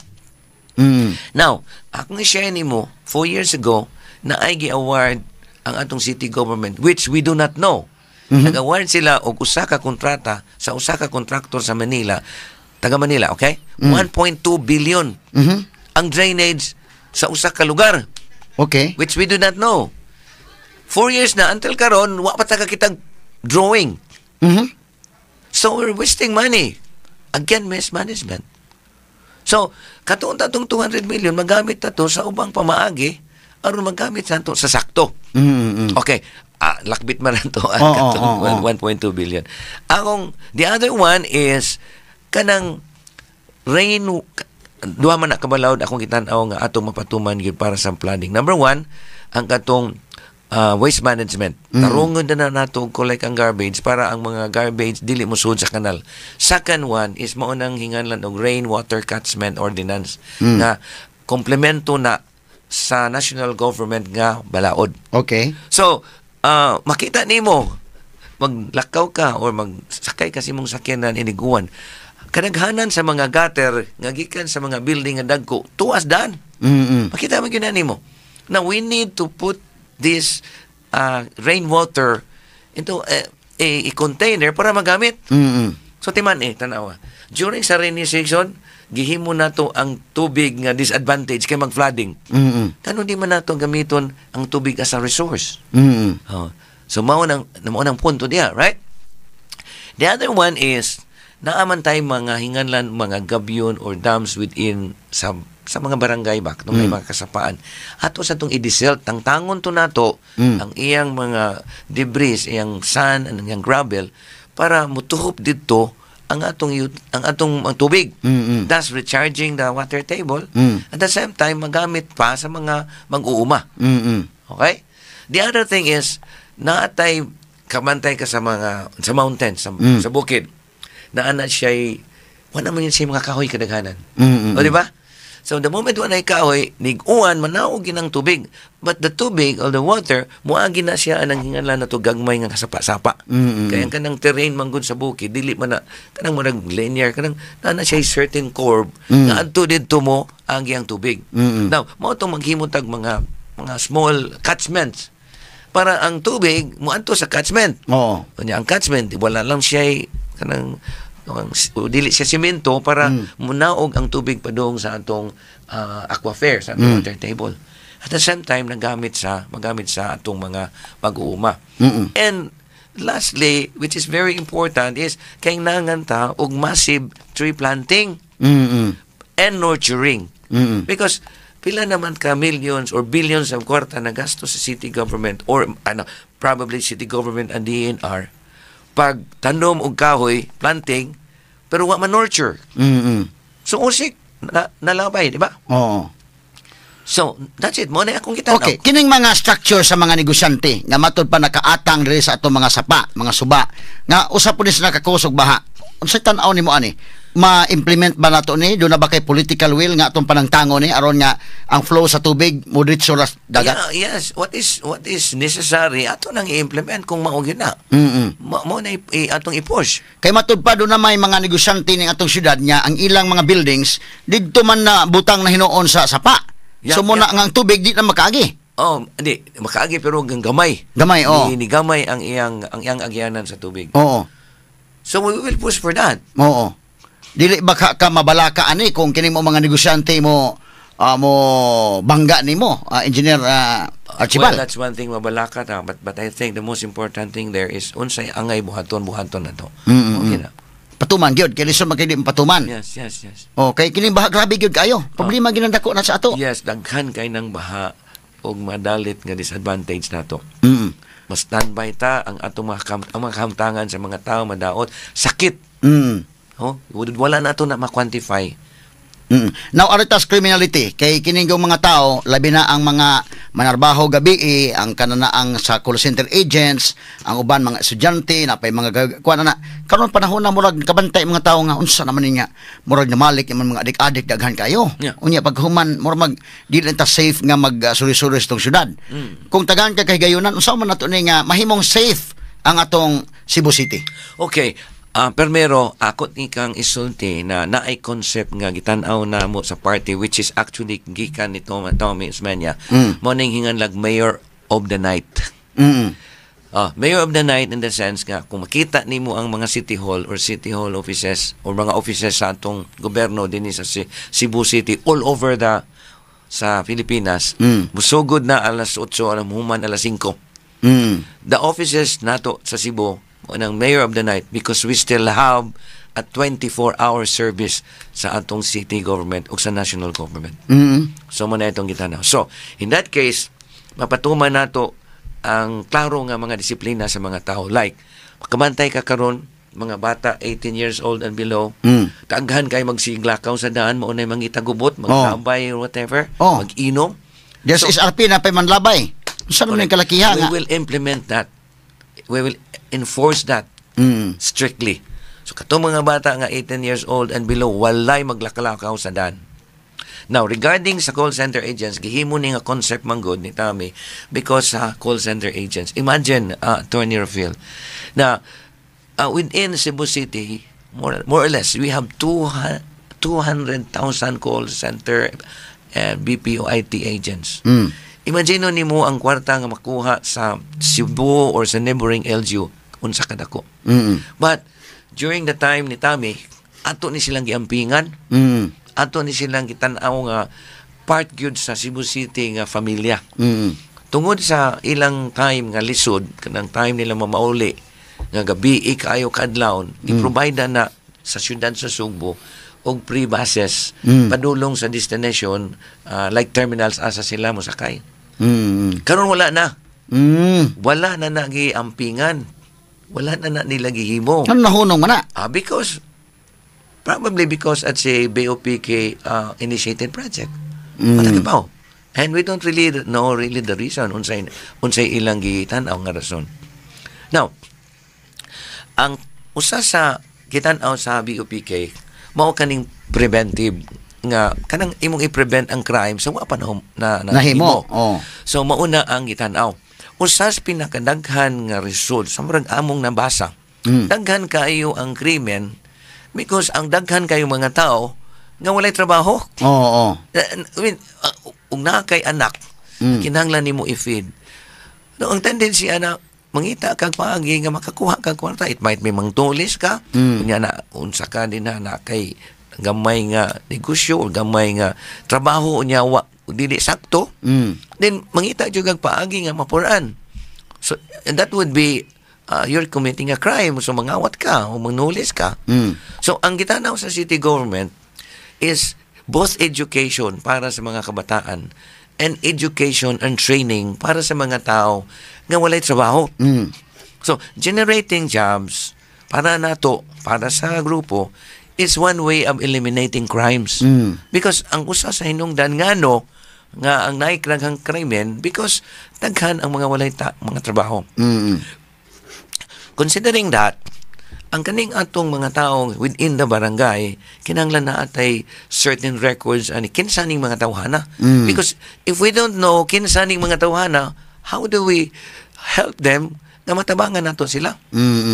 Now, akong i-share nimo, 4 years ago, na ay gi-award ang atong city government, which we do not know. Nag-award sila og usa ka kontrata sa usa ka kontraktor sa Manila, taga Manila, okay? 1.2 billion ang drainage sa usa ka lugar, which we do not know. 4 years na until karon wa pa ta kitang drawing. So we're wasting money. Again, mismanagement. So, katuon ta tong 200 million, magamit ta to sa ubang pamaagi aron magamit sa to sa sakto. Okay. Lakbit man lang to ang katong oo, oo. 1.2 billion. Akong the other one is kanang rain, duha man na kabalawd akong gitan-aw nga atong mapatuman gyud para sa flooding. Number one, ang katong waste management. Tarungon na na nato og collect ang garbage para ang mga garbage dili mosud sa kanal. Second one is mao nang hinganlan og rainwater catchment ordinance nga komplemento na sa national government nga balaod. So, makita nimo maglakaw ka or magsakay ka sa imong sakyanan iniguan. Kadaghanan sa mga gutter nga gikan sa mga building nga dagko, tuas daan. Makita mo gyud na nimo. Now we need to put this rainwater into a container para magamit. So timan eh, tanawa. During sa rainy season, gihimo nato ang tubig nga disadvantage kay mag-flooding. Kano di man nato gamiton ang tubig as a resource? Oh. So mao nang punto diya, right? The other one is naa man tay mga hinganlan mga gabion or dams within sa mga barangay ba katong may mga kasapaan ato sa tong i-desilt, tangtangon to nato ang iyang mga debris, iyang sand, ang iyang gravel para mutuhop didto ang atong ang tubig, thus recharging the water table, at the same time magamit pa sa mga mag-uuma. Okay? The other thing is, naatay kamantay ka sa mga sa mountain, sa bukid. Naa na siya, wala man yun siya mga kahoy kadaghanan. O di ba? So the moment wala kahoy, nig-uwan manaog ginang tubig. But the tubig or the water, muagi na siya anang hinganlan na to gagmay nga kasapa-sapa. Kaya ang kanang terrain manggod sa bukid, dili man na kanang murag linear, kanang naa na siya certain curve nga adto didto mo agi ang tubig. Now, mao tong maghimo tag mga small catchments para ang tubig moadto sa catchment. Unya ang catchment wala lang siya kanang ang, dili siya simento para munaog ang tubig padung sa atong aquifer, sa atong water table. At the same time nagamit sa atong mga pag-uuma. And lastly, which is very important, is kailangan ta og massive tree planting and nurturing. Because pila naman ka millions or billions of kwarta na gasto sa city government or ano, probably city government and DENR pag tanom og kahoy, planting, pero wa man nurture. So usik na, nalabay, di ba? Oo. So that's it mo na akong gitan-aw. Okay, kining mga structure sa mga negosyante nga matud pa nakaatang diri sa atong mga sapa, mga suba, nga usa po ni sa nakakusog baha. Unsay tan-aw nimo ani? Ma-implement ba nato ni? Doon na ba kay political will nga atong panangtango ni aron nga ang flow sa tubig mo diretso ra dagat? Yeah, yes, what is necessary ato nang i-implement kung mao gyud na. Mo na atong i-push. Kay matud pa doon na may mga negosyante ning atong syudad nga ang ilang mga buildings didto man na butang na hinuon sa sapa. So mo na nga ang tubig di na makaagi. Oh, hindi makaagi pero ang gamay. Gamay, oo. Ni gamay ang iyang agyanan sa tubig. So we will push for that. Oo. Dili ba ka mabalaka ani kung kini mo mga negosyante mo mo bangga nimo, Engineer Archibald? Well, that's one thing mabalaka ta, but I think the most important thing there is unsay angay buhaton, buhaton na to. Okay na. Patuman gyud kay lisod man kay di patuman. Yes. Okay, kini baha grabe gyud kayo. Problema gyud ang dako na sa ato. Yes, daghan kay ng baha og madalit nga disadvantage nato. Mas standby ta ang atong mga ang mga kamtangan sa mga tao madaot sakit. Oh, wala na to na ma-quantify. Now, aritas criminality, kay kining mga tao, labi na ang mga manarbaho gabi, ang kananaang sa call center agents, ang uban mga estudyante, napay mga kuan na karon panahon na murag kabantay mga tao nga unsa naman niya, murag namalik yung mga adik-adik daghan kayo. Unya paghuman murag mag di lang ta safe nga mag suri-suri sa itong syudad. Kung tagaan ka kahigayunan, unsa man nato ni nga mahimong safe ang atong Cebu City? Okay. Permero, ako ni kang isulti na naay concept nga gitan-aw na mo sa party, which is actually gikan ni Tommy Osmeña. Mo ning hinganlag Mayor of the Night. Mayor of the Night in the sense nga kung makita nimo ang mga city hall or city hall offices or mga offices sa atong gobyerno dinhi sa Cebu City, all over the sa Pilipinas, musugod na alas 8, alam human alas 5. The offices nato sa Cebu ng Mayor of the Night because we still have a 24-hour service sa atong city government o sa national government. So mo na itong gitanaw. So, in that case, mapatuman nato ang klaro nga mga disiplina sa mga tao. Like, makabantay ka karon mga bata 18 years old and below, daghan kay magsiglakaw sa daan, mao nay mangita gubot, magtambay or whatever, mag-inom. There's SRP na pay manlabay. Unsa naman yung kalakiha We nga? Will implement that. We will enforce that strictly. So katong mga bata nga 18 years old and below, walay maglakalakaw sa daan. Now, regarding sa call center agents, gihimo ni nga concept man gud ni Tommy because sa call center agents, imagine, Attorney Rafael, na within Cebu City, more or less, we have 200,000 call center and BPO IT agents. Imagine nimo ang kwarta nga makuha sa Cebu or sa neighboring LGU, unsa kadako. But during the time ni Tommy, ato ni silang giampingan. Ato ni silang gitan-aw nga part gyud sa Cebu City nga familia. Tungod sa ilang time nga lisod, kanang time nila mamauli nga gabi kaayo kaadlawon, i-provide na sa siyudad sa Sugbo og free buses padulong sa destination, like terminals asa sila mosakay. Karon wala na. Wala na nagiampingan. Wala na na nila gihimo. Ano, nahunong man na? Ah, because probably because it's a BOPK initiated project. Mm. And we don't really know really the reason unsay ilang gitan-aw nga rason. Now, ang usa sa gitan-aw sa BOPK mao kaning preventive nga kanang imong i-prevent ang crime sa wa pa na Nahimo. Oh. So mauna ang gitan-aw. Usa sa pinakadaghan nga result sa murag among nabasa. Daghan kaayo ang krimen because ang daghan kayo mga tao nga walay trabaho. Oo, oo. I mean, ug naa kay anak, kinahanglan nimo i-feed. No, ang tendency ana mangita kag paagi nga makakuha kag kwarta. It might be mangtulis ka, unya na unsa ka din na kay gamay nga negosyo or gamay nga trabaho, unya wa dili sakto. Then mangita jud kag paagi nga mapuraan. So and that would be you're committing a crime. So mangawat ka o mangnulis ka. So ang gitanaw sa city government is both education para sa mga kabataan and education and training para sa mga tao nga walay trabaho. So generating jobs para nato, para sa grupo, is one way of eliminating crimes. Because ang usa sa hinungdan ngano nga ang naik daghang krimen because daghan ang mga walay mga trabaho. Considering that, ang kaning atong mga tao within the barangay, kinahanglan na atay certain records ani kinsa ning mga tawhana. Because if we don't know kinsa ning mga tawhana, how do we help them nga matabangan nato sila?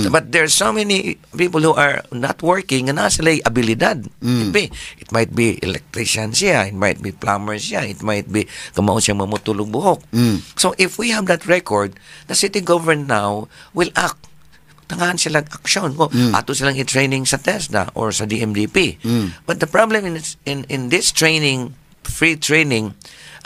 But there's so many people who are not working nga naa sila abilidad. It might be electrician siya, it might be plumber siya, it might be kamao siyang mamutulog buhok. So if we have that record, the city government now will act, tangahan silang aksyon ko. Ato silang i-training sa TESDA or sa DMDP. But the problem in this training, free training,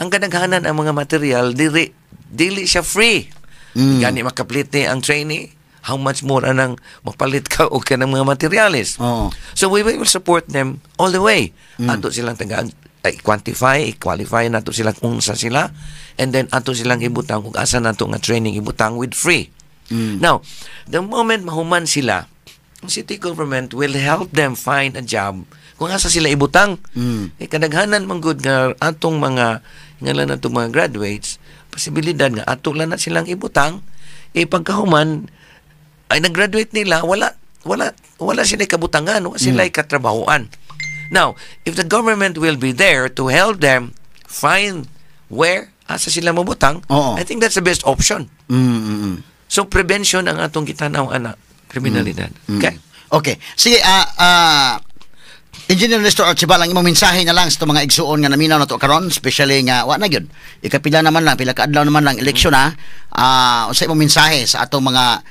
ang kadaghanan ang mga material dili dili siya free. Gani makapalit ni ang trainee, how much more anang mapalit ka og kanang mga materials? So we will support them all the way. Ato silang taga ay, quantify, i-qualify nato sila kung sa sila, and then ato silang ibutang kung asa nato nga training ibutang with free. Now, the moment mahuman sila, ang city government will help them find a job. Kung asa sila ibutang. Eh, kadaghanan man gud nga atong mga nga lang natong mga graduates, posibilidad nga ato lang na silang ibutang, eh pagkahuman ay nag-graduate nila, wala sila kabutangan, wala sila katrabahoan. Now, if the government will be there to help them find where asa sila mabutang, Oo. I think that's the best option. So prevention ang atong gitanaw ana kriminalidad. Okay? Okay. Sige, Engineer Nestor Archival, ang imong mensahe na lang sa itong mga igsuon nga naminaw na to karon, especially nga wa na gyud. Ikapila naman lang, pila ka adlaw naman lang eleksyon ha. Unsa imong mensahe sa atong mga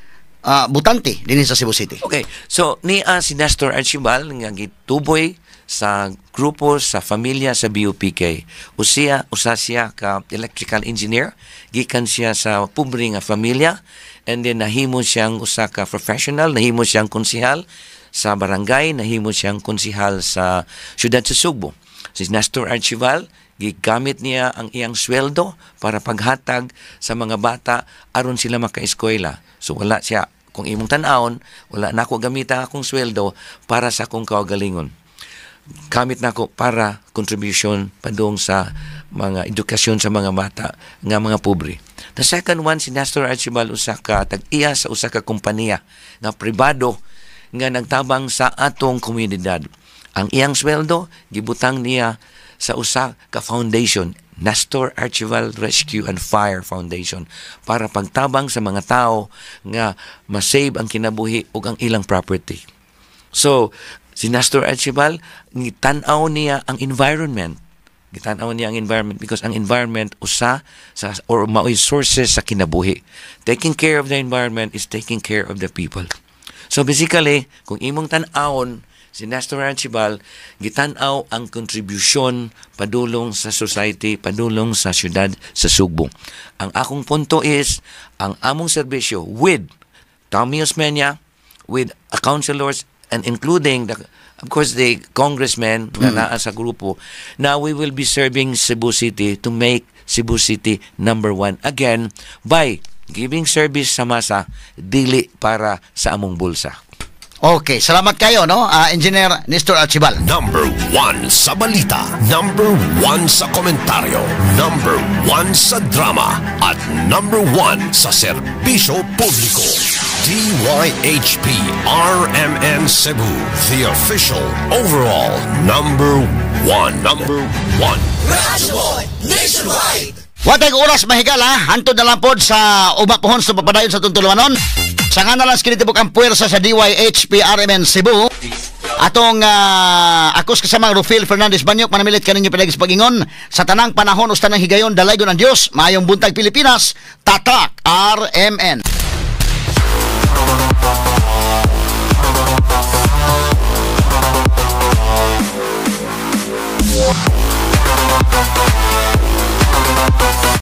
butante dinhi sa Cebu City? Okay. So niya si Nestor Archival nga gituboy sa grupo sa familia sa BUPK. Usiya, usa siya ka electrical engineer, gikan siya sa pobre nga familia, and then nahimo siyang usa ka professional, nahimo siyang konsehal sa barangay, nahimo siyang konsehal sa siyudad sa Sugbo. Si Nestor Archival, gigamit niya ang iyang sweldo para paghatag sa mga bata aron sila makaeskwela. So wala siya, kung imong tan-awon, wala nako gamita akong sweldo para sa akong kaugalingon. Gamit nako para contribution padung sa mga edukasyon sa mga bata nga mga pobre. The second one, si Nestor Archival, usa ka tag-iya sa usa ka kompanya nga pribado nga nagtabang sa atong komunidad. Ang iyang sweldo gibutang niya sa usa ka foundation, Nestor Archival Rescue and Fire Foundation, para pagtabang sa mga tao nga masave ang kinabuhi ug ang ilang property. So, si Nestor Archival, gitan-aw niya ang environment. Gitan-aw niya ang environment because ang environment usa sa or mao'y sources sa kinabuhi. Taking care of the environment is taking care of the people. So basically, kung imong tan-awon si Nestor Archival, gitan-aw ang kontribusyon padulong sa society, padulong sa syudad sa Sugbo. Ang akong punto is, ang among serbisyo with Tommy Osmeña, with a councilors, and including the, of course, the congressmen na naa sa grupo, now we will be serving Cebu City to make Cebu City number one again by giving service sa masa, dili para sa among bulsa. Okay, salamat kayo, no? Engineer Nestor Archival. Number 1 sa balita, number 1 sa komentaryo, number 1 sa drama, at number 1 sa serbisyo publiko. DYHP RMN Cebu, the official overall number 1. Number 1. Watay oras mahigala, hantod na lang pod sa uba pohon sa papadayon sa tuntuluanon. Sa nga na lang kinitibok ang puwersa sa DYHP RMN Cebu. Atong akos kasamang Rufil Fernandez Banyok manamilit kaninyo pinagis pagingon sa tanang panahon usta ng higayon dalaygon ang Dios. Maayong buntag Pilipinas, Tatak RMN.